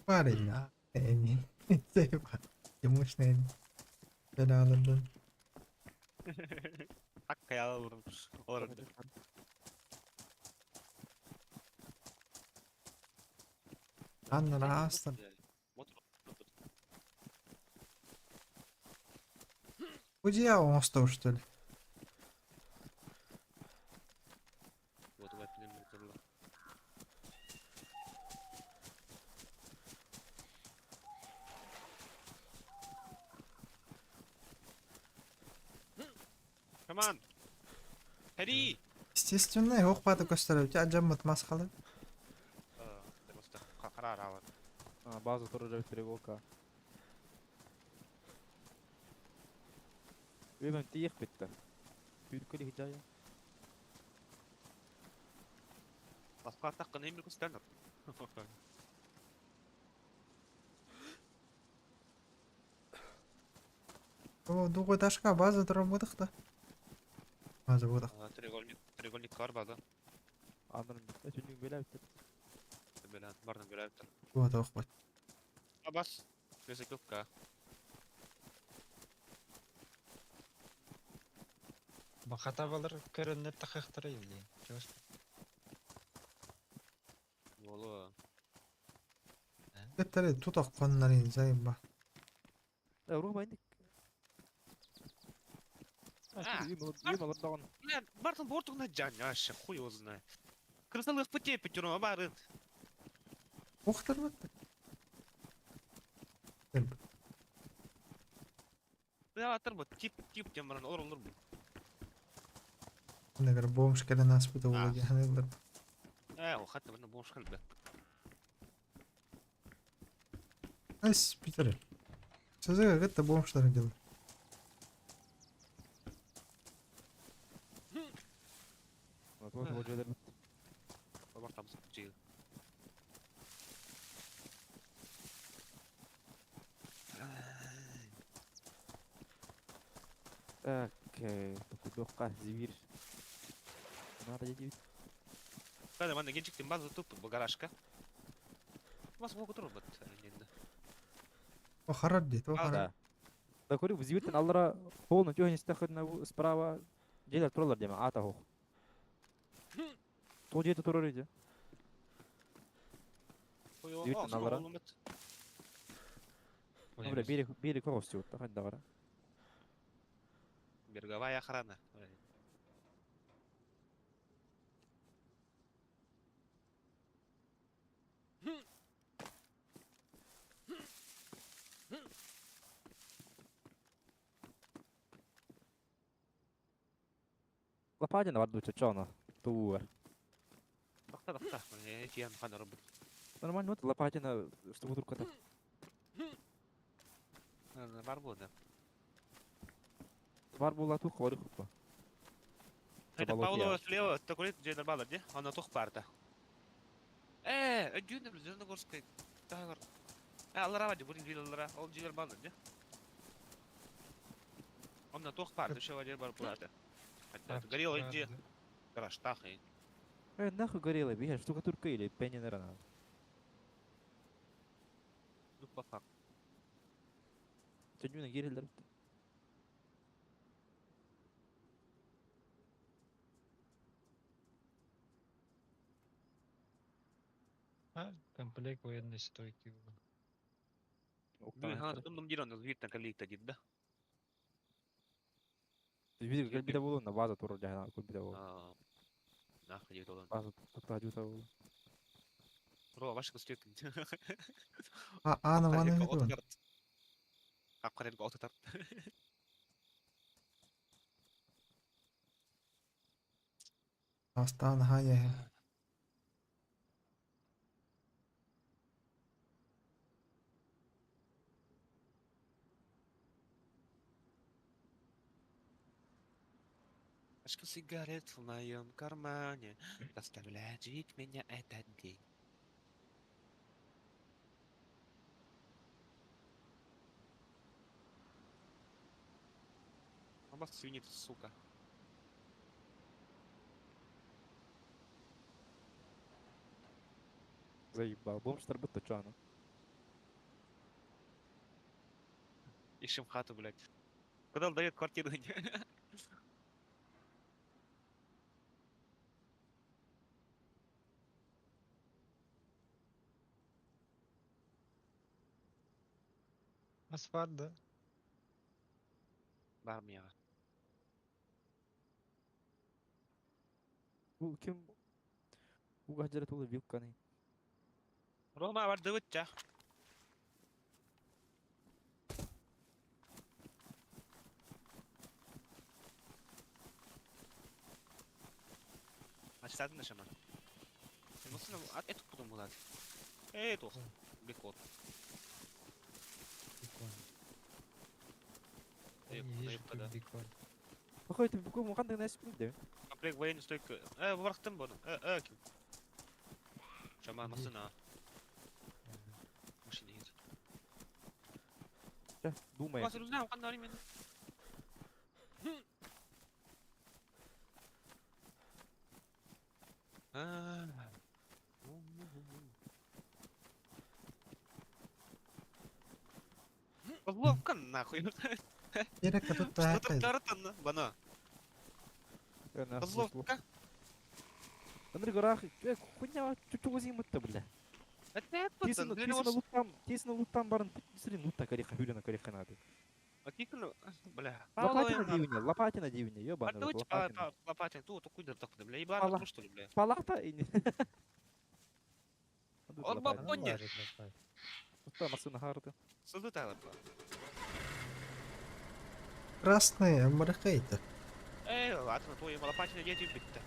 Speaker 1: Парень, а, Тимушный belalardan.
Speaker 3: Hakka alırım. Olur.
Speaker 1: Анна астан. Удия оҥостор, что ли?
Speaker 3: Come on. Hadi.
Speaker 1: Естественно, ох бата көстөрөбүт ажаммыт масқалы.
Speaker 3: Karar alın.
Speaker 2: А, база тоже переволка. Үөмэн тиийэх битта. Түүркөлі хиджая.
Speaker 3: Басқа таққын емір көстәнір.
Speaker 1: О, дугу ташка база турабытых да. База будах.
Speaker 3: Треугольник, треугольник бар база.
Speaker 2: Анырын битта, түннүк бөлә битта.
Speaker 3: Бөлән, барын бөләп тұр.
Speaker 1: Вот ох бат.
Speaker 3: Абас. Весокилка.
Speaker 4: Бахата балар көрөннөр тахахтара или. Чугас.
Speaker 3: Болу.
Speaker 1: Кеттери тутак коннарын зайба.
Speaker 2: Да, рух байндык.
Speaker 3: А,
Speaker 2: Үйм алыр даган.
Speaker 3: Бля, бартын бортугна жан, вообще хуй его знает. Крысалых путей пятером, барын.
Speaker 1: Охтар бат.
Speaker 3: Бля, атыр бу, тип, тип тем баран, olur olur bu.
Speaker 1: Негер бомж келен аспыты
Speaker 3: А.
Speaker 1: ола геханылар.
Speaker 3: Э, о, хатта бана бомж хал, бля.
Speaker 1: Ас Питер. Сызыга гытта бомжтар дел.
Speaker 2: Вот вот жерлер бит.
Speaker 3: Бар там жигил.
Speaker 2: Так, токудокка зибир. Надо дедибит.
Speaker 3: Када мана генчиктин база туп бу гаражка. Бас могу туруп бат. Енді.
Speaker 1: О харар дейт, о
Speaker 3: А,
Speaker 1: харар.
Speaker 2: Да. Да көрү зибиртен аллара полный тёхнистахына справа желер туралар деме ата хох. То жерде турар иди. Зибиртен аллара. Бля, берег берег хох всё, тахан дагара.
Speaker 3: Береговая охрана.
Speaker 2: Лопатина бар дуча чона. Туар.
Speaker 3: Бақта бақта. Тиян хан робот.
Speaker 2: Нормально вот лопатина штукатурка так.
Speaker 3: Бар бу да.
Speaker 2: Бар була тух бар хупа.
Speaker 3: Это
Speaker 2: Заболотья.
Speaker 3: Павлова слева, такой джейдер бала, где? Она тух парта. Э, дюнер, Зеленогорской. Тагар. Э, аллара вади, бурин вил аллара, ол джейдер бала, где? Он на тух парта, еще один бар плата. Горело где? Гараж тахай.
Speaker 2: Э, нахуй горела, бия, штукатурка или пенни наверное.
Speaker 3: Ну, по факту.
Speaker 2: Түнүнө кирилдер.
Speaker 4: А, комплект военной стойки.
Speaker 3: Блин, хан тумдум дирон, виртан каликта дид, да?
Speaker 2: Видео кэлбитэ буолуон на база турар дьаһана кэлбитэ буолуон.
Speaker 3: А, Нахуй дед олон.
Speaker 2: База тута жута буолуон.
Speaker 3: Ро, ваша костюм.
Speaker 1: А, ана маны хитуан.
Speaker 3: Апкарелге от тарт.
Speaker 1: Астан хая.
Speaker 3: Пачка сигарет в моем кармане заставляет жить меня этот день. Оба свинит, сука.
Speaker 2: Заебал. Бомж тарбыт чана.
Speaker 3: Ищем хату, блядь. Когда он дает квартиру?
Speaker 4: Мас баар да?
Speaker 3: Бар мияҕа.
Speaker 2: Бу ким уга дьара тула вилканы.
Speaker 3: Рома бардыбыт ча. Açtadın da şaman. Nasıl at et kudum bulat. Эй, тух. Бекот.
Speaker 4: Бекон. Я не вижу тут бекон.
Speaker 2: Какой ты бекон ханнык нәрсә билде.
Speaker 3: Комплект военной стойка. Вархтым буну. Ким. Шаман машина. Машина едет.
Speaker 2: Думай.
Speaker 3: Вас узнал, кандай мен. Ловко нахуй.
Speaker 1: Биэрэккэ тут
Speaker 3: Что
Speaker 1: таһаакка
Speaker 3: там бана. Ловко.
Speaker 2: Андрей Горах, хуйня чучугузимытта бля.
Speaker 3: Это
Speaker 2: Тесен луттан, тесен луттан барын сирин лутта кариха хүлена кариха надо.
Speaker 3: Бля.
Speaker 2: Лопатина дивне, лопатина дивне, ёбаный рот, лопатина.
Speaker 3: Лопатин, ту, хуй да так, бля, ебаный, что ли, бля.
Speaker 2: Палата и не.
Speaker 3: Он бабоня.
Speaker 2: Уста машина харды.
Speaker 3: Сылдытала.
Speaker 1: Красная марахайта.
Speaker 3: Эй, ладно, твой лопатина дети битте.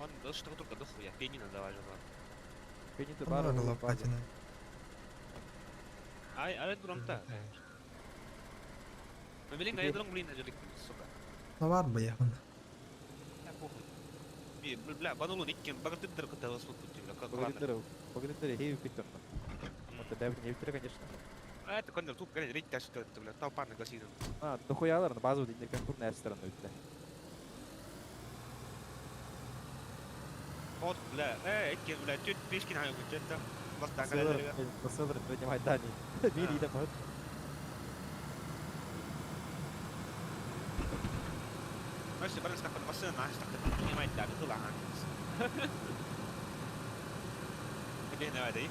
Speaker 3: Он был что только дохуя, пенина давай же.
Speaker 2: Пенина бар.
Speaker 1: Лопатина.
Speaker 3: Ай, ай, дронта. Ну, блин, ай, дрон, блин, сука.
Speaker 1: Ну ладно, я.
Speaker 3: Я похуй. Бля, банулу никем, багатыдыр кыталы слухать, бля, как ладно.
Speaker 2: Багатыдыр, багатыдыр, хей, питер. Вот это не питер, конечно.
Speaker 3: А это кондор туп, конечно, рейд тяжко, бля, толпа на гласином.
Speaker 2: А, дохуялар, на базу динде конкур на сторону, бля.
Speaker 3: Вот, бля, эти, бля, тют пешки на это.
Speaker 2: Басылыр, принимай дани. Мири да мат.
Speaker 3: Знаешь, барыс как машина, наш так принимай дани, туда. Где на воде?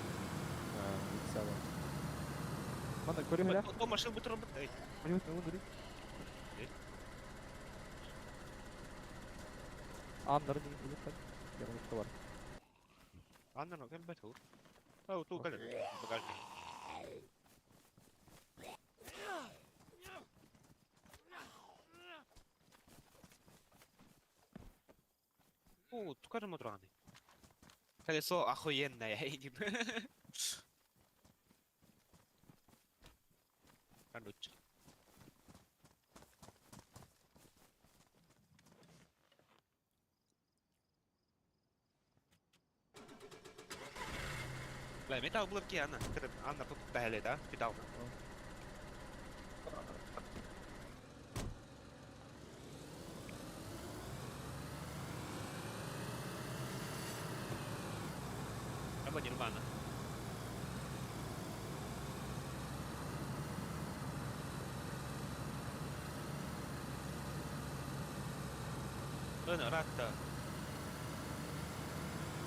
Speaker 2: Мана көрү
Speaker 3: То машина будет работать.
Speaker 2: Көрү ну Аннары деген үлек Яғни бар.
Speaker 3: Аннары кәлбәт ул. Ау, ту кәл. Багажник. О, тукары мотораны. Колесо охуенное, Короче. Бля, металл блоки, Анна. Анна пахали, да? Педал. Аба Нирвана. Ön ratta.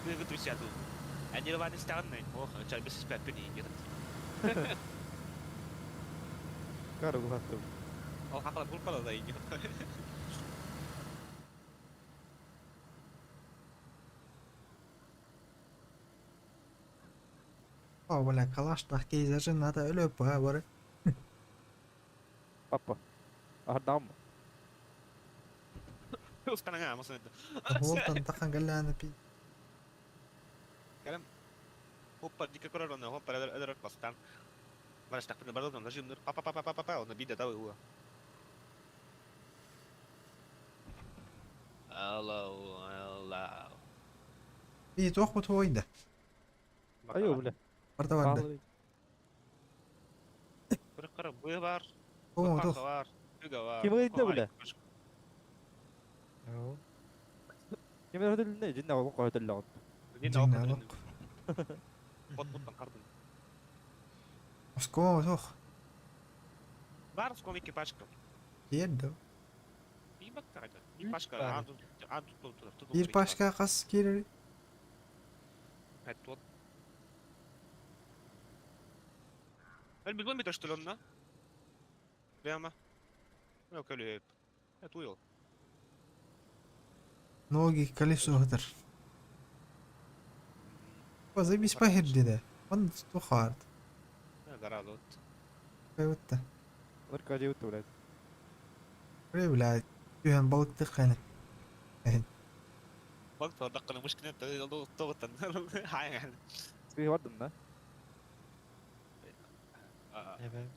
Speaker 3: Выключи тут. А Нирвана странный. Ох, чай без спяпени нет.
Speaker 2: Кару гулаттым.
Speaker 3: Ол хақала бұл қала да идет.
Speaker 1: О, бля, калаш кейзажы надо өлөп бар.
Speaker 2: Папа. Ардам.
Speaker 3: Устанага, масын.
Speaker 1: Волтан тахан галляны пи.
Speaker 3: Калам. Хоппа, дике корона, хоппа, эдер бастан. Бараш так бардон, нажим, па па па па па па, он обида дал его. Hello, hello.
Speaker 1: И туох бут хуойда.
Speaker 2: Айо, бля.
Speaker 1: Барда барда.
Speaker 3: Бір қыры б бар,
Speaker 1: О, туох.
Speaker 3: бар, түгі бар.
Speaker 2: Ким ыйды, бля?
Speaker 4: Ау.
Speaker 2: Ким өтөлүнө жинна олук өтөллөгөн.
Speaker 1: Жинна олук.
Speaker 3: Бот боттан кардым.
Speaker 1: Оскоо туох.
Speaker 3: Бар скон экипажка.
Speaker 1: Тиэрдэ.
Speaker 3: Бактарга.
Speaker 4: Үс
Speaker 3: Пашка,
Speaker 4: бар.
Speaker 3: а тут тут тут
Speaker 1: Биир пашка хас киирэр?
Speaker 3: Вот. Элбит что ли, онно? Прямо. Ну, көлүөп. Это уйол.
Speaker 1: Ноги колесо хатар. Заебись пахирди Он тухард.
Speaker 3: Гаралот.
Speaker 1: Кайватта.
Speaker 2: Только один блядь.
Speaker 1: Блядь. Түһэн балыктык кайны.
Speaker 3: Бак тордаккана мышкина тоғыттан. Хай.
Speaker 2: Сви бардым да.
Speaker 4: Эбэ.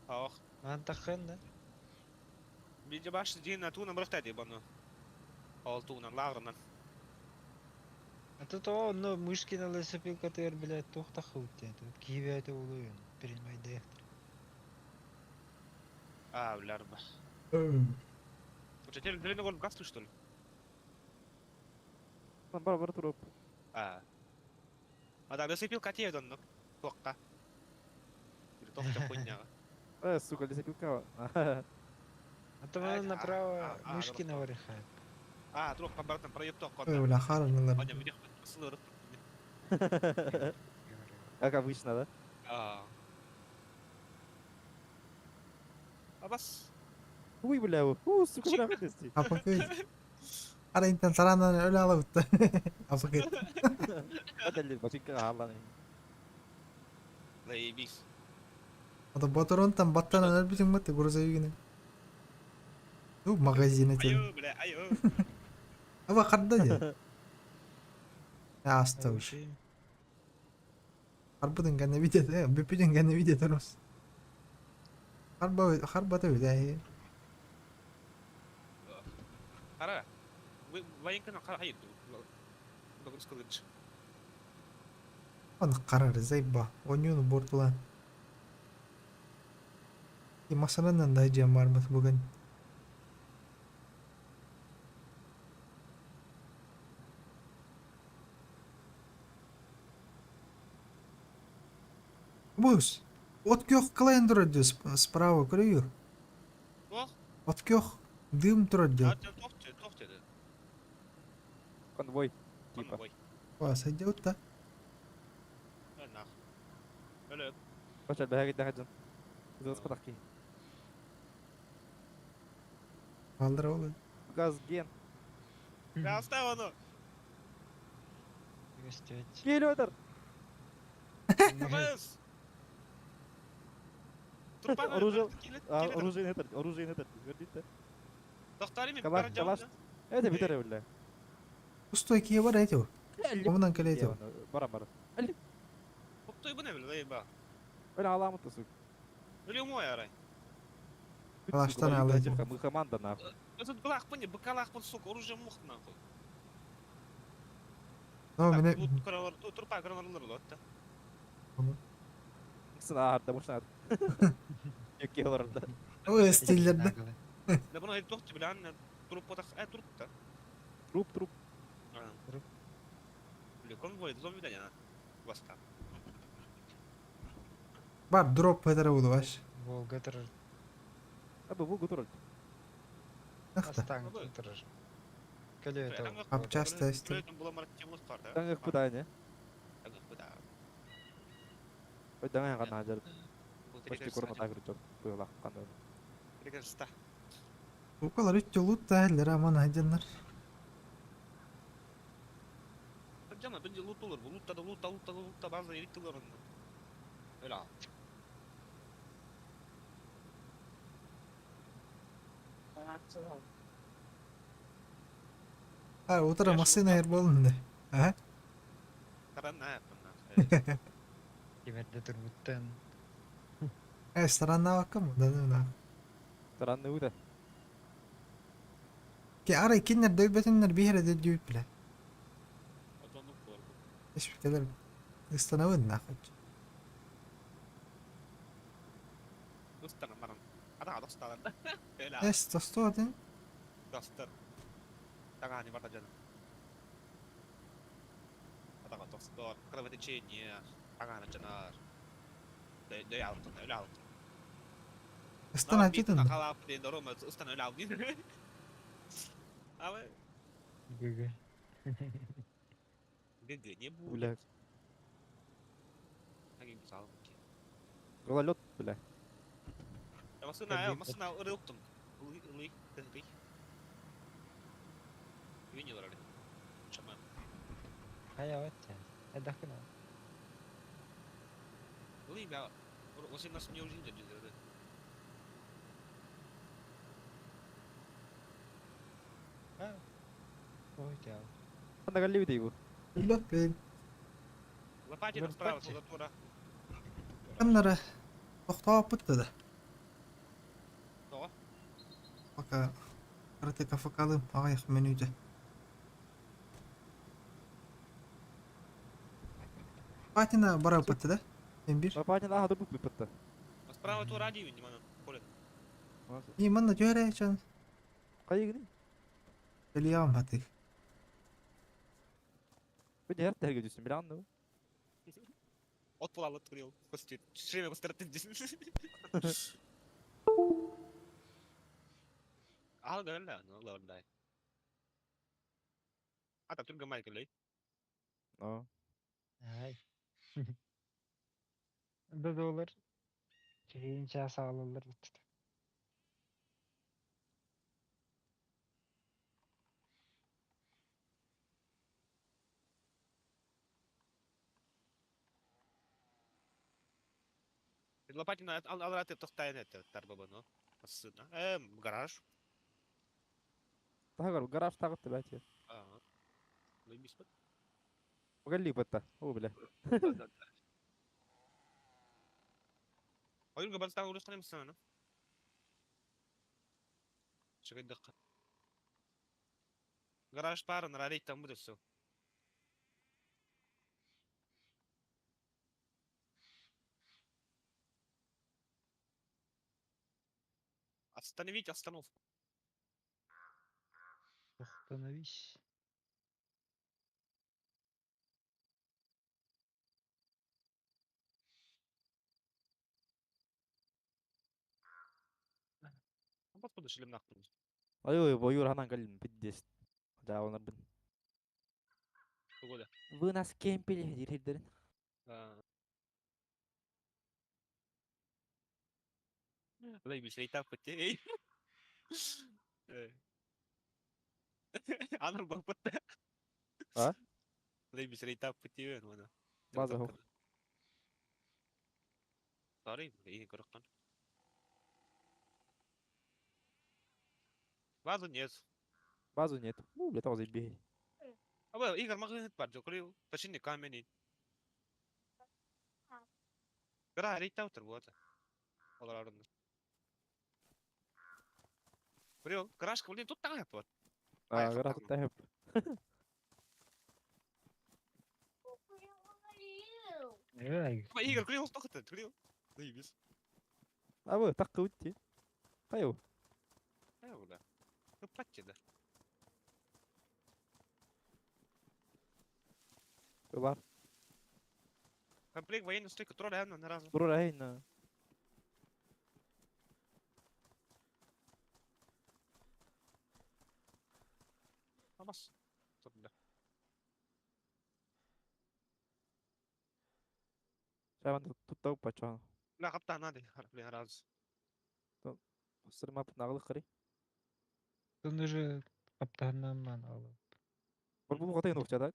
Speaker 3: Ах.
Speaker 4: Ман тахын да.
Speaker 3: Биде баш дин туна брахтади бано. Ол туна лаврынан.
Speaker 4: А тут о, ну мышкина лесопилка тер, блядь, тух тахыл тет. Киеве это улуюн. Принимай дехтер.
Speaker 3: А, блярба. Учитель длинный гол газ что ли?
Speaker 2: Там бар бар туруп.
Speaker 3: А. А да, лесопилка те донно. Тоққа. Тоқта хуйня.
Speaker 2: Сука, лесопилка.
Speaker 4: А то вон направо Мышкина варихает.
Speaker 3: А, друг по братам проеб тоққа.
Speaker 1: Бля, харан
Speaker 3: Аня, видишь, сылырып.
Speaker 2: Как обычно, да?
Speaker 3: А. А бас.
Speaker 2: Уй, бля, у, сука, бля, вырасти.
Speaker 1: Апакы. Ара интен саранан өлө алабытта. Апакы.
Speaker 2: Бадалли, бачинка халлан.
Speaker 3: Заебись.
Speaker 1: Ата батырон там баттан өлбүтүң мат грузовигine. Ну, магазин эти.
Speaker 3: Айо, бля, айо.
Speaker 1: Аба карда же. Аста уж. Харбытын гана видит, бүпүтүн гана видит рус. Харба харбата вида.
Speaker 3: Қара. Военканы қара хайыр. Нагрузка.
Speaker 1: Он карар зайба. Онюну бортула. И масанан да жем бар бат бүгін. Бус. От көх кылайын тұрады справа көрөйүр.
Speaker 3: Ох,
Speaker 1: От көх дым тұрады.
Speaker 3: а тоқ тоқ деді.
Speaker 2: Конвой, типа.
Speaker 3: Конвой.
Speaker 1: Ва, сойдет да?
Speaker 3: Нах. Өлі.
Speaker 2: Бача, бәгә дәһәҗен. Зас патаки.
Speaker 1: Алдыра олы.
Speaker 2: Газ ген.
Speaker 3: Оставь оно.
Speaker 2: Келіп
Speaker 3: Быс.
Speaker 2: Оружие. Оружие нетер, оружие нетер. Көрдүт да.
Speaker 3: Тоқтар мен
Speaker 2: Калаш, калаш. Это битер бля.
Speaker 1: Пустой кие бар әйтеу. Омынан келе әйтеу.
Speaker 2: Бара бара.
Speaker 3: Пустой бұ не біле, ба.
Speaker 2: Бля, аламы то сука.
Speaker 3: Өлі мой арай.
Speaker 1: Калаштан алады.
Speaker 2: Мы команда нахуй.
Speaker 3: Этот былақ не, быкалақ сука, оружие мух нахуй.
Speaker 1: Но мене
Speaker 3: Турпа кыралар болады да.
Speaker 2: Сына арда мушна. Юке барда.
Speaker 1: Ой, стиллерді.
Speaker 3: Да бұны айтып тоқты біле, анна труп потақ, ә труп та.
Speaker 2: Труп, труп.
Speaker 4: Труп.
Speaker 3: Бля, конвой, зомби да не Баста.
Speaker 1: Бар дроп пайдара болду баш.
Speaker 4: Волга тұрыр.
Speaker 2: Абы Волга тұрыр.
Speaker 1: Нахта.
Speaker 4: Астаң тұрыр. Келе это.
Speaker 1: Апчаста эсти.
Speaker 2: Таңғы куда не?
Speaker 3: Таңғы куда.
Speaker 2: Ой, даңа гана жар. Почти корма тагыр жок. Буйла кандай.
Speaker 3: Рекерста.
Speaker 1: Укалар үт лут та әллер аман айдыннар.
Speaker 3: Жана, бенде лут олар, лутта да лутта, лутта, лутта, база еріктілер онда. Öyle al.
Speaker 1: А, утыра машина ер болын А?
Speaker 3: Таран не yaptın
Speaker 4: Кемерде тұрбуттан.
Speaker 1: Э, странна вакым, да да.
Speaker 2: Странный үдә.
Speaker 1: Ки ара киннер дөйбетиннер бихере де дүйүп биле. Иш келер. Истанабын нахуй.
Speaker 3: Достар маран. Ада достар. Öyle
Speaker 1: Эс, тостуатын.
Speaker 3: Достар. Тагани барда жана. Ада достар. Кровотечение. Тагана жанар. Дөй алтын, öyle алтын.
Speaker 1: Ыстанааччытын да?
Speaker 4: ГГ.
Speaker 3: ГГ не будет.
Speaker 2: Бля. Гололед, бля.
Speaker 3: Машина, машина ырыктым. Ылый, ылый, Видел ролик? Шаман.
Speaker 4: Хайа вот. Эдакына.
Speaker 3: Ылый, бя. Осы нас не уже не деді.
Speaker 4: А. Ой, тяу.
Speaker 2: Анда галли бит бу.
Speaker 1: Үллөт бэйм.
Speaker 3: Лопатина справа, солдатура.
Speaker 1: Каннара тохтооппут да.
Speaker 3: Тоҕо?
Speaker 1: Пока карате кафакалым аҕыйах мүнүүтэ. Патина бараппыт да? Эмбир.
Speaker 2: Лопатина аха дубук биппытта.
Speaker 3: Справа тура деймин, манан. Колет.
Speaker 1: И манна түөрэ чан
Speaker 2: Кайыгын.
Speaker 1: Элиям хатык.
Speaker 2: Бу дер терге түсүн билан ну.
Speaker 3: От булалы турил. Костю. Шреме бастыратын дейсің. Ал гөрөлө, ну лордай. Ата түргө майкел лей.
Speaker 2: А.
Speaker 4: Ай. Да доллар. Чейин час алалар бит.
Speaker 3: Лопатина ал алраты тохтайын это тарбаба, ну. Ассына. Гараж.
Speaker 2: Тагар гараж тагыт бәти.
Speaker 3: Ага. Ну бис бит.
Speaker 2: Галли битта. О, бля.
Speaker 3: Ойырга барстан урушкан эмессиң аны. Чыгыдык. Гараж барын рарейттан бу дөссө. Остановить остановку.
Speaker 4: Остановись.
Speaker 3: Откуда шлем нахуй?
Speaker 2: Ой, ой, ханан галлин пиддес. Да, он бин.
Speaker 3: Погода.
Speaker 2: Вы нас кемпили диридерин.
Speaker 3: Лей бис рейтап битте. Аныр бак битте.
Speaker 2: А?
Speaker 3: Лей бис рейтап битте мен оны.
Speaker 2: База хох.
Speaker 3: Сорри, и көрөккөн. Базу нет.
Speaker 2: Базу нет. У, бля, того заебей.
Speaker 3: А бу Игорь магнит бар, жокрил. Почини камень. Гара рейтап тур вот. Олар арында. Крил, гаражка, блин, тут так вот.
Speaker 2: А, гараж тут тахып.
Speaker 4: Эй.
Speaker 3: Игорь, крил, тохты, крил. Заебись.
Speaker 2: А вы, так кутти. Кайо.
Speaker 3: Э, бля. Ну, патти, да.
Speaker 2: Бар.
Speaker 3: Комплект военной стойка тролля, на разу.
Speaker 2: Турур айна.
Speaker 3: Амас. Тут, да.
Speaker 2: Шаван тут тау пачан.
Speaker 3: Ла, қаптан надо, блин, раз.
Speaker 2: Сырмап нагылы кыры.
Speaker 4: Тут уже каптаннан алып.
Speaker 2: Бір бұл қатай нохча так.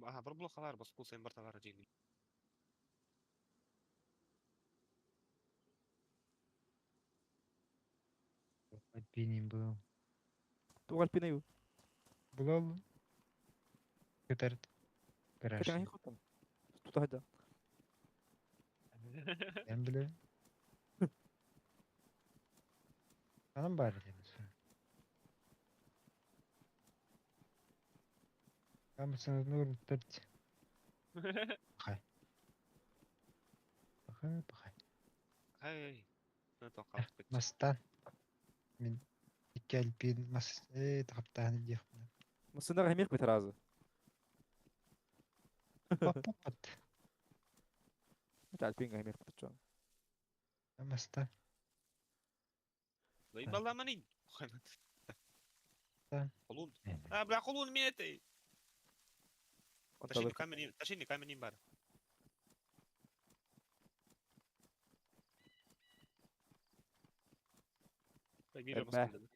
Speaker 3: Ага, бір блок алар, бас кул сайын бар товары дейін.
Speaker 4: Альпинин был.
Speaker 2: Тугал пинаю.
Speaker 4: Булал. Көтәрт. Гараж.
Speaker 2: Катан хотан. Тут хада.
Speaker 4: Мен билем. Анам бар дедим. Камсын нур төрт. Пахай. Пахай, пахай.
Speaker 3: Ай, ну то қалып кетті.
Speaker 4: Мастан. Мен икки альпин мас э таптааны диэхпин.
Speaker 2: Мысында хемек бит разы.
Speaker 4: Паппат.
Speaker 2: Бит альпин хемек бит чон.
Speaker 4: Мастан.
Speaker 3: Заебала Колун. А, бля, колун метей. Тащи камень, тащи камень бар.
Speaker 2: Эрбэ.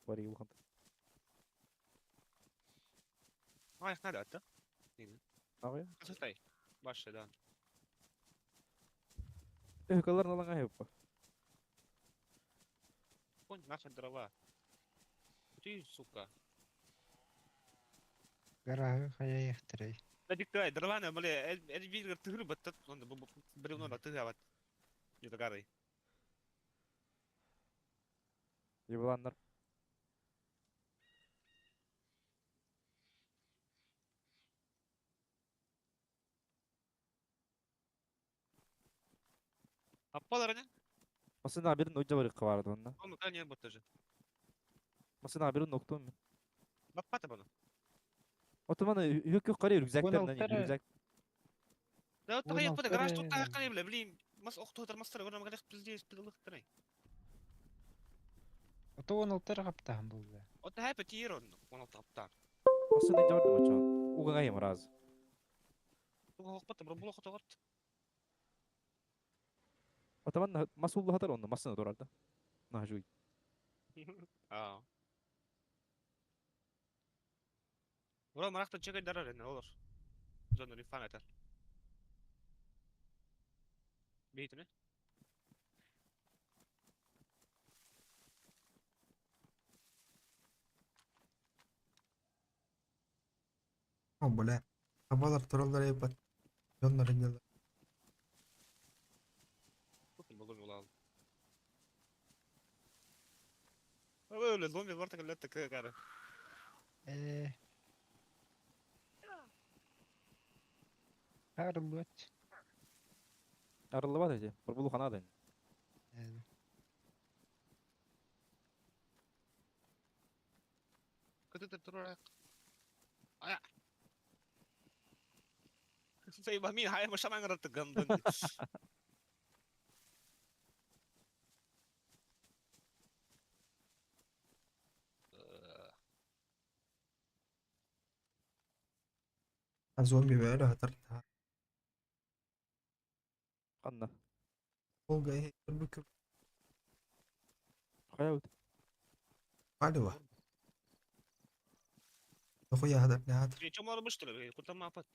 Speaker 2: Бари улахан.
Speaker 3: Ай, надо, да?
Speaker 2: Аҕыйа.
Speaker 3: Сытай. Башы, да.
Speaker 2: Өкөлөр налаҥа айыппа.
Speaker 3: Конь, нахуй дрова. Ты, сука.
Speaker 4: Гараһы хайа ихтэрэй.
Speaker 3: Да диктай, дрова на, бля, эль тыгры баттат, он бревно на тыгават. Не догадай.
Speaker 2: Ебаланнар.
Speaker 3: Аппалар не?
Speaker 2: Масына бирин уджа барык барды онна.
Speaker 3: Он да не бот тоже.
Speaker 2: Масына бирин октум мен.
Speaker 3: Баппата бұны.
Speaker 2: Отоманы юк юк карай рюкзактарынан
Speaker 4: Алтары.
Speaker 2: рюкзак.
Speaker 3: Да,
Speaker 4: Он
Speaker 3: тағаяқ бада, гараж тут
Speaker 4: алтары.
Speaker 3: тағаяқ қане бля, блин. Мас оқту мастар, көрім қалақ пиздец, пидылық
Speaker 4: Ото он алтары хаптахан булла.
Speaker 3: Ота хайпа тиер он, он алты апта.
Speaker 2: Масына жабарды мачан. Уган айым раз.
Speaker 3: Туға хоқпата, бір бұл оқыты ғырт.
Speaker 2: Отоман масулла хатар онна масына турарда. Нахжуй.
Speaker 3: Аа. Ура марақта чекай дарар энэ олар. Зона рифан атар. Бейтіне?
Speaker 1: О, бля. Табалар тураллар ебать. Дьоннор иннелер.
Speaker 3: Тут был улал. Ой, зомби бар так лет такая кара.
Speaker 4: Э. Харлот.
Speaker 2: Арылыбат эти. Бурбулу ханадын.
Speaker 4: Э.
Speaker 3: Кыты турак. Ая. Сей ба мин хай машаман рат гандын.
Speaker 1: А зомби бәрі хатар.
Speaker 2: Канна.
Speaker 1: Волга бүкіп
Speaker 2: Хаябыт.
Speaker 1: Алева. Дохуя хатар не хатар.
Speaker 3: Чомар быштыр, кутама апат.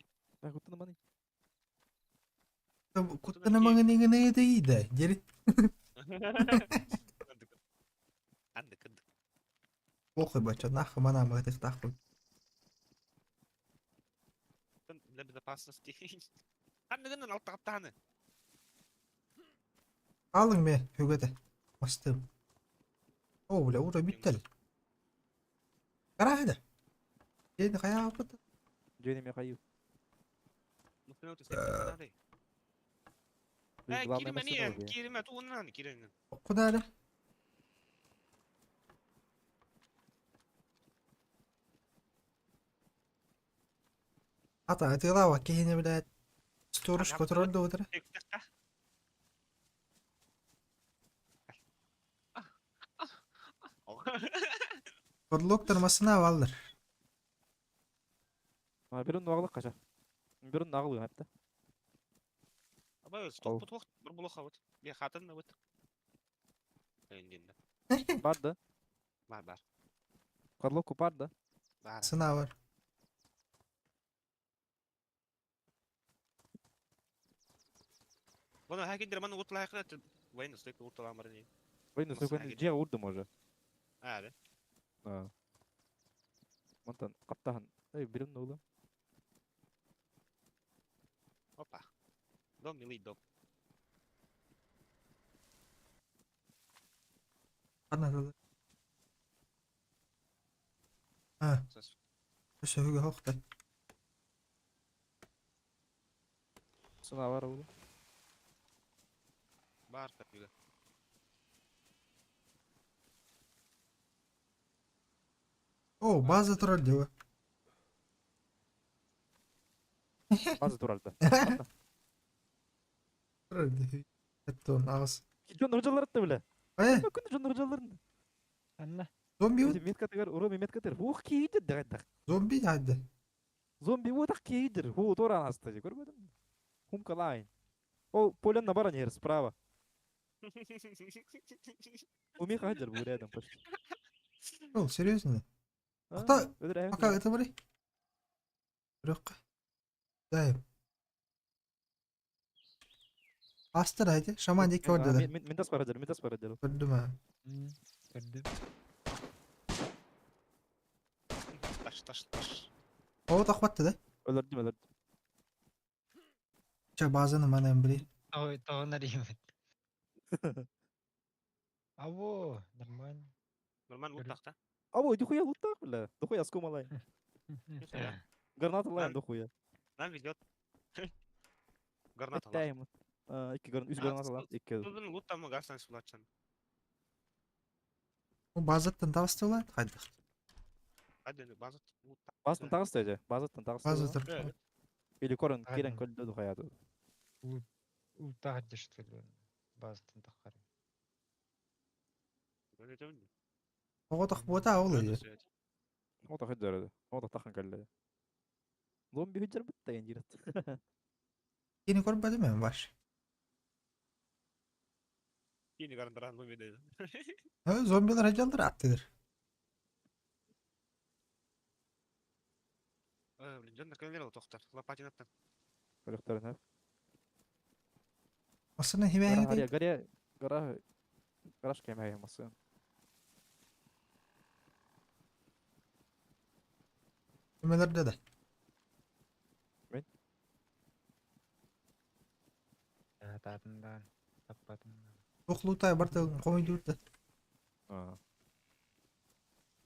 Speaker 2: Мен куттан маны.
Speaker 1: Куттана маңын еді Дери.
Speaker 3: Андык, андык.
Speaker 1: Похуй бача, нахуй мана магдых нахуй.
Speaker 3: Для безопасности. Андыгын алты каптаны.
Speaker 1: Алың ме, хүгәтә. Бастым. О, бля, ура биттел. Кара хәдә. Енді қая апыты.
Speaker 2: Жөне ме кайы.
Speaker 3: Э, кириме не, кириме туунан кириме.
Speaker 1: Куда Ата, атылава кихине, блядь. Сторож контроль доутра. Подлог масына алыр.
Speaker 2: Бирин нуаглык кача. Бирин нагылы хатта.
Speaker 3: Абай, стоп, вот бір булаха вот. Би хатын вот. Эндин.
Speaker 2: Барды.
Speaker 3: Бар, бар.
Speaker 2: Карлок барды.
Speaker 3: Бар.
Speaker 1: Сына бар.
Speaker 3: Бұны хакендер маны утлай хакын войну стойка утламар не.
Speaker 2: Войну стойка же урдым уже.
Speaker 3: А, да.
Speaker 2: А. Мантан каптахан. Эй, бирин нугла.
Speaker 3: Опа. Дом, милый дом.
Speaker 1: Ана А. Өсөгө хохта.
Speaker 2: Сына бар улу.
Speaker 3: Бар тапыга.
Speaker 1: О, база турар дева.
Speaker 2: База турарда.
Speaker 1: Турар дева. Это он ағыз.
Speaker 2: Жон ыржалар атты биле.
Speaker 1: Э,
Speaker 2: Күн дьоннор дьалларын.
Speaker 4: Анна.
Speaker 1: зомби вот.
Speaker 2: Меткатыгар, уруми меткатыр. Ух киидир дэгэтэх.
Speaker 1: Зомби хайды.
Speaker 2: Зомби вот киидир. Ху тора аста. Көрбөдүм. Хумкалайн. Ол полян на баране справа. Уми хаджар был рядом почти.
Speaker 1: О, серьезно?
Speaker 2: А,
Speaker 1: Ата,
Speaker 2: өлөр
Speaker 1: Пока это бari. Бирок. Дай. Астыр haydi. Шаман диэки көрдө да.
Speaker 2: Мен тас барадыр, мен тас барадыр.
Speaker 1: Көрдүм а.
Speaker 4: Көрдүм.
Speaker 3: Таш, таш, таш.
Speaker 1: О, тахватты да.
Speaker 2: Өлөрдүм, өлөрдүм.
Speaker 1: Ча базаны манан билейин.
Speaker 4: Ой, тоҕо нарыйбыт. Аво, нормально.
Speaker 3: Нормально вот так, да?
Speaker 2: А ой, дохуя лутак, бля. Дохуя скумалай.
Speaker 3: Нихуя.
Speaker 2: Граната лайн дохуя.
Speaker 3: Нам везет. Граната лайн.
Speaker 2: Эттайым. Икки гран, үс
Speaker 3: А,
Speaker 2: граната лайн, икки.
Speaker 3: Тут лут там гасан сулачан.
Speaker 1: Базаттан табыстылар хайдах.
Speaker 3: Один база лут.
Speaker 2: Базаттан тагыс деді. Базаттан тагыс.
Speaker 1: База тұр.
Speaker 2: Или корон
Speaker 4: Ладно.
Speaker 2: кирен көлдө дохуя.
Speaker 4: Ултаҕар что ли? Базаттан таххар.
Speaker 1: Ого тахбута ол edi.
Speaker 2: Ота хыджар. Ота тахан көлдө. Зомби хыджар битте енді жирет.
Speaker 1: Кини көрбөдүм мен баш.
Speaker 3: Кини гарандаран луми
Speaker 1: Ха, зомбилер хажалдар аттыдыр.
Speaker 3: Блин, дьон накалерил тохтар. Лопатинаттан.
Speaker 2: Көрөктөрүн.
Speaker 1: Масына химәһи
Speaker 2: Гаря, гаря, гара гараж кемәй масы.
Speaker 1: Көмөлөрдө да.
Speaker 4: Таатындаан, таппатындаан.
Speaker 1: Охлутай барта комойдур да.
Speaker 2: А.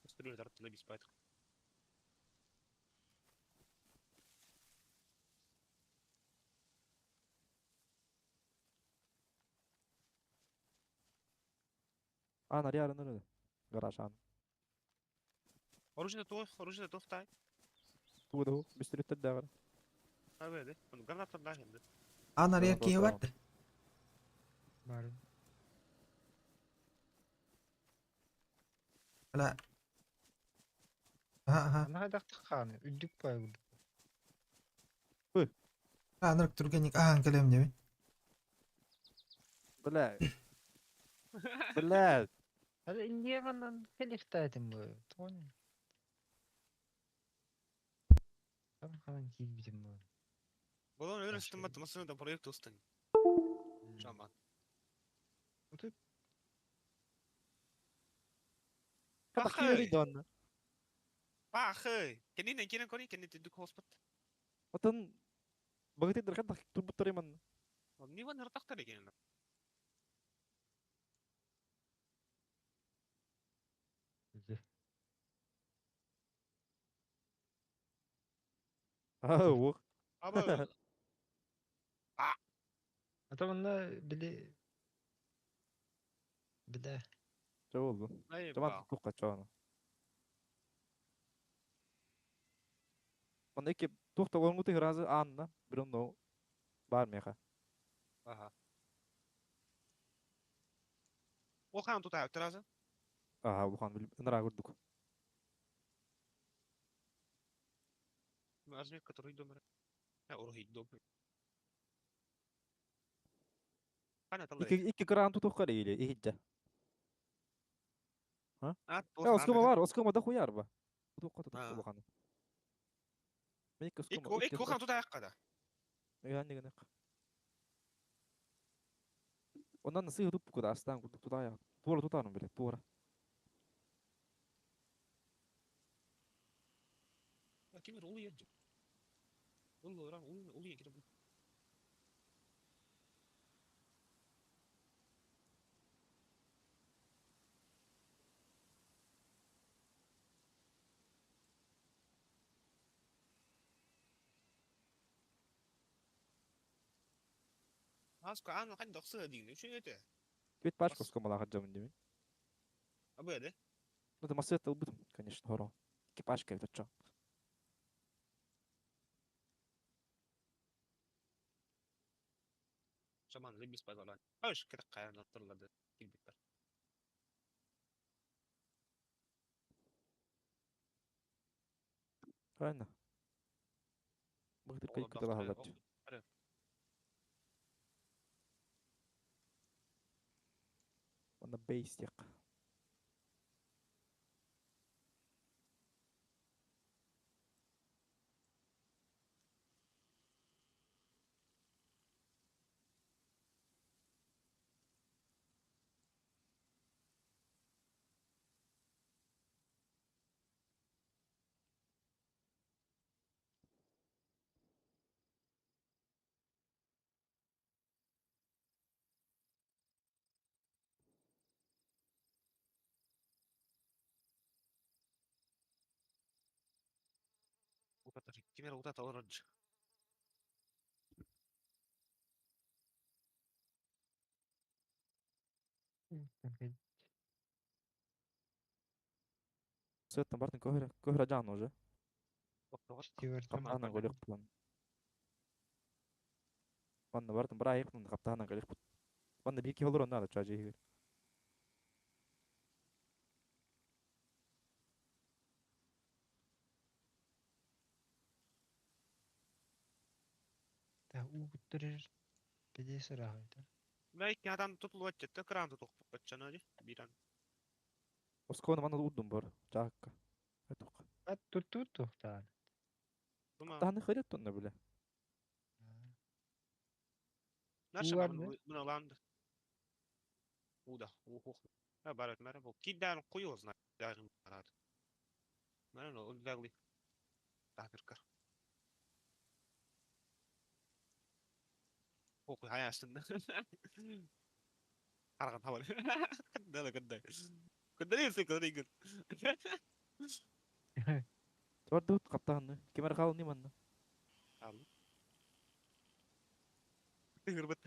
Speaker 3: Стрелю тарт на беспайт.
Speaker 2: А, наряр, наряр. Гараж ан.
Speaker 3: Оружие то, оружие то втай.
Speaker 2: Тугу бистреттер дагы.
Speaker 3: А бе, он граната да хенде.
Speaker 1: Анар ер киһи бар да.
Speaker 4: Бар.
Speaker 1: Ала. Аха, аха.
Speaker 4: Ана хайдахтах хааны, үрдүк бай үрдүк.
Speaker 1: Анар түргенник ахан келем демен.
Speaker 2: Бля. Бля.
Speaker 4: Хада инниэҕинэн кэлихтаатым бу. Тоҕон. Там ханан киирбитим бу.
Speaker 3: Болон
Speaker 4: Хорошо.
Speaker 3: өрөстүм бат масына да проект устан. Шаман.
Speaker 4: Отут
Speaker 2: Ката дон.
Speaker 3: Пахы. Кенин кенин кори кенин тидүк хоспот.
Speaker 2: Отон багытыдыр ката турбуттар иман.
Speaker 3: Не ван ртахтар экен.
Speaker 2: А, ох.
Speaker 3: Аба
Speaker 4: Ата манна били биле
Speaker 2: Чо болду? Жаман кукка чону. Онда ики тухта оңгуту разы анна, бирон бар меха.
Speaker 3: Ага. Ол хан тут аяктыр
Speaker 2: Ага, улахан билип ынара көрдүк.
Speaker 3: Азмек, который дома. А, урохи дома. Хана талай.
Speaker 2: Ики ики гран тутук или ихиджа.
Speaker 3: А,
Speaker 2: Э, оскома бар, оскома да хуяр ба. Тутук тутук
Speaker 3: А.
Speaker 2: улахан. Мен ики
Speaker 3: Ик
Speaker 2: оскома.
Speaker 3: ик хан тут аякка да.
Speaker 2: Ян деген. Ондан сыгы туп куда астан курдук тутая. Тура тутарым биле, тура.
Speaker 3: Кимир улу ерди. Улу рам улу улу екир. Аска аны хан доксы дигин үчүн өтө.
Speaker 2: Бет пачка оскома лага жамын демен.
Speaker 3: Абы да.
Speaker 2: Ну, это массет албытым, конечно, хоро. Ики пачка это чо.
Speaker 3: Жаман лебис пайдалан. Аш кирек каян аттырларды. Килбиттер.
Speaker 2: Правильно? Быһытырка
Speaker 3: Оҕолор
Speaker 2: иккитэ баһаллар. Уонна бейс диэххэ.
Speaker 3: Ким эрэ утата олорор.
Speaker 2: Сыаттан бартын көһөрө көһөрө дьаан уже. Хаптаһынан көрүөх булан. Манна бартын быраайык хаптаһынан көрүөх бут. Манна биир киһи олорон наада чаа дьиһигэр.
Speaker 4: Та уу куттарар бэдиэ сыраһайда.
Speaker 3: Бай киһатан тутулуот жетте кран тутук баччана биран.
Speaker 2: Оскуола манна урдум бар. Чаакка. Этук.
Speaker 4: Ат тутту туохтаан.
Speaker 2: Хаптаһаны хырыт тонна биле.
Speaker 3: Наша
Speaker 4: Уу арда.
Speaker 3: мына Уда, ухух. А барат мара бу кидан куй знает даже барат. Мара но улдагли. Тахырка. Ох, хайастын. Харган хабар. Кында кында. Кында не кында кында.
Speaker 2: Бардыбыт хаптаһаны. Ким эрэ хаалын манна.
Speaker 3: Ал. Тыгырбыт.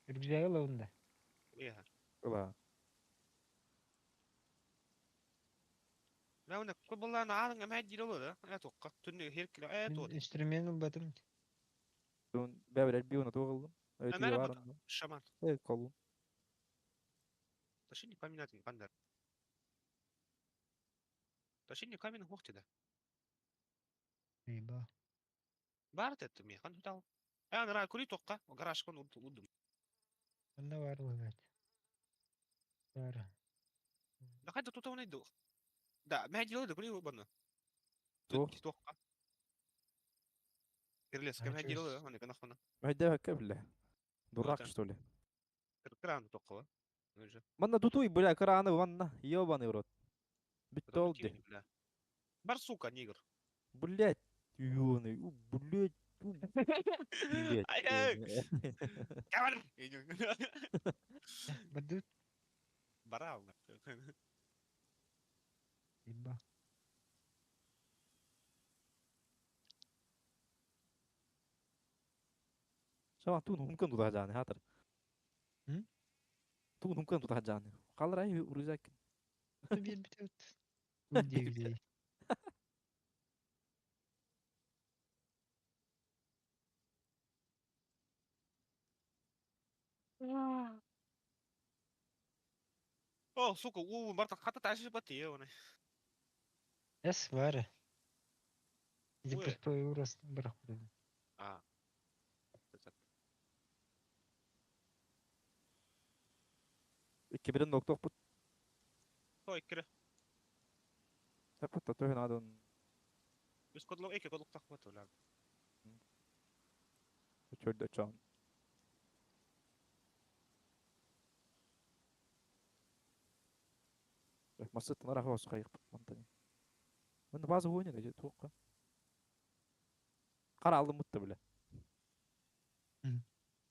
Speaker 4: Рюкзагы лабында.
Speaker 3: Ия.
Speaker 2: Ыла.
Speaker 3: Мә уна кубалан аның әмә дило да. Ә тоққа. Түнне херкиле ә
Speaker 4: Мин
Speaker 3: тот.
Speaker 4: инструмент ылбатым.
Speaker 2: Туун бәбер биуна туғылдым.
Speaker 3: Әмәр
Speaker 2: Өтүгө
Speaker 3: бат-
Speaker 2: бар.
Speaker 3: Шаман.
Speaker 2: Э колун.
Speaker 3: Ташини камень пандар. Ташини камень хохтида.
Speaker 4: Иба.
Speaker 3: Бар тетти ми хан тал. Ә нара кури тоққа. Гараж кон удум.
Speaker 4: Онда бар болот. Бар.
Speaker 3: Да хайда тута оны ду. Да, мә дило да кури бана.
Speaker 2: Туох.
Speaker 3: Тоққа. Кирлес,
Speaker 4: А,
Speaker 3: кем дило
Speaker 4: чё
Speaker 3: да, аны кана хана.
Speaker 2: Майда кэбле. Дурак
Speaker 3: да.
Speaker 2: что ли?
Speaker 3: Кран тоққа. Уже.
Speaker 2: Манна тутуй бля краны ванна. Ёбаный в рот. Бүттө олди.
Speaker 3: Бар сука, негр.
Speaker 2: Блять. Ёбаный. У, блять. У, блять.
Speaker 3: Ай, ай.
Speaker 2: ёбаный.
Speaker 3: Кабар.
Speaker 4: Бардыт.
Speaker 3: Барал.
Speaker 4: Иба.
Speaker 2: Шаман туун хумкан тутаһаджааны хатыр.
Speaker 4: М?
Speaker 2: Туун хумкан тутаһаджааны. Халар ай рюкзак.
Speaker 4: Бир битет. Удивлей.
Speaker 3: О, сука, у барта хата таши бати, оны.
Speaker 4: Эс бар. Иди
Speaker 3: Ой.
Speaker 4: пустой урос барах буду.
Speaker 3: А.
Speaker 2: Икки бирин доктор пут.
Speaker 3: Той кире.
Speaker 2: Таппат төхөн адын.
Speaker 3: Үс кодлог эки кодлог такмат улар.
Speaker 2: Чөрдө чон. Масыт нара хос кайык мантани. Мында база ойнады же туққа. Қара алдым мутты биле.
Speaker 4: Мгм.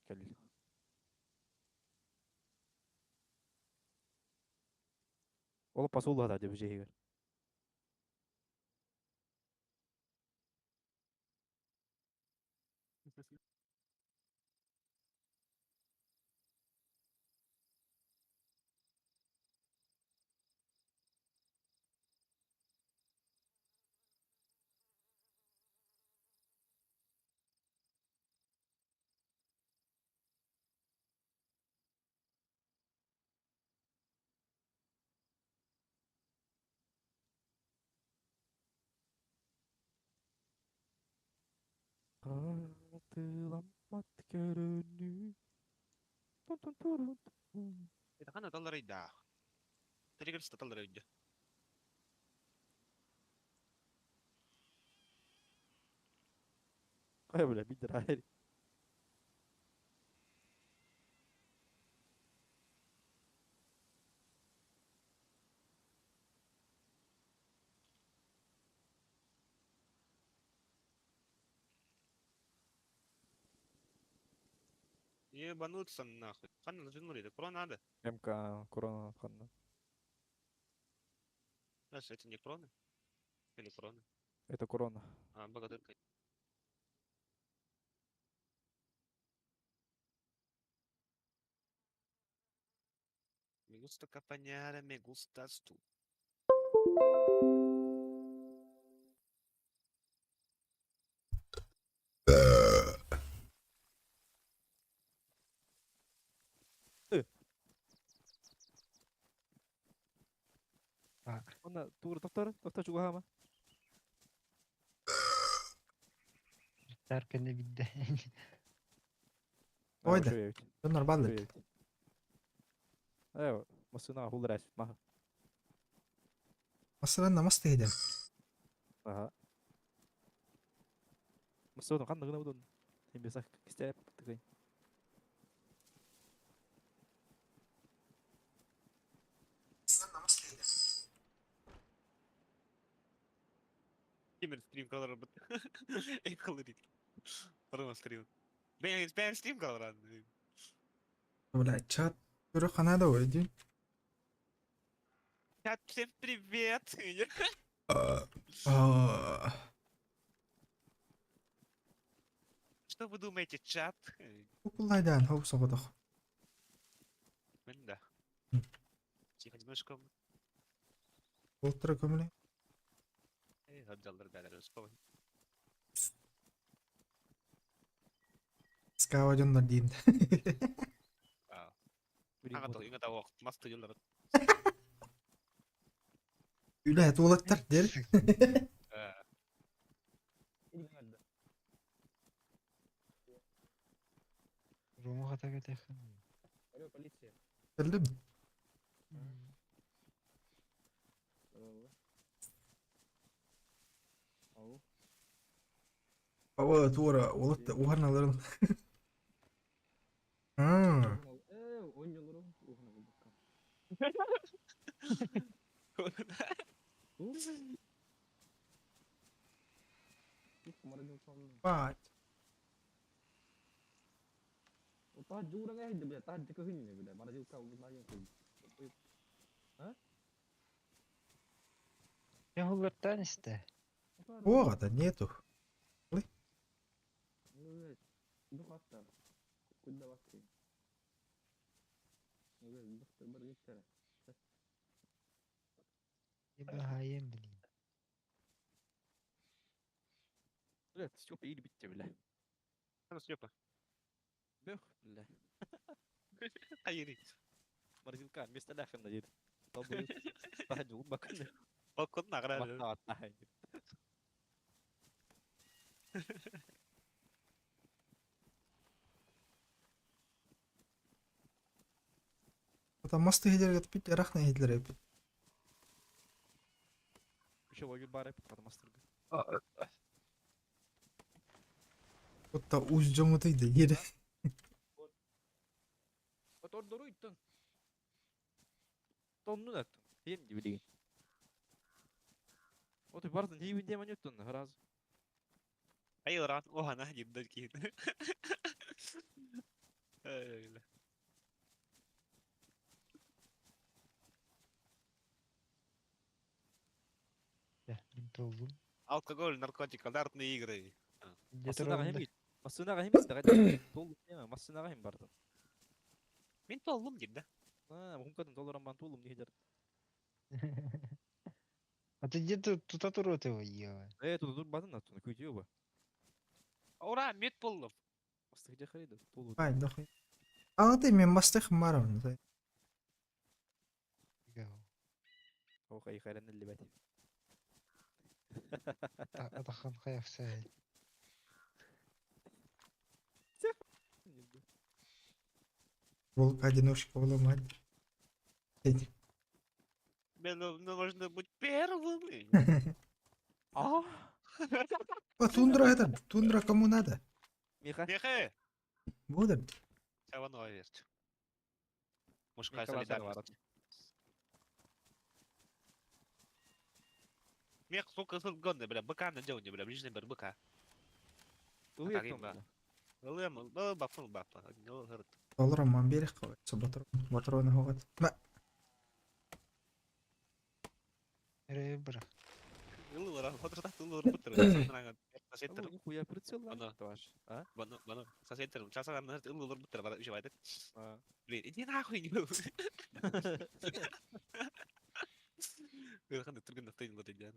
Speaker 2: Кел. Ол пасулла да деп жейгер. Атыламмат көрөнүү. Тун-тун-турун-тун.
Speaker 3: Это хана талларыйдаах. Триггер статалларыйда.
Speaker 2: Ой, бля, бидер
Speaker 3: Ебануться нахуй. Хана затянули, это крона надо.
Speaker 2: МК, корона, ханна.
Speaker 3: Знаешь, это не кроны? Или кроны?
Speaker 2: Это корона.
Speaker 3: А, богатырка. Me gusta campañar, me gustas tú.
Speaker 2: Онна тур доктор, доктор чугахама.
Speaker 4: Тарканы бидде.
Speaker 1: Ой да. Донор баллы.
Speaker 2: Эва, масына хулрас, маха.
Speaker 1: Масыран намас тehidem.
Speaker 2: Ага. Масына ханна гына будун. Хим бесах кистеп тыгай.
Speaker 3: Кимер стрим колор Эй, колорит. Рома стрим. Бэн, бэн стрим колор.
Speaker 1: Бля, чат. Көрө ханада ойдun.
Speaker 3: Чат, всем привет!
Speaker 1: Аа.
Speaker 3: Что вы думаете, чат?
Speaker 1: Укулайдан хоп соғодох.
Speaker 3: Мен да.
Speaker 1: М.
Speaker 3: Тихо, немножко.
Speaker 1: Олтыра көмөлө.
Speaker 3: Эй, отдалдар бәрі, вспомни.
Speaker 1: Скава дьоннор диин.
Speaker 3: Аңа тол, инга тауық, масты жолдар.
Speaker 1: Үлэ туолаттар дер.
Speaker 4: Рома хата кетехан.
Speaker 1: Білдім. Ава туора олатта уharналарын. Аа. Бать.
Speaker 4: Я хуллартан исте.
Speaker 1: Оға нету.
Speaker 4: Еба хайым блин.
Speaker 2: Бля, Степа или битте, бля.
Speaker 3: Ана Степа.
Speaker 2: Бөх, бля.
Speaker 3: Хайри.
Speaker 2: Морозилка, вместо ляхана дед. Долбоёб. Таһан бакын.
Speaker 3: Балкон награды.
Speaker 2: Маттаа
Speaker 1: Ата масты хедер гатпит, ярахна хедлер эпит.
Speaker 2: Еще лагерь бар эпит, потом мастырга.
Speaker 1: Отта уз жоңутый да ере.
Speaker 2: Отордоруйттан. Тонну да. Хем ди билигин. Отой бартын хейбин деман юттун, раз.
Speaker 3: Айыран, оха, дибдер кейін. Эй,
Speaker 4: Я, мин толдум.
Speaker 3: Алкоголь, наркотик, азартные игры.
Speaker 4: Где-то
Speaker 2: Масынага
Speaker 4: ровно.
Speaker 2: хем Масынага хем да Толду тема, масынага хем бартын.
Speaker 3: Мен толлум дейді.
Speaker 2: А, хункатын долларан бан толлум не хедер.
Speaker 4: А ты где-то тут от его ела.
Speaker 2: Э, тут тут батын аттун, күйтү ба.
Speaker 3: Ура, мет боллум.
Speaker 2: Масты где хайда, толду.
Speaker 1: Ай, дохуй. Алаты мен мастых марам.
Speaker 2: О, хай хайран либат.
Speaker 4: Атахан хаяфсай.
Speaker 1: Волк-одиночка уломать.
Speaker 3: Мне нужно быть первым.
Speaker 2: А?
Speaker 1: О, тундра это, тундра кому надо?
Speaker 2: Миха.
Speaker 3: Михэ!
Speaker 1: Будет.
Speaker 3: Саванова верт. Мужская
Speaker 2: Михалас
Speaker 3: солидарность. Мех, сука, сылгонный, бля, быка на делне, бля, ближний бер быка.
Speaker 2: Ылык
Speaker 3: Ылым, ыл бапын бапа, ыл гырт.
Speaker 1: Олорон ман берех қой. Батроны хоғат. Ма,
Speaker 4: Эрэ бырах.
Speaker 3: Ыл ра, батырта ыл ыр бытыр. Сосеттер,
Speaker 2: Нихуя прицел
Speaker 3: Ана.
Speaker 2: ваш. А?
Speaker 3: бано, бано, сосеттер, часа нам ыл ыр бытыр, бара еще байт.
Speaker 2: А.
Speaker 3: Блин, иди нахуй, не был. Ырахан түргэн тахтын бат иден.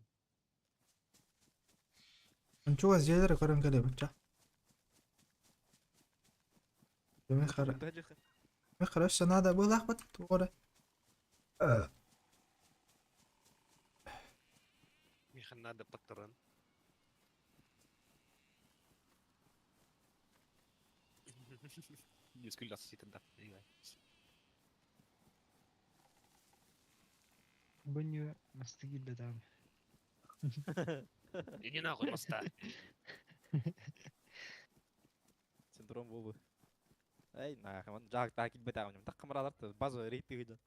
Speaker 1: Нчуга зелер көрөн келе бача. Мехара. Мехара все надо было ахват тугора.
Speaker 3: Миха надо патрон. Не skulle sitta där.
Speaker 4: Бұны масты килбетам.
Speaker 3: Иди нахуй, моста.
Speaker 2: Синдром Вовы. Эй, нахуй, он жак так килбетам. Так камералар база рейти гыдан.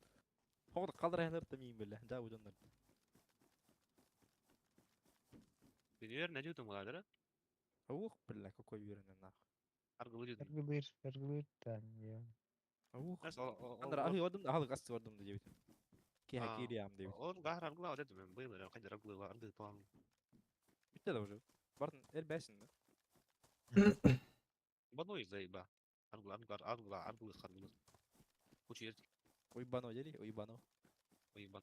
Speaker 2: Хоғды қалдыр та миин биле. Жа удоннар.
Speaker 3: Наверное, найдет ему да?
Speaker 2: Ух, бля, какой уверенный нахуй.
Speaker 3: Аргылы
Speaker 4: Аргылыр, аргылыр там, я.
Speaker 2: Ух. Андра ахы одум, ахы гасты одум да дебит. Ки хакири ам дебит.
Speaker 3: Он гар аргыла вот это мен был, кайда аргылы аргылы план.
Speaker 2: Битте да уже. Бартын эл бәсин да.
Speaker 3: Бано заеба. Аргыла аргыла аргыла аргылы аргылы. Кучу
Speaker 2: Уйбано дели, уйбано.
Speaker 3: уебан.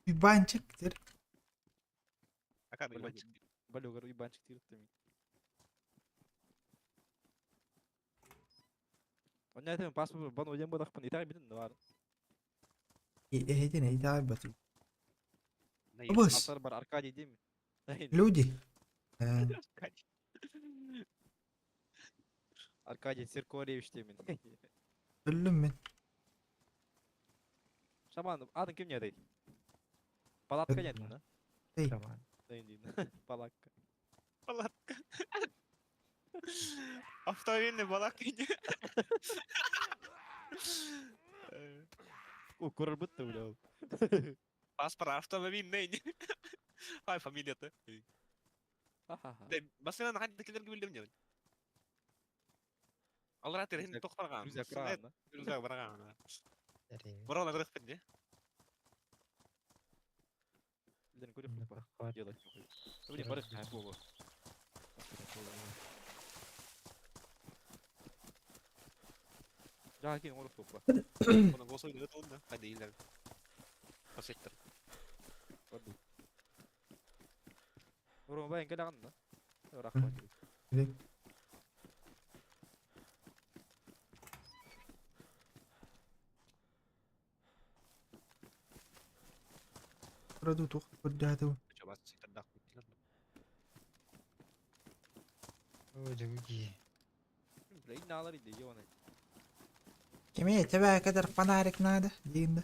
Speaker 1: Ибанчик дер.
Speaker 3: Ака уебанчик.
Speaker 2: Балюгар уйбанчик тирт ми. Оння тем паспорт бано дем бодах пан итак битен бар.
Speaker 1: Эһитин эйтаа бат. Бус.
Speaker 2: Алтар бар Аркадий дем.
Speaker 1: Люди. Э,
Speaker 2: Аркадий Циркоревич демен.
Speaker 1: Өллүм мен.
Speaker 2: Шаман, адың ким не дейт? Палатка нет, да?
Speaker 1: Эй,
Speaker 4: Тамам.
Speaker 2: Дейин Палатка.
Speaker 3: Палатка. Автомобильный балак.
Speaker 2: О, көрөр бітті, бля.
Speaker 3: Паспорт автомобильный. Ай, фамилия-то.
Speaker 2: Ха-ха-ха.
Speaker 3: Басынан ханды келерге билдим деп. Алра терин
Speaker 2: Рюкзак-
Speaker 3: тохтарган.
Speaker 2: Рюкзак барган, да?
Speaker 3: Рюкзак барган.
Speaker 4: Эрэ.
Speaker 3: Борона көрөк бит,
Speaker 2: Билен көрөк па. Делать. Блин, барык хайп болу. Жаа кин орох топпа.
Speaker 3: Оны болсо үйдө толду. Кайда илер. Посеттер.
Speaker 2: Барду. Орон баян келаган да. Рахмат.
Speaker 1: Керек. Раду тух көрдәді.
Speaker 3: Чоба сеттер.
Speaker 4: О, жогуки.
Speaker 2: Бля, иналар иди, ёны.
Speaker 1: Кеме тебе кадar фонарик надо дейінді.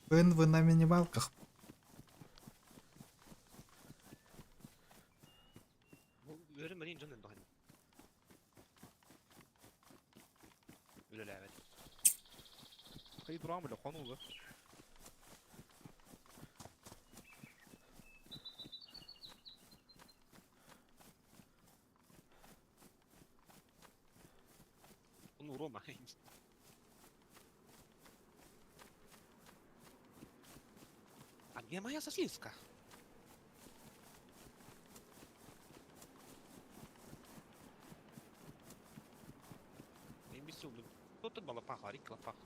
Speaker 1: БНВ на минималках.
Speaker 3: Өрүм мэрин жонун дохын. Үлеләбет.
Speaker 2: Кый турам бля, хонуга.
Speaker 3: Оны урома. А где моя сосиска? Имбецил, блин. Кто тут балапаха, арик лапаха.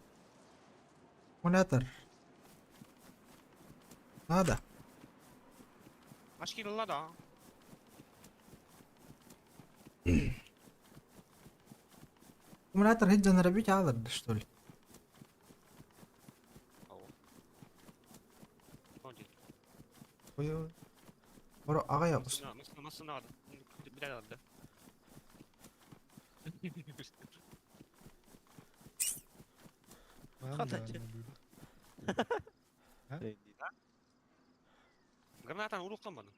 Speaker 1: Аккумулятор. Надо.
Speaker 3: Ашкин лада.
Speaker 1: Аккумулятор хит жанрабить алыр, что ли?
Speaker 3: Ау. Кончик.
Speaker 1: Ой, ой. Оро ага ябыс.
Speaker 3: Масына, масына, масына. Биле алды. Гранатаны уруохтан баны.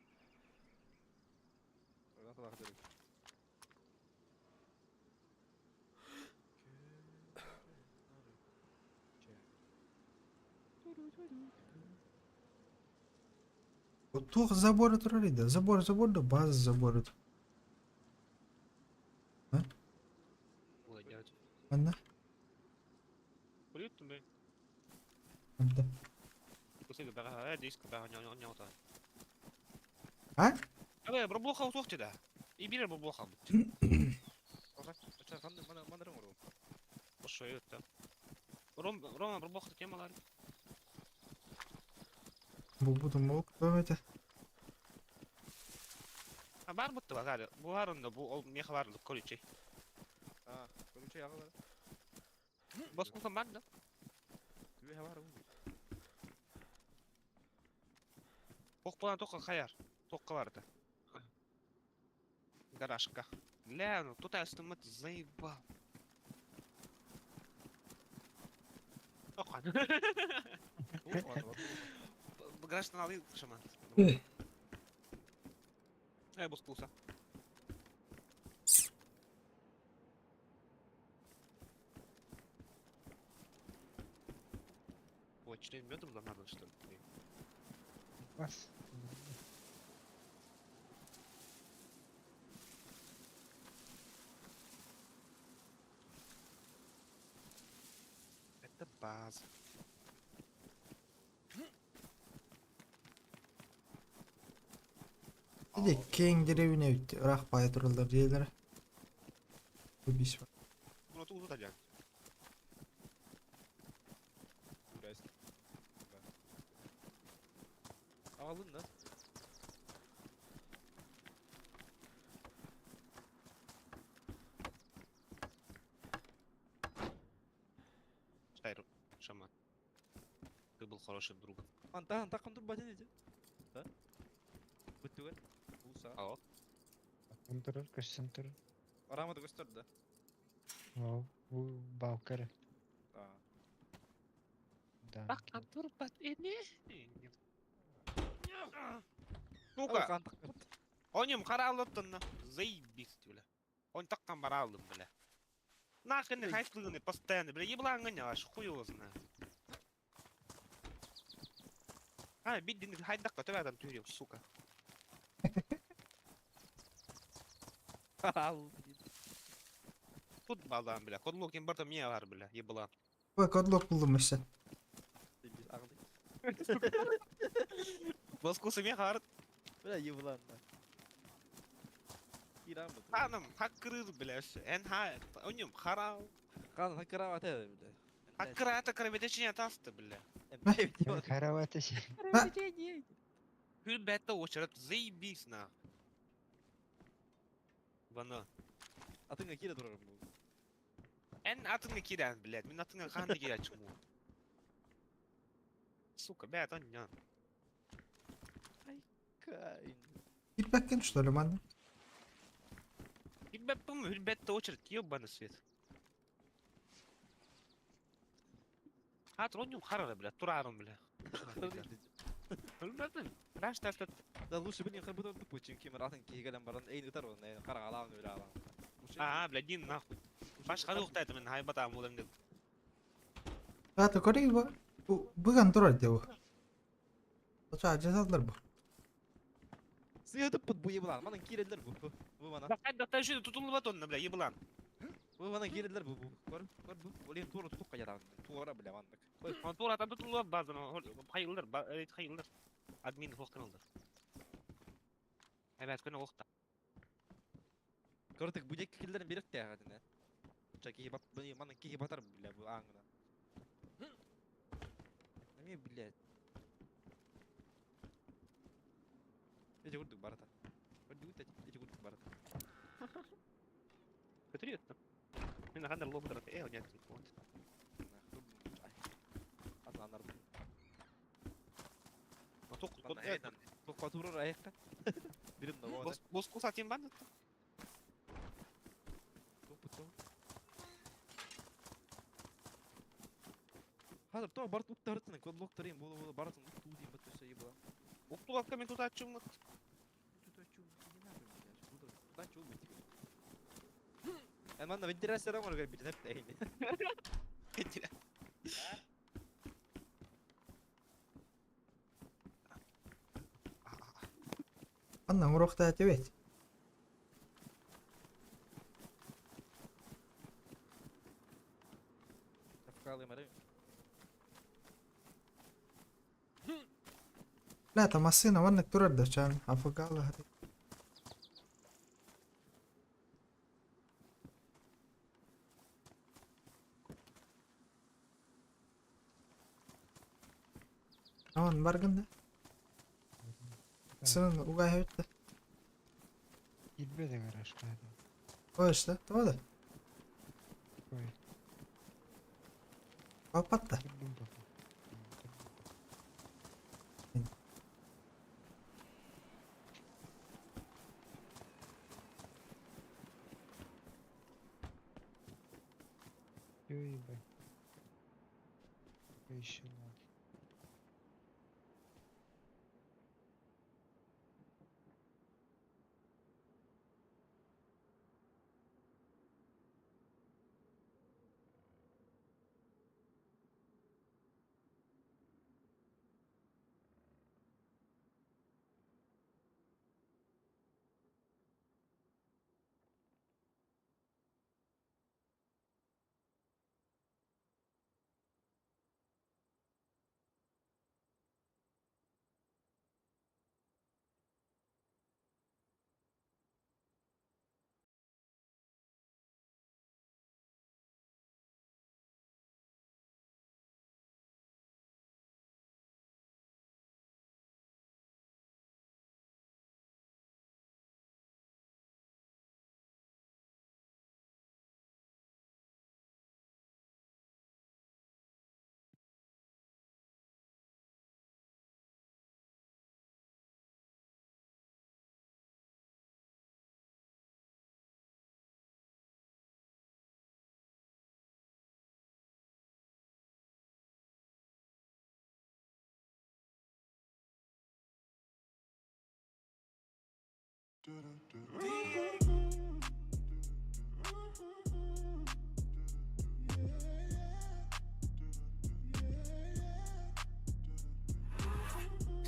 Speaker 1: Туох забора турар да? Забор, забор да, база забора. А? Манна? Манна. А? Бу буду мог это.
Speaker 3: Бар бутты бар, бу бар онда бу ол меха бар колючий.
Speaker 2: А, колючий аҕалар.
Speaker 3: Боскулсан бар да.
Speaker 2: Түбэһэ бар уу.
Speaker 3: Ох буолан тоққа хайар. Тоққа барды. Гаражка. Бля, ну тут астымыт заебал. Тоққан. Гаражтан алый шаман. Э, боскулса. Ой, 4 медом да надо, что ли?
Speaker 4: Бас.
Speaker 3: Это база.
Speaker 1: Иди кең деревня өтті. Ырақ бай туралдар диелер. Бу бис бар.
Speaker 3: Ну, тут утадян.
Speaker 2: Аҕалын да.
Speaker 3: Шайр, шаман. Ты был хорошим другом.
Speaker 2: Антан тақым тур батын edi. Да? Бүттүгер. Булса.
Speaker 3: Ал.
Speaker 4: Турар, көстөн турар.
Speaker 2: Арамады көстөр да.
Speaker 4: О, бу балкары.
Speaker 2: А.
Speaker 4: Да.
Speaker 3: Сука! Оним қаралыптын. Заебись, бля. Он таккан баралым, бля. Нахрен не хайфлыгны постоянно, бля, еблан аж хуй его знает. А, биддин хайдакка төбәдән түйрем, сука.
Speaker 2: Ал.
Speaker 3: Тут балдан, бля. Кодлок барда мне бар, бля, еблан.
Speaker 1: Ой, кодлок булдым өссө.
Speaker 3: Боскусы мен харт.
Speaker 2: Бля, еблан да. Иран бу.
Speaker 3: Ханым, хаккырыр, бля, эн ха, оним харал.
Speaker 2: Қан хаккыра ата бля.
Speaker 3: Хаккыра ата кровотечение тасты, бля.
Speaker 4: Караваты.
Speaker 3: Хүрбәтте очырып, заебись на. Баны.
Speaker 2: Атыңа кире турар бу.
Speaker 3: Эн атыңа кирән, блядь. Мин атыңа қанды кирә чуму. Сука, блядь, он не.
Speaker 2: Кай.
Speaker 1: Кирбәккен что ли манна?
Speaker 3: Хүрбәт хүрбәтте очырып, ебаный свет. Хат онюм харары, блядь, турарым, бля. Хүрбәтпін. Раш тастат.
Speaker 2: Да лучше бы не хабыдан тупо, чем кемер атын кигелен баран эйн ытар он, кара алаан өлө алаан.
Speaker 3: А, бля, дин нахуй. Баш хары уктайды мен хайбат амулым деп.
Speaker 1: Ата көрей бу. Бу быган турар деп. Оча жазадылар бу.
Speaker 2: Сыйытып бут бу еблан, манан кирелдер бу. Бу мана.
Speaker 3: Кайда жүйді тутулып атонна, бля, еблан.
Speaker 2: Бу мана кирелдер бу бу. Көр, көр бу. Олен тура тутук каяран. Тура бля мандык.
Speaker 3: Он тура там тутулып базын, хайылдыр, хайылдыр. Админ хоқтырылды. Evet, күні оқта.
Speaker 2: Көрдүк бу дек киллерин берек те агадына. Ча кихи бат, манан кихи батар бля бу аңына. Эме блядь. Эти курдук барата. Көрдүк эти курдук барата.
Speaker 3: Көтүрү өттүм. Мен хандар лобдыр. Э, нет, вот.
Speaker 2: Атланар.
Speaker 3: Тоқ,
Speaker 2: Тоқ батурар аяққа. Бирим да болады.
Speaker 3: Бос кусатин бан.
Speaker 2: Тоқ бут. Хазыр то барт уктарытын, кодлоктарын болу болу барытын уктуу дейм бат өсө ебала.
Speaker 3: Уктулакка мен тутааччыммыт.
Speaker 2: Тутааччы ол бит. Эн манна вентиляция оҥорго бит эп тэйни.
Speaker 1: Анна урокта этибет.
Speaker 2: Афкалы мары.
Speaker 1: Ла та массына маннык турар да чан афгала хати. Аман баргын да. Сын угай хөттө.
Speaker 4: Киирбэт гаражка.
Speaker 1: Ой, что? То да.
Speaker 4: Ой,
Speaker 1: Папатта.
Speaker 4: турдум пока. Ой, бай. Еще надо.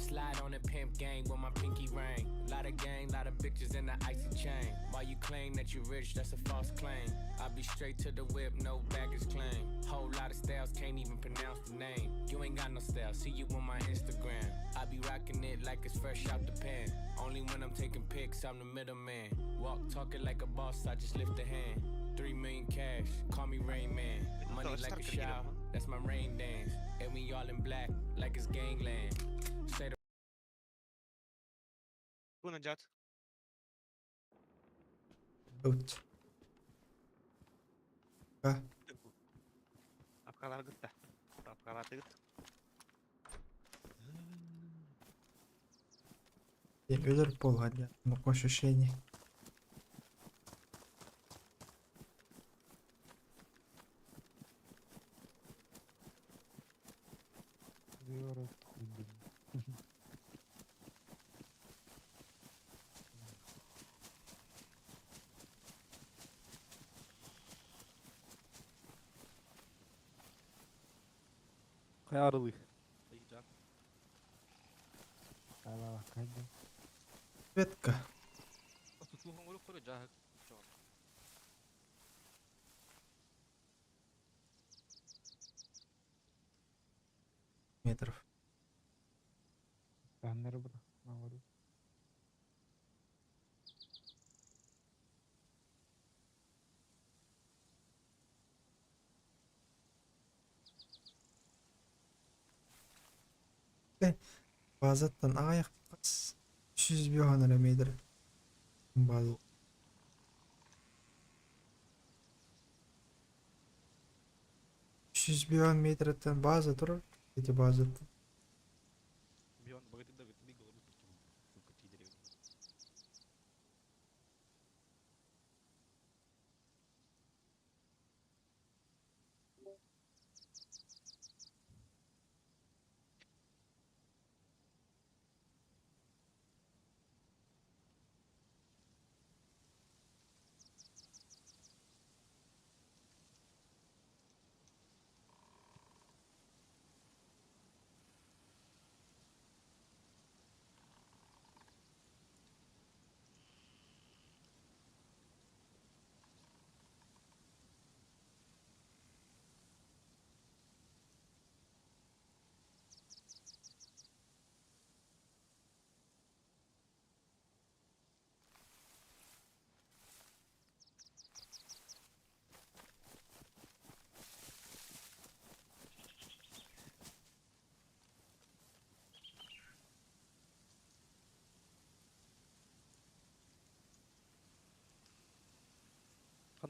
Speaker 6: Slide on the pimp gang with my pinky ring. Lot of gang, lot of bitches in the icy chain. While you claim that you rich, that's a false claim. I be straight to the whip, no baggage claim. Whole lot of styles, can't even pronounce the name. You ain't got no style, see you on my Instagram. I be rocking it like it's fresh out the pan. Only when I'm taking pics, I'm the middleman. Walk talking like a boss, I just lift a hand. 3 million cash, call me Rain Man. Money like a shower, that's my rain dance. And we all in black, like it's gangland. Say the
Speaker 3: Туна дят.
Speaker 1: Өт.
Speaker 3: Апкалар гытта. Апкалар гыт.
Speaker 1: Өлөр болған я. Ну, ощущение.
Speaker 4: Выворот хуй, блин.
Speaker 2: Каярылы. Жан.
Speaker 4: Ала, кайда.
Speaker 1: Ветка.
Speaker 2: Тутулган көрүп көрө жаа.
Speaker 1: Метров.
Speaker 4: Баннер бро. Наоборот.
Speaker 1: Базаттан аяқ 300 метр. База. 300 метртен база турар. Эти база.
Speaker 2: Бион богатый да бит голову сука ти деревня.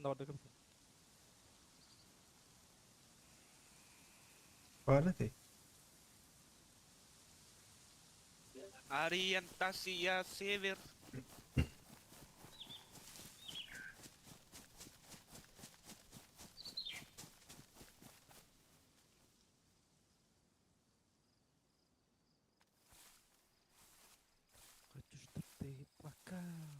Speaker 2: Ханна барда кэбитин?
Speaker 1: Баар этэй.
Speaker 3: Ориентация север.
Speaker 2: Хочу, чтоб ты плакал.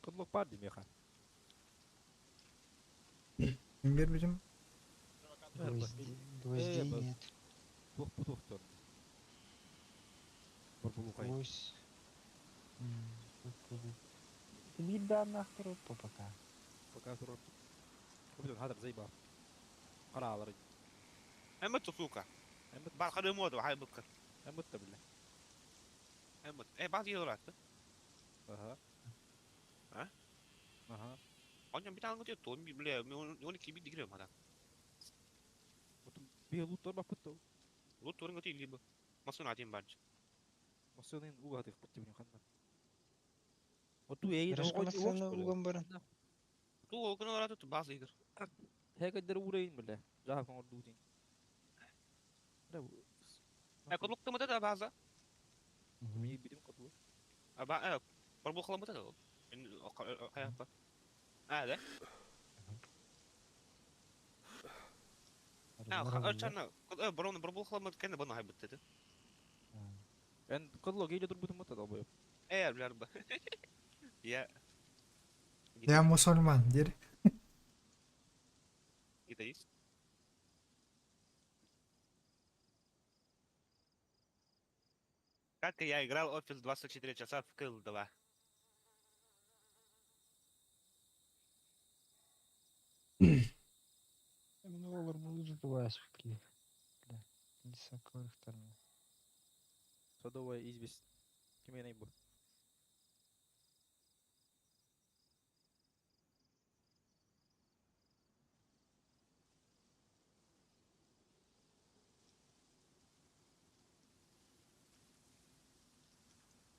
Speaker 2: Кыдлок бар дии миэхэ.
Speaker 1: Мин биэрбитим.
Speaker 4: Гвоздей нет.
Speaker 2: Туох бу туохтан? Барбулукай.
Speaker 4: Гвоздь. Биир дааннаахтар оппа пока.
Speaker 2: Пока турар. Кубитон хатыр зайба. Хараалар.
Speaker 3: Эммет сука.
Speaker 2: Эммет.
Speaker 3: Бархады моду хай быккыр.
Speaker 2: Эммет да биле.
Speaker 3: Эммет. Э баз йылрат.
Speaker 2: Аха.
Speaker 3: А?
Speaker 2: Аха.
Speaker 3: Он бит аңгы тет он бля, он киби дигре мада.
Speaker 2: Отун бие луттар баппыт.
Speaker 3: Лут турын гыти либо. Масын атим барч.
Speaker 2: Масынын угатых бит ханна. Оту эй
Speaker 4: Дорожка массыына уган баран.
Speaker 3: Ту окна рат баз игр.
Speaker 2: Хэгдер урейн биле. Жаха ордутин.
Speaker 3: Э кодлукты мыта да база.
Speaker 2: Ми билим кодлу.
Speaker 3: А ба э барбу хламыта да. Каяпа. А да. А чана барон барбу хламыт кене бана хайбыт деди.
Speaker 2: Эн кодло гейле турбутун мыта да бу.
Speaker 3: Э бля ба. Я.
Speaker 1: Я мусульман диир.
Speaker 3: Гитарист. Как я играл Офис 24 часа в Кыл 2.
Speaker 4: Мен олар булжу тулаас били. Бля. Лиса көрөхтөрмө.
Speaker 2: Садовая известь. Кименей бу.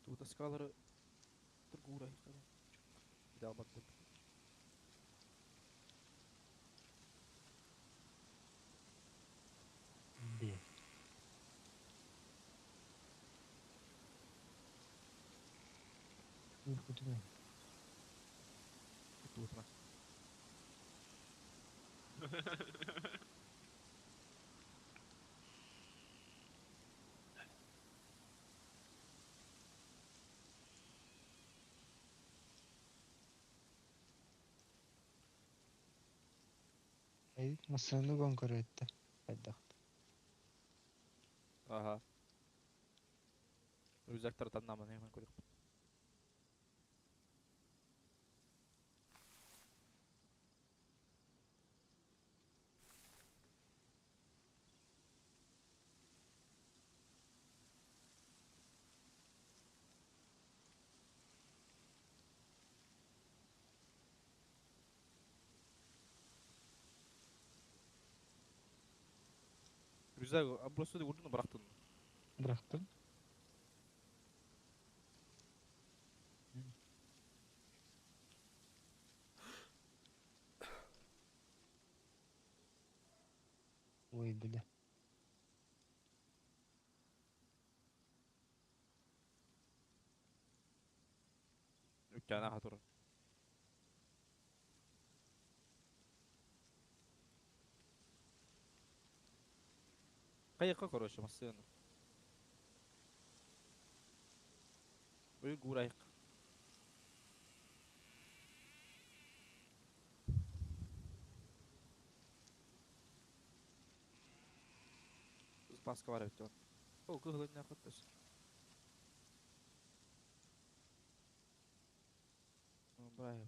Speaker 2: Тут скалары тургура Да, бак.
Speaker 4: Бе. Күтүмө.
Speaker 2: Тут на.
Speaker 4: Эй, массыына уган көрөттө. Хайдах.
Speaker 2: Ага. Рюкзактар таннаман hemen көрөк. Рюкзак абросу урдуну бырактын.
Speaker 4: Бырахтым. Ой, бля.
Speaker 2: Үккәнә хатыр. Кайыкка короче массыны. Ой гурайык. Баска бар бит. О, кыгылын нахыттыс. Брай.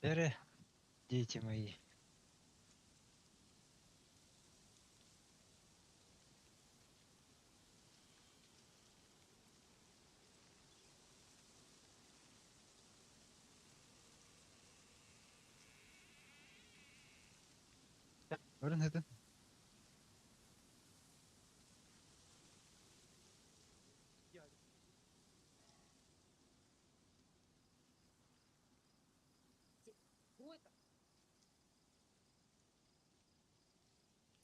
Speaker 4: Эрэ, дети мои. Барın hadi.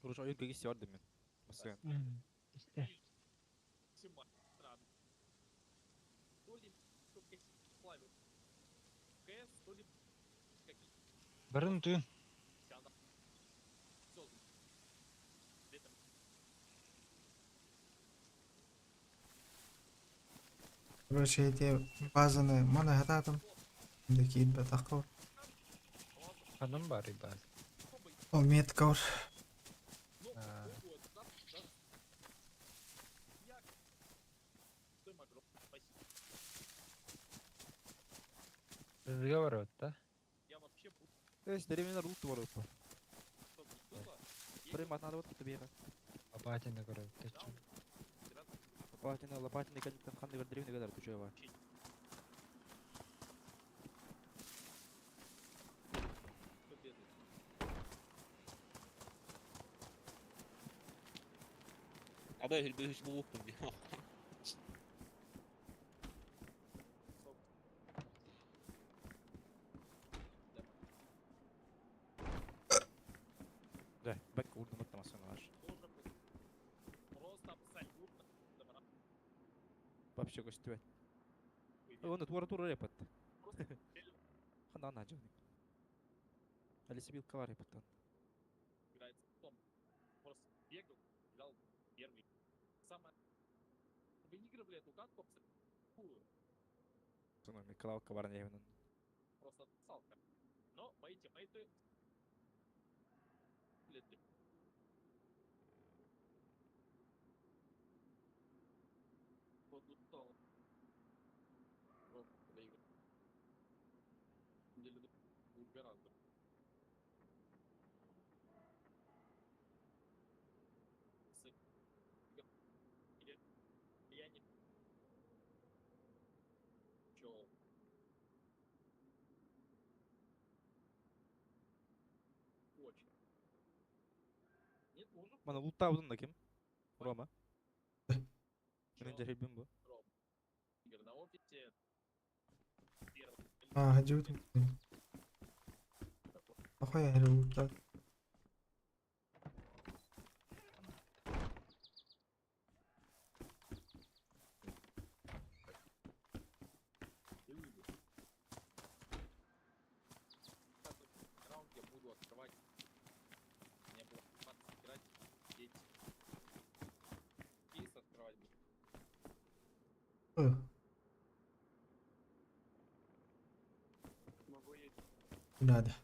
Speaker 2: Короче, ойын кегис бар мен. Мәсәлән.
Speaker 4: İşte. Барın түйін.
Speaker 1: Короче, эти базаны маны хататым. Декид батаққа.
Speaker 4: Ханым бар ибаз.
Speaker 1: О, метка бар.
Speaker 4: Бізге бар от, да?
Speaker 2: Эс, деревнялар лут бар от. Прямо надо вот тебе.
Speaker 4: Лопатина көрөт. Төчү.
Speaker 2: Лопатина, лопатина кәлиттен қандай бір деревня кадар түчө бар.
Speaker 3: Абай хүлбү хүс бу бу.
Speaker 2: Да, бәк урдым оттамасын аш. Вообще көстүбөт. Оны тура тура репат. Хана ана жаны. Алиса билка бар репаттан. Соны Миколаевка бар не Мана луттабыдын да ким? Рома. Менин жахилбин бу.
Speaker 1: А, хадибутум. Охуя, лутат. Не надо.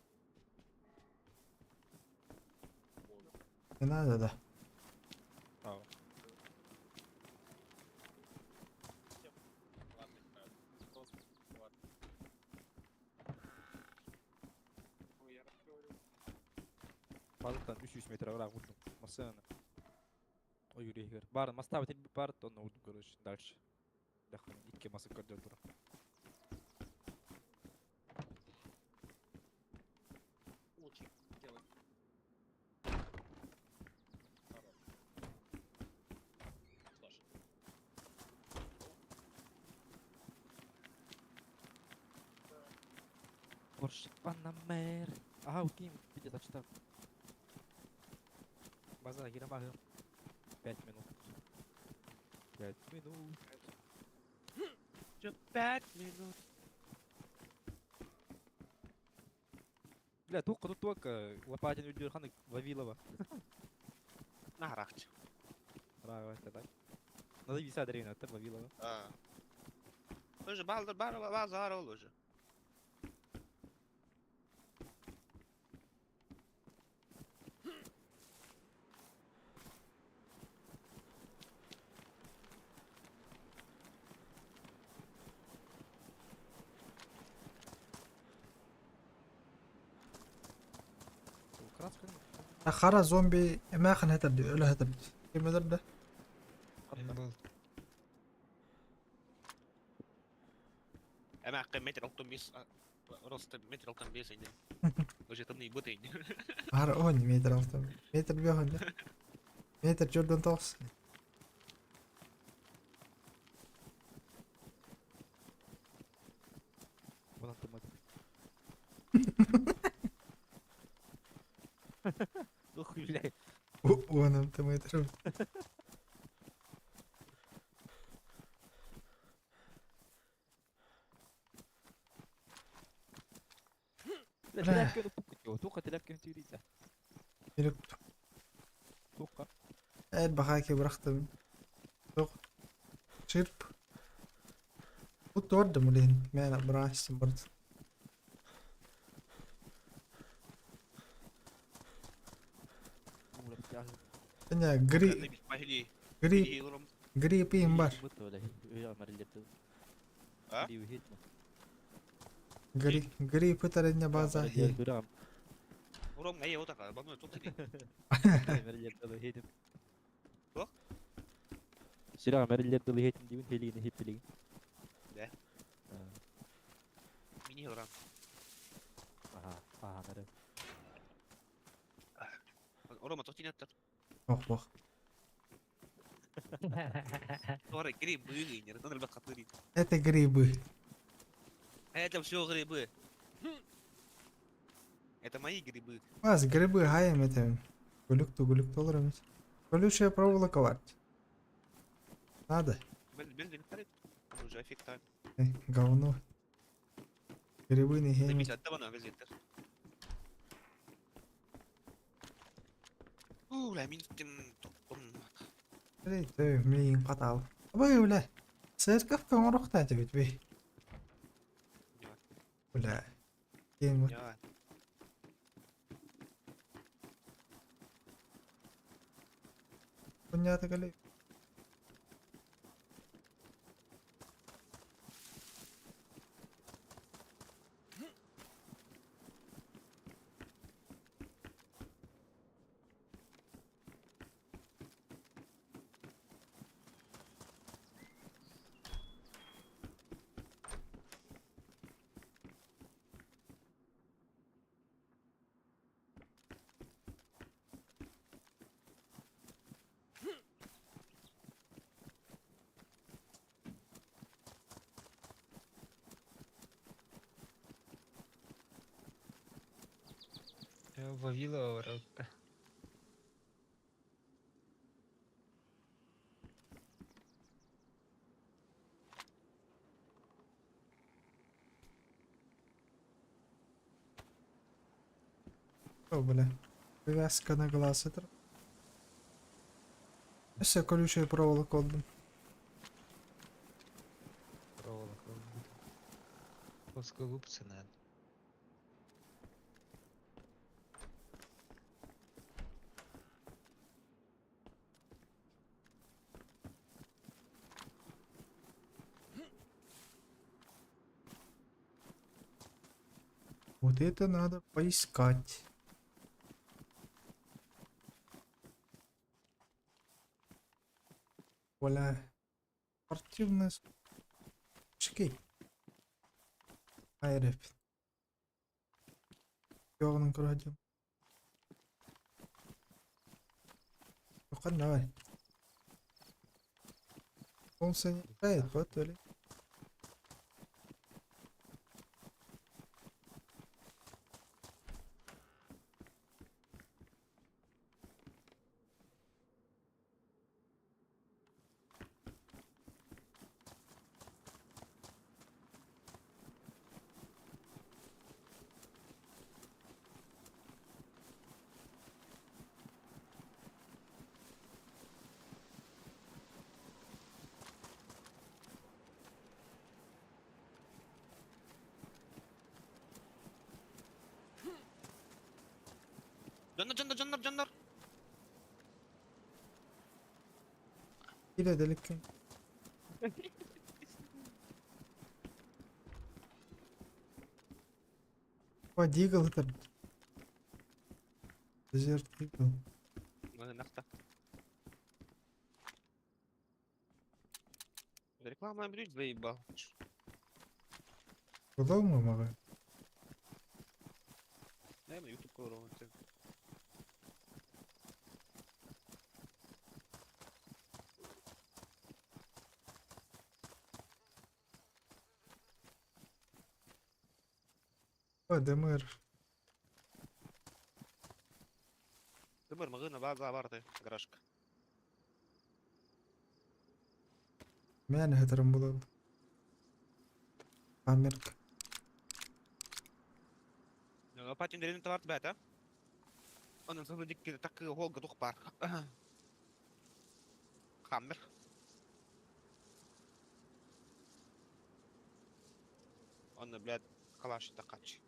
Speaker 1: Не надо, да.
Speaker 2: Ау. Базыттан 300 метр ыраак урдум. Масына. Ой, юрейгер. Барын мастабы тел бар, онно урдум, короче, дальше. Дахын икки масы көрдөр тура. Porsche Panamera. Ага, окей, видите, зачитал. База, гирамага. 5 минут. 5 минут.
Speaker 3: Чё, 5 минут.
Speaker 2: Бля, только тут только Лопатин үйдер ханы Вавилова.
Speaker 3: Нахрахч.
Speaker 2: Нравится, так. Надо виса деревня, это Вавилова.
Speaker 3: А. Уже балдар бар базар ол уже.
Speaker 1: Хара зомби эмээхин этэр дии, өлө этэр дии. Ким өлөр да?
Speaker 4: Мин был.
Speaker 3: Эмээххин метр алтан бес роста метр алтан бес ини. Уже там не быт ини.
Speaker 1: Хара он метр алтан. Метр бөһөн да. Метр жордан тоғыз.
Speaker 2: Вон автомат. Ух, бля.
Speaker 1: Уон автометр.
Speaker 2: Бля, тряпка пукать Туха тряпка тюрится. Туха.
Speaker 1: Эр бахаки бырахтым. Тух. Чирп. Бу тордым блин. Мен бырастым барт. Эне гри гри гриппин бар. Гри грипп тарыня база.
Speaker 2: Сира мэрилер дылы хетим дибин хелигини хиппилигин.
Speaker 3: Да. Мини урам.
Speaker 2: Аха, аха, мэрэ.
Speaker 3: Орома тотинаттар.
Speaker 1: Ох, ох.
Speaker 3: Тора грибы, не надо хатыри.
Speaker 1: Это грибы.
Speaker 3: Это все грибы. Это мои грибы.
Speaker 1: Вас грибы хаем это. Гүлүк гүлүк толор Колючая проволока var. Надо. Говно. Грибы не хемит. Миин катал. Абай бля. Церковь коңорохта бит би. Бля. Кең Понятно, кали.
Speaker 4: Вавилова ворота.
Speaker 1: О, бля. Повязка на глаз это. Все, колючая проволока отдам.
Speaker 4: Проволока. Плоскогубцы надо.
Speaker 1: Вот это надо поискать. Оля. Спортивная. Чекей. Айреп. Йоғының көрәдім. Юқан давай. Солнце не играет, вот или.
Speaker 3: Canlar canlar canlar canlar.
Speaker 1: Ile delik. О, Дигл это. Desert Eagle.
Speaker 3: Нахта. Реклама блядь, заебал.
Speaker 1: Куда мы могли?
Speaker 3: Наверное, YouTube көрөҕүн.
Speaker 1: О, ДМР.
Speaker 3: Дымыр мағына база барды гаражка.
Speaker 1: Мен хатырым болады. Америка.
Speaker 3: Патин дерин товар бәт, а? Onun sonra dikkat takı holga duh бар. Хаммер. Он, блядь, калаш такач.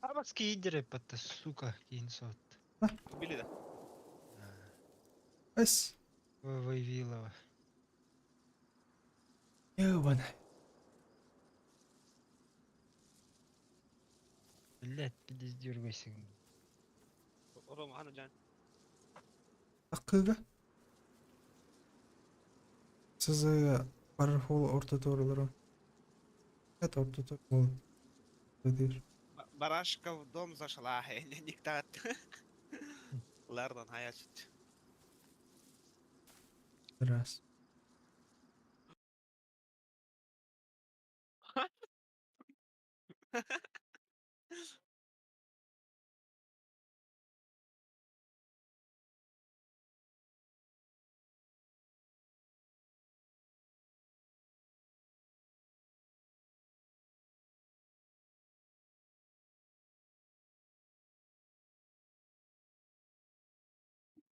Speaker 4: Арабский идеры, это сука, кинсот.
Speaker 3: Убили, да?
Speaker 1: Эс.
Speaker 4: Вавилова.
Speaker 1: Ёбана.
Speaker 4: Блять, пиздец, дергайся.
Speaker 3: Рома, ана жан.
Speaker 1: Акыга. Сызы бархол орта торылырым. Это орта торылыр. Дир.
Speaker 3: Барашка в дом зашла, никтат. Лардан хаячит.
Speaker 1: Раз.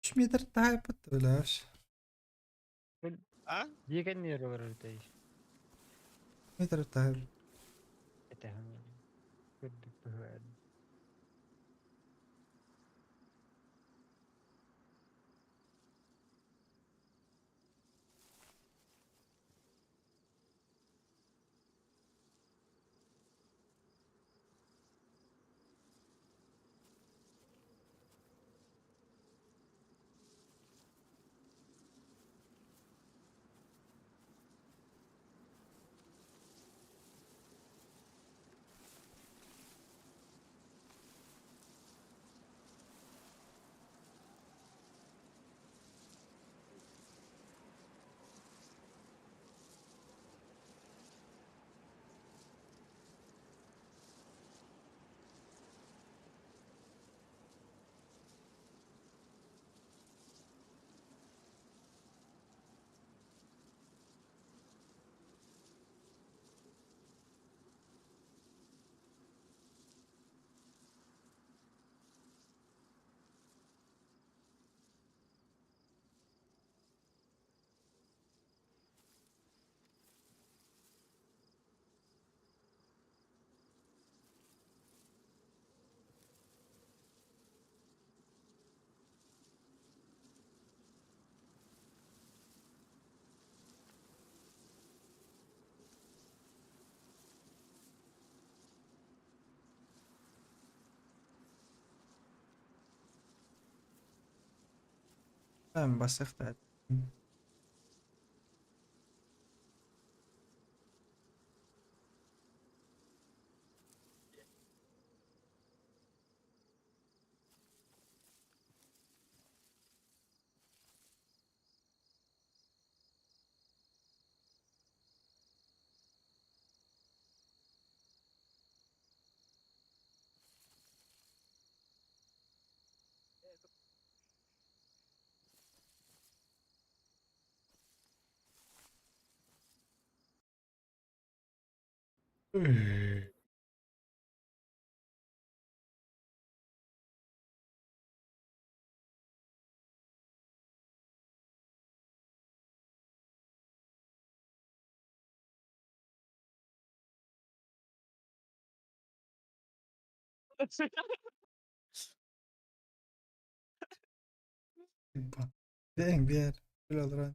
Speaker 1: Үш метр тайпыт өләш.
Speaker 3: А?
Speaker 4: Деген не олар өтей.
Speaker 1: Метр тайп.
Speaker 4: Это көрдік бәрін.
Speaker 1: Бассахта. Дэҥ биэр. Олорон.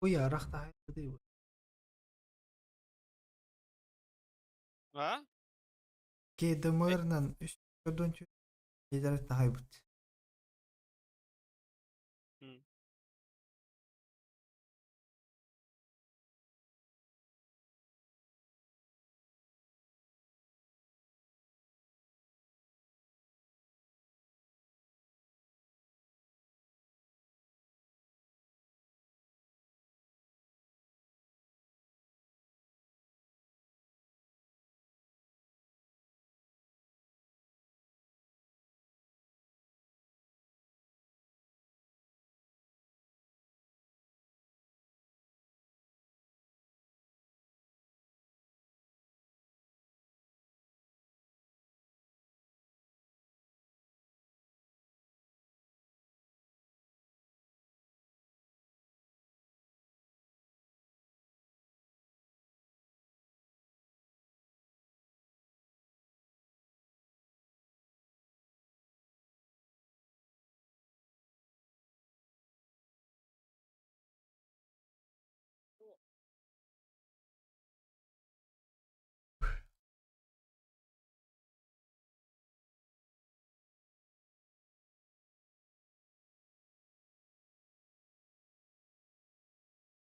Speaker 1: Уйа рахта.
Speaker 3: А?
Speaker 1: Кедемырнан үс көрдөн кедер тахайбыт.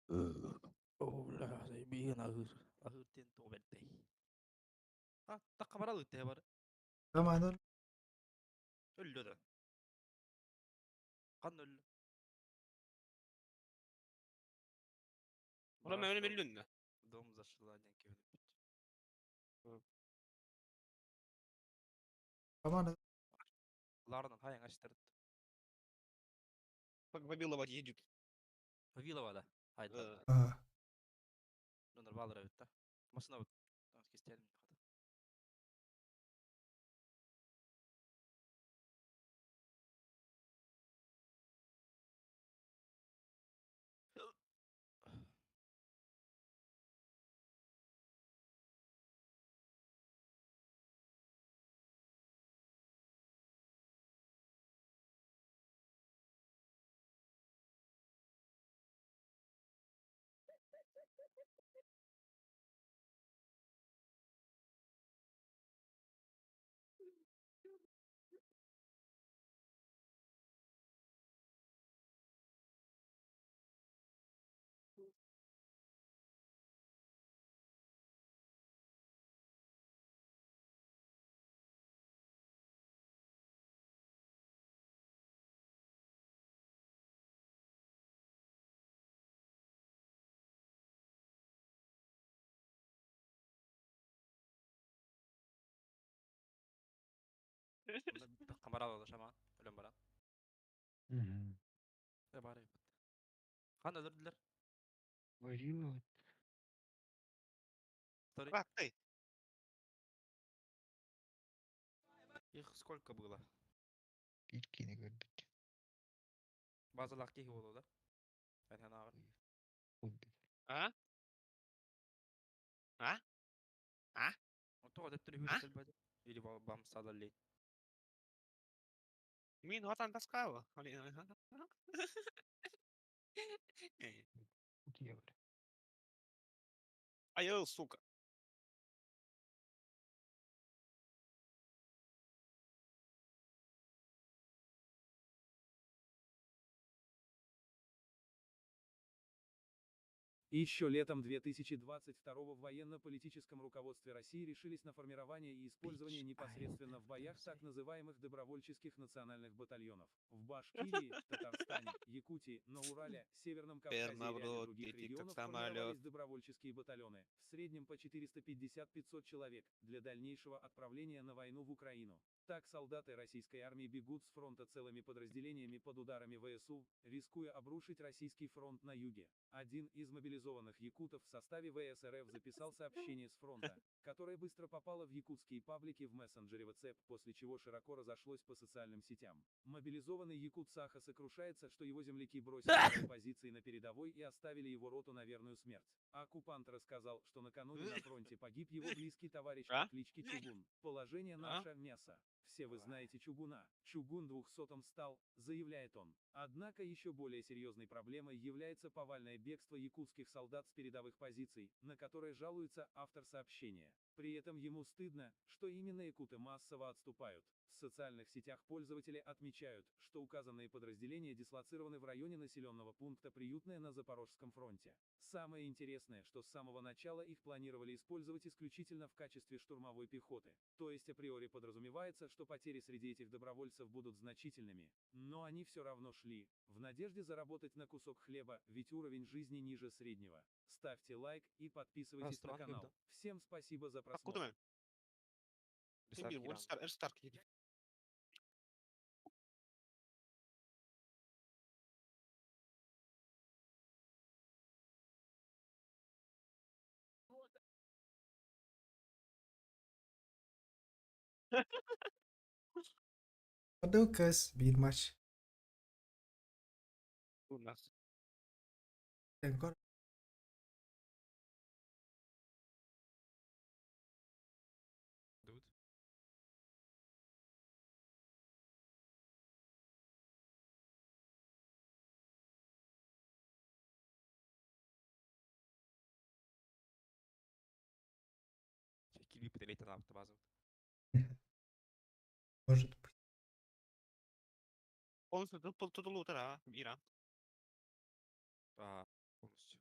Speaker 2: О, бля, биген ahır. Ahır тен тобетте. А, такка баралы те бар.
Speaker 1: Романор
Speaker 2: Өллө да. Кан өллө.
Speaker 3: Ulan ben öyle bildim.
Speaker 2: Дом зашла ден кебин.
Speaker 1: Роман
Speaker 2: Ларынан хайың аштырды.
Speaker 3: Вавилова едет.
Speaker 2: Вавилова да. Хайда.
Speaker 3: Э.
Speaker 2: Донор балыр бит да. Машина бит. Кестелим. Камара шаман. Өлөн баран. Бар Хан өлөрдүлэр.
Speaker 4: Варила.
Speaker 2: Второй.
Speaker 3: Рактай.
Speaker 2: Их сколько было?
Speaker 4: Биир киһини көрбүт.
Speaker 2: Базалаах киһи буолуо да? Эн ханаҕар.
Speaker 4: Өлбүт.
Speaker 3: А? А? А?
Speaker 2: Тоҕо төттөрү
Speaker 3: А?
Speaker 2: хүрэ сылбады? Или вам стало лень?
Speaker 3: Мин хотан таскаава.
Speaker 4: Утуйа бар.
Speaker 3: Айыл, сука.
Speaker 7: Еще летом 2022 в военно-политическом руководстве России решились на формирование и использование
Speaker 2: Bitch, I
Speaker 7: непосредственно в
Speaker 2: never
Speaker 7: боях так
Speaker 2: say.
Speaker 7: называемых добровольческих национальных батальонов. В Башкирии, Татарстане, Якутии, на Урале, Северном Кавказе и
Speaker 3: Перма в
Speaker 7: ряде
Speaker 3: рот
Speaker 7: других
Speaker 3: летит, как
Speaker 7: регионов
Speaker 3: самолет.
Speaker 7: формировались добровольческие батальоны, в среднем по 450-500 человек, для дальнейшего отправления на войну в Украину. Так солдаты российской армии бегут с фронта целыми подразделениями под ударами ВСУ, рискуя обрушить российский фронт на юге. Один из мобилизованных якутов в составе ВСРФ записал сообщение с фронта, которое быстро попало в якутские паблики в мессенджере WhatsApp, после чего широко разошлось по социальным сетям. Мобилизованный якут Саха сокрушается, что его земляки бросили свои позиции на передовой и оставили его роту на верную смерть. Оккупант рассказал, что накануне на фронте погиб его близкий товарищ
Speaker 3: А?
Speaker 7: по кличке Чугун. Положение
Speaker 3: А?
Speaker 7: наше мясо. Все вы знаете Чугуна. Чугун двухсотым стал, заявляет он. Однако еще более серьезной проблемой является повальное бегство якутских солдат с передовых позиций, на которое жалуется автор сообщения. При этом ему стыдно, что именно якуты массово отступают. В социальных сетях пользователи отмечают, что указанные подразделения дислоцированы в районе населенного пункта Приютное на Запорожском фронте. Самое интересное, что с самого начала их планировали использовать исключительно в качестве штурмовой пехоты. То есть априори подразумевается, что потери среди этих добровольцев будут значительными, но они все равно шли, в надежде заработать на кусок хлеба, ведь уровень жизни ниже среднего. Ставьте лайк и подписывайтесь на
Speaker 2: Странно,
Speaker 7: канал.
Speaker 2: да.
Speaker 7: Всем спасибо за
Speaker 3: Откуда
Speaker 7: просмотр.
Speaker 3: мен?
Speaker 2: Бисар
Speaker 3: Сен
Speaker 2: Киран.
Speaker 3: Старк.
Speaker 1: Адукас биир матч.
Speaker 3: У нас.
Speaker 1: Ancora.
Speaker 2: Дуд. Килби пыталейте на базу.
Speaker 1: Может быть.
Speaker 3: Полностью тутулутера, Ира.
Speaker 2: А, полностью.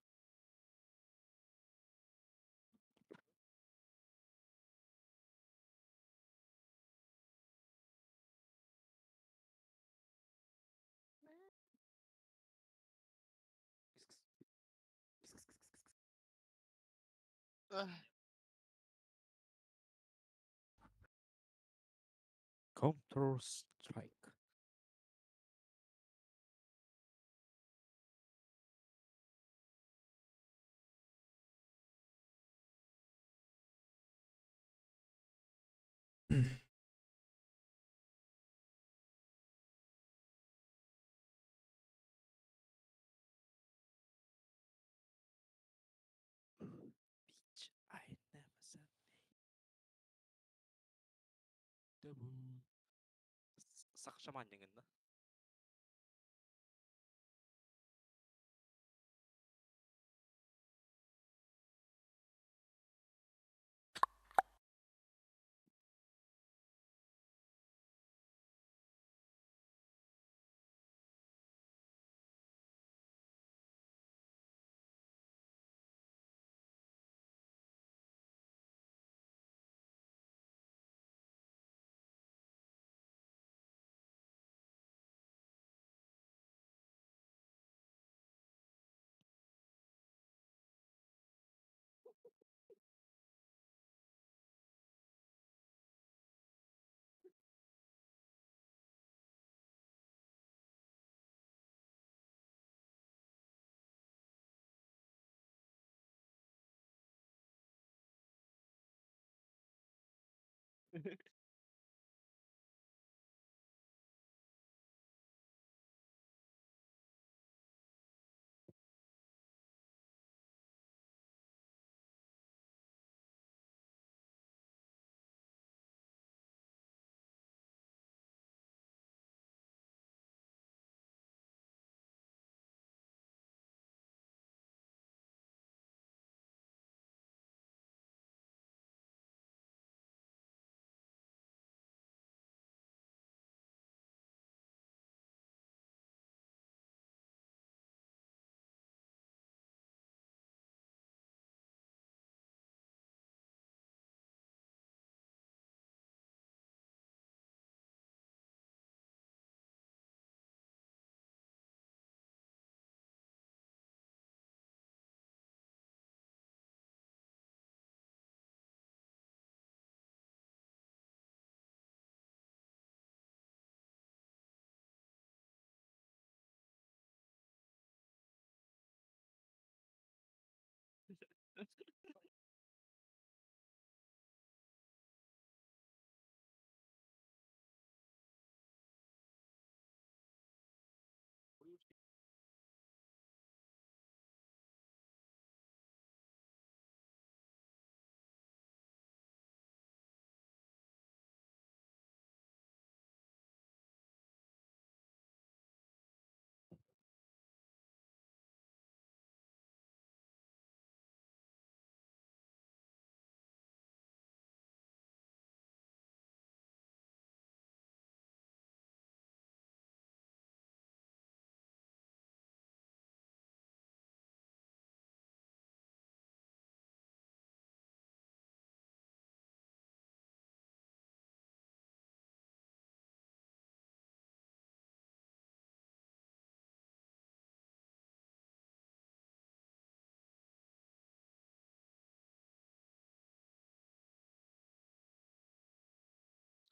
Speaker 2: Counter Strike. Bitch, I never said name. Сахшаман деген да?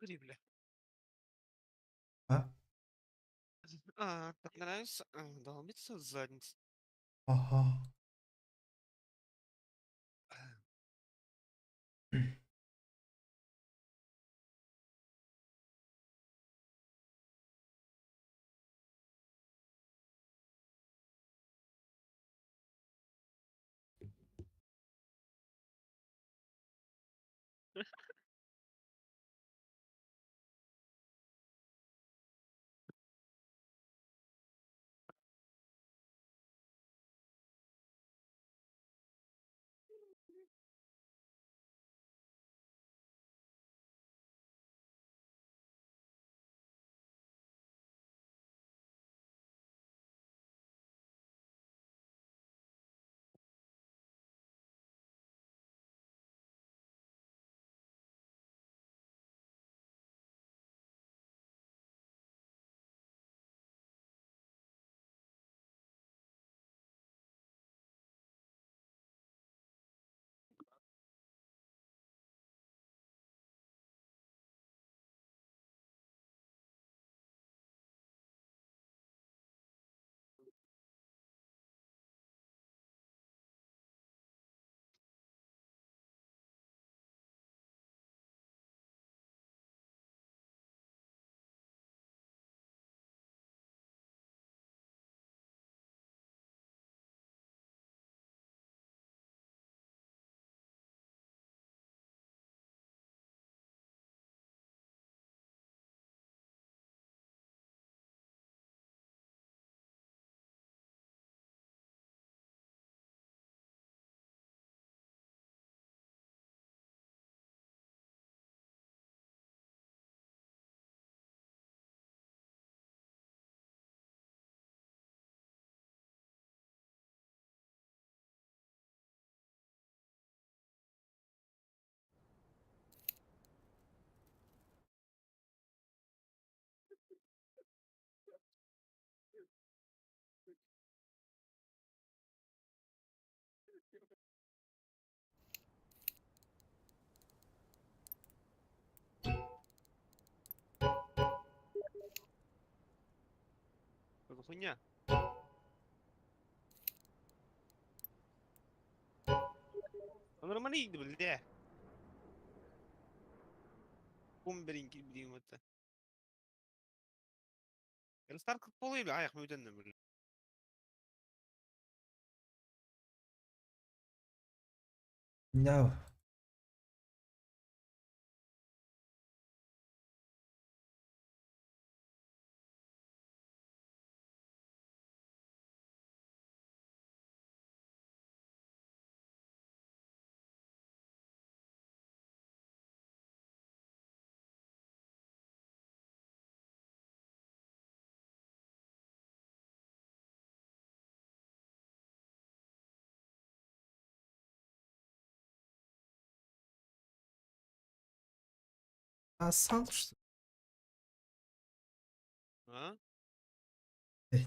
Speaker 3: Смотри, бля.
Speaker 1: А?
Speaker 3: А, так нравится а, долбиться в задницу.
Speaker 1: Ага.
Speaker 3: Что за хуйня? Ну, нормально, бля. Кум беринки билим это. Рестарт полы аях мүтеннем били.
Speaker 1: No. А сал что?
Speaker 3: А?
Speaker 1: Ли?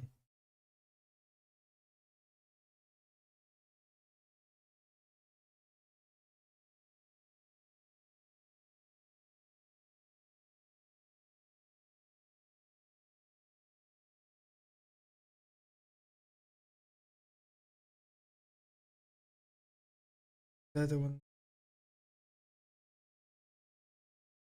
Speaker 1: Это он.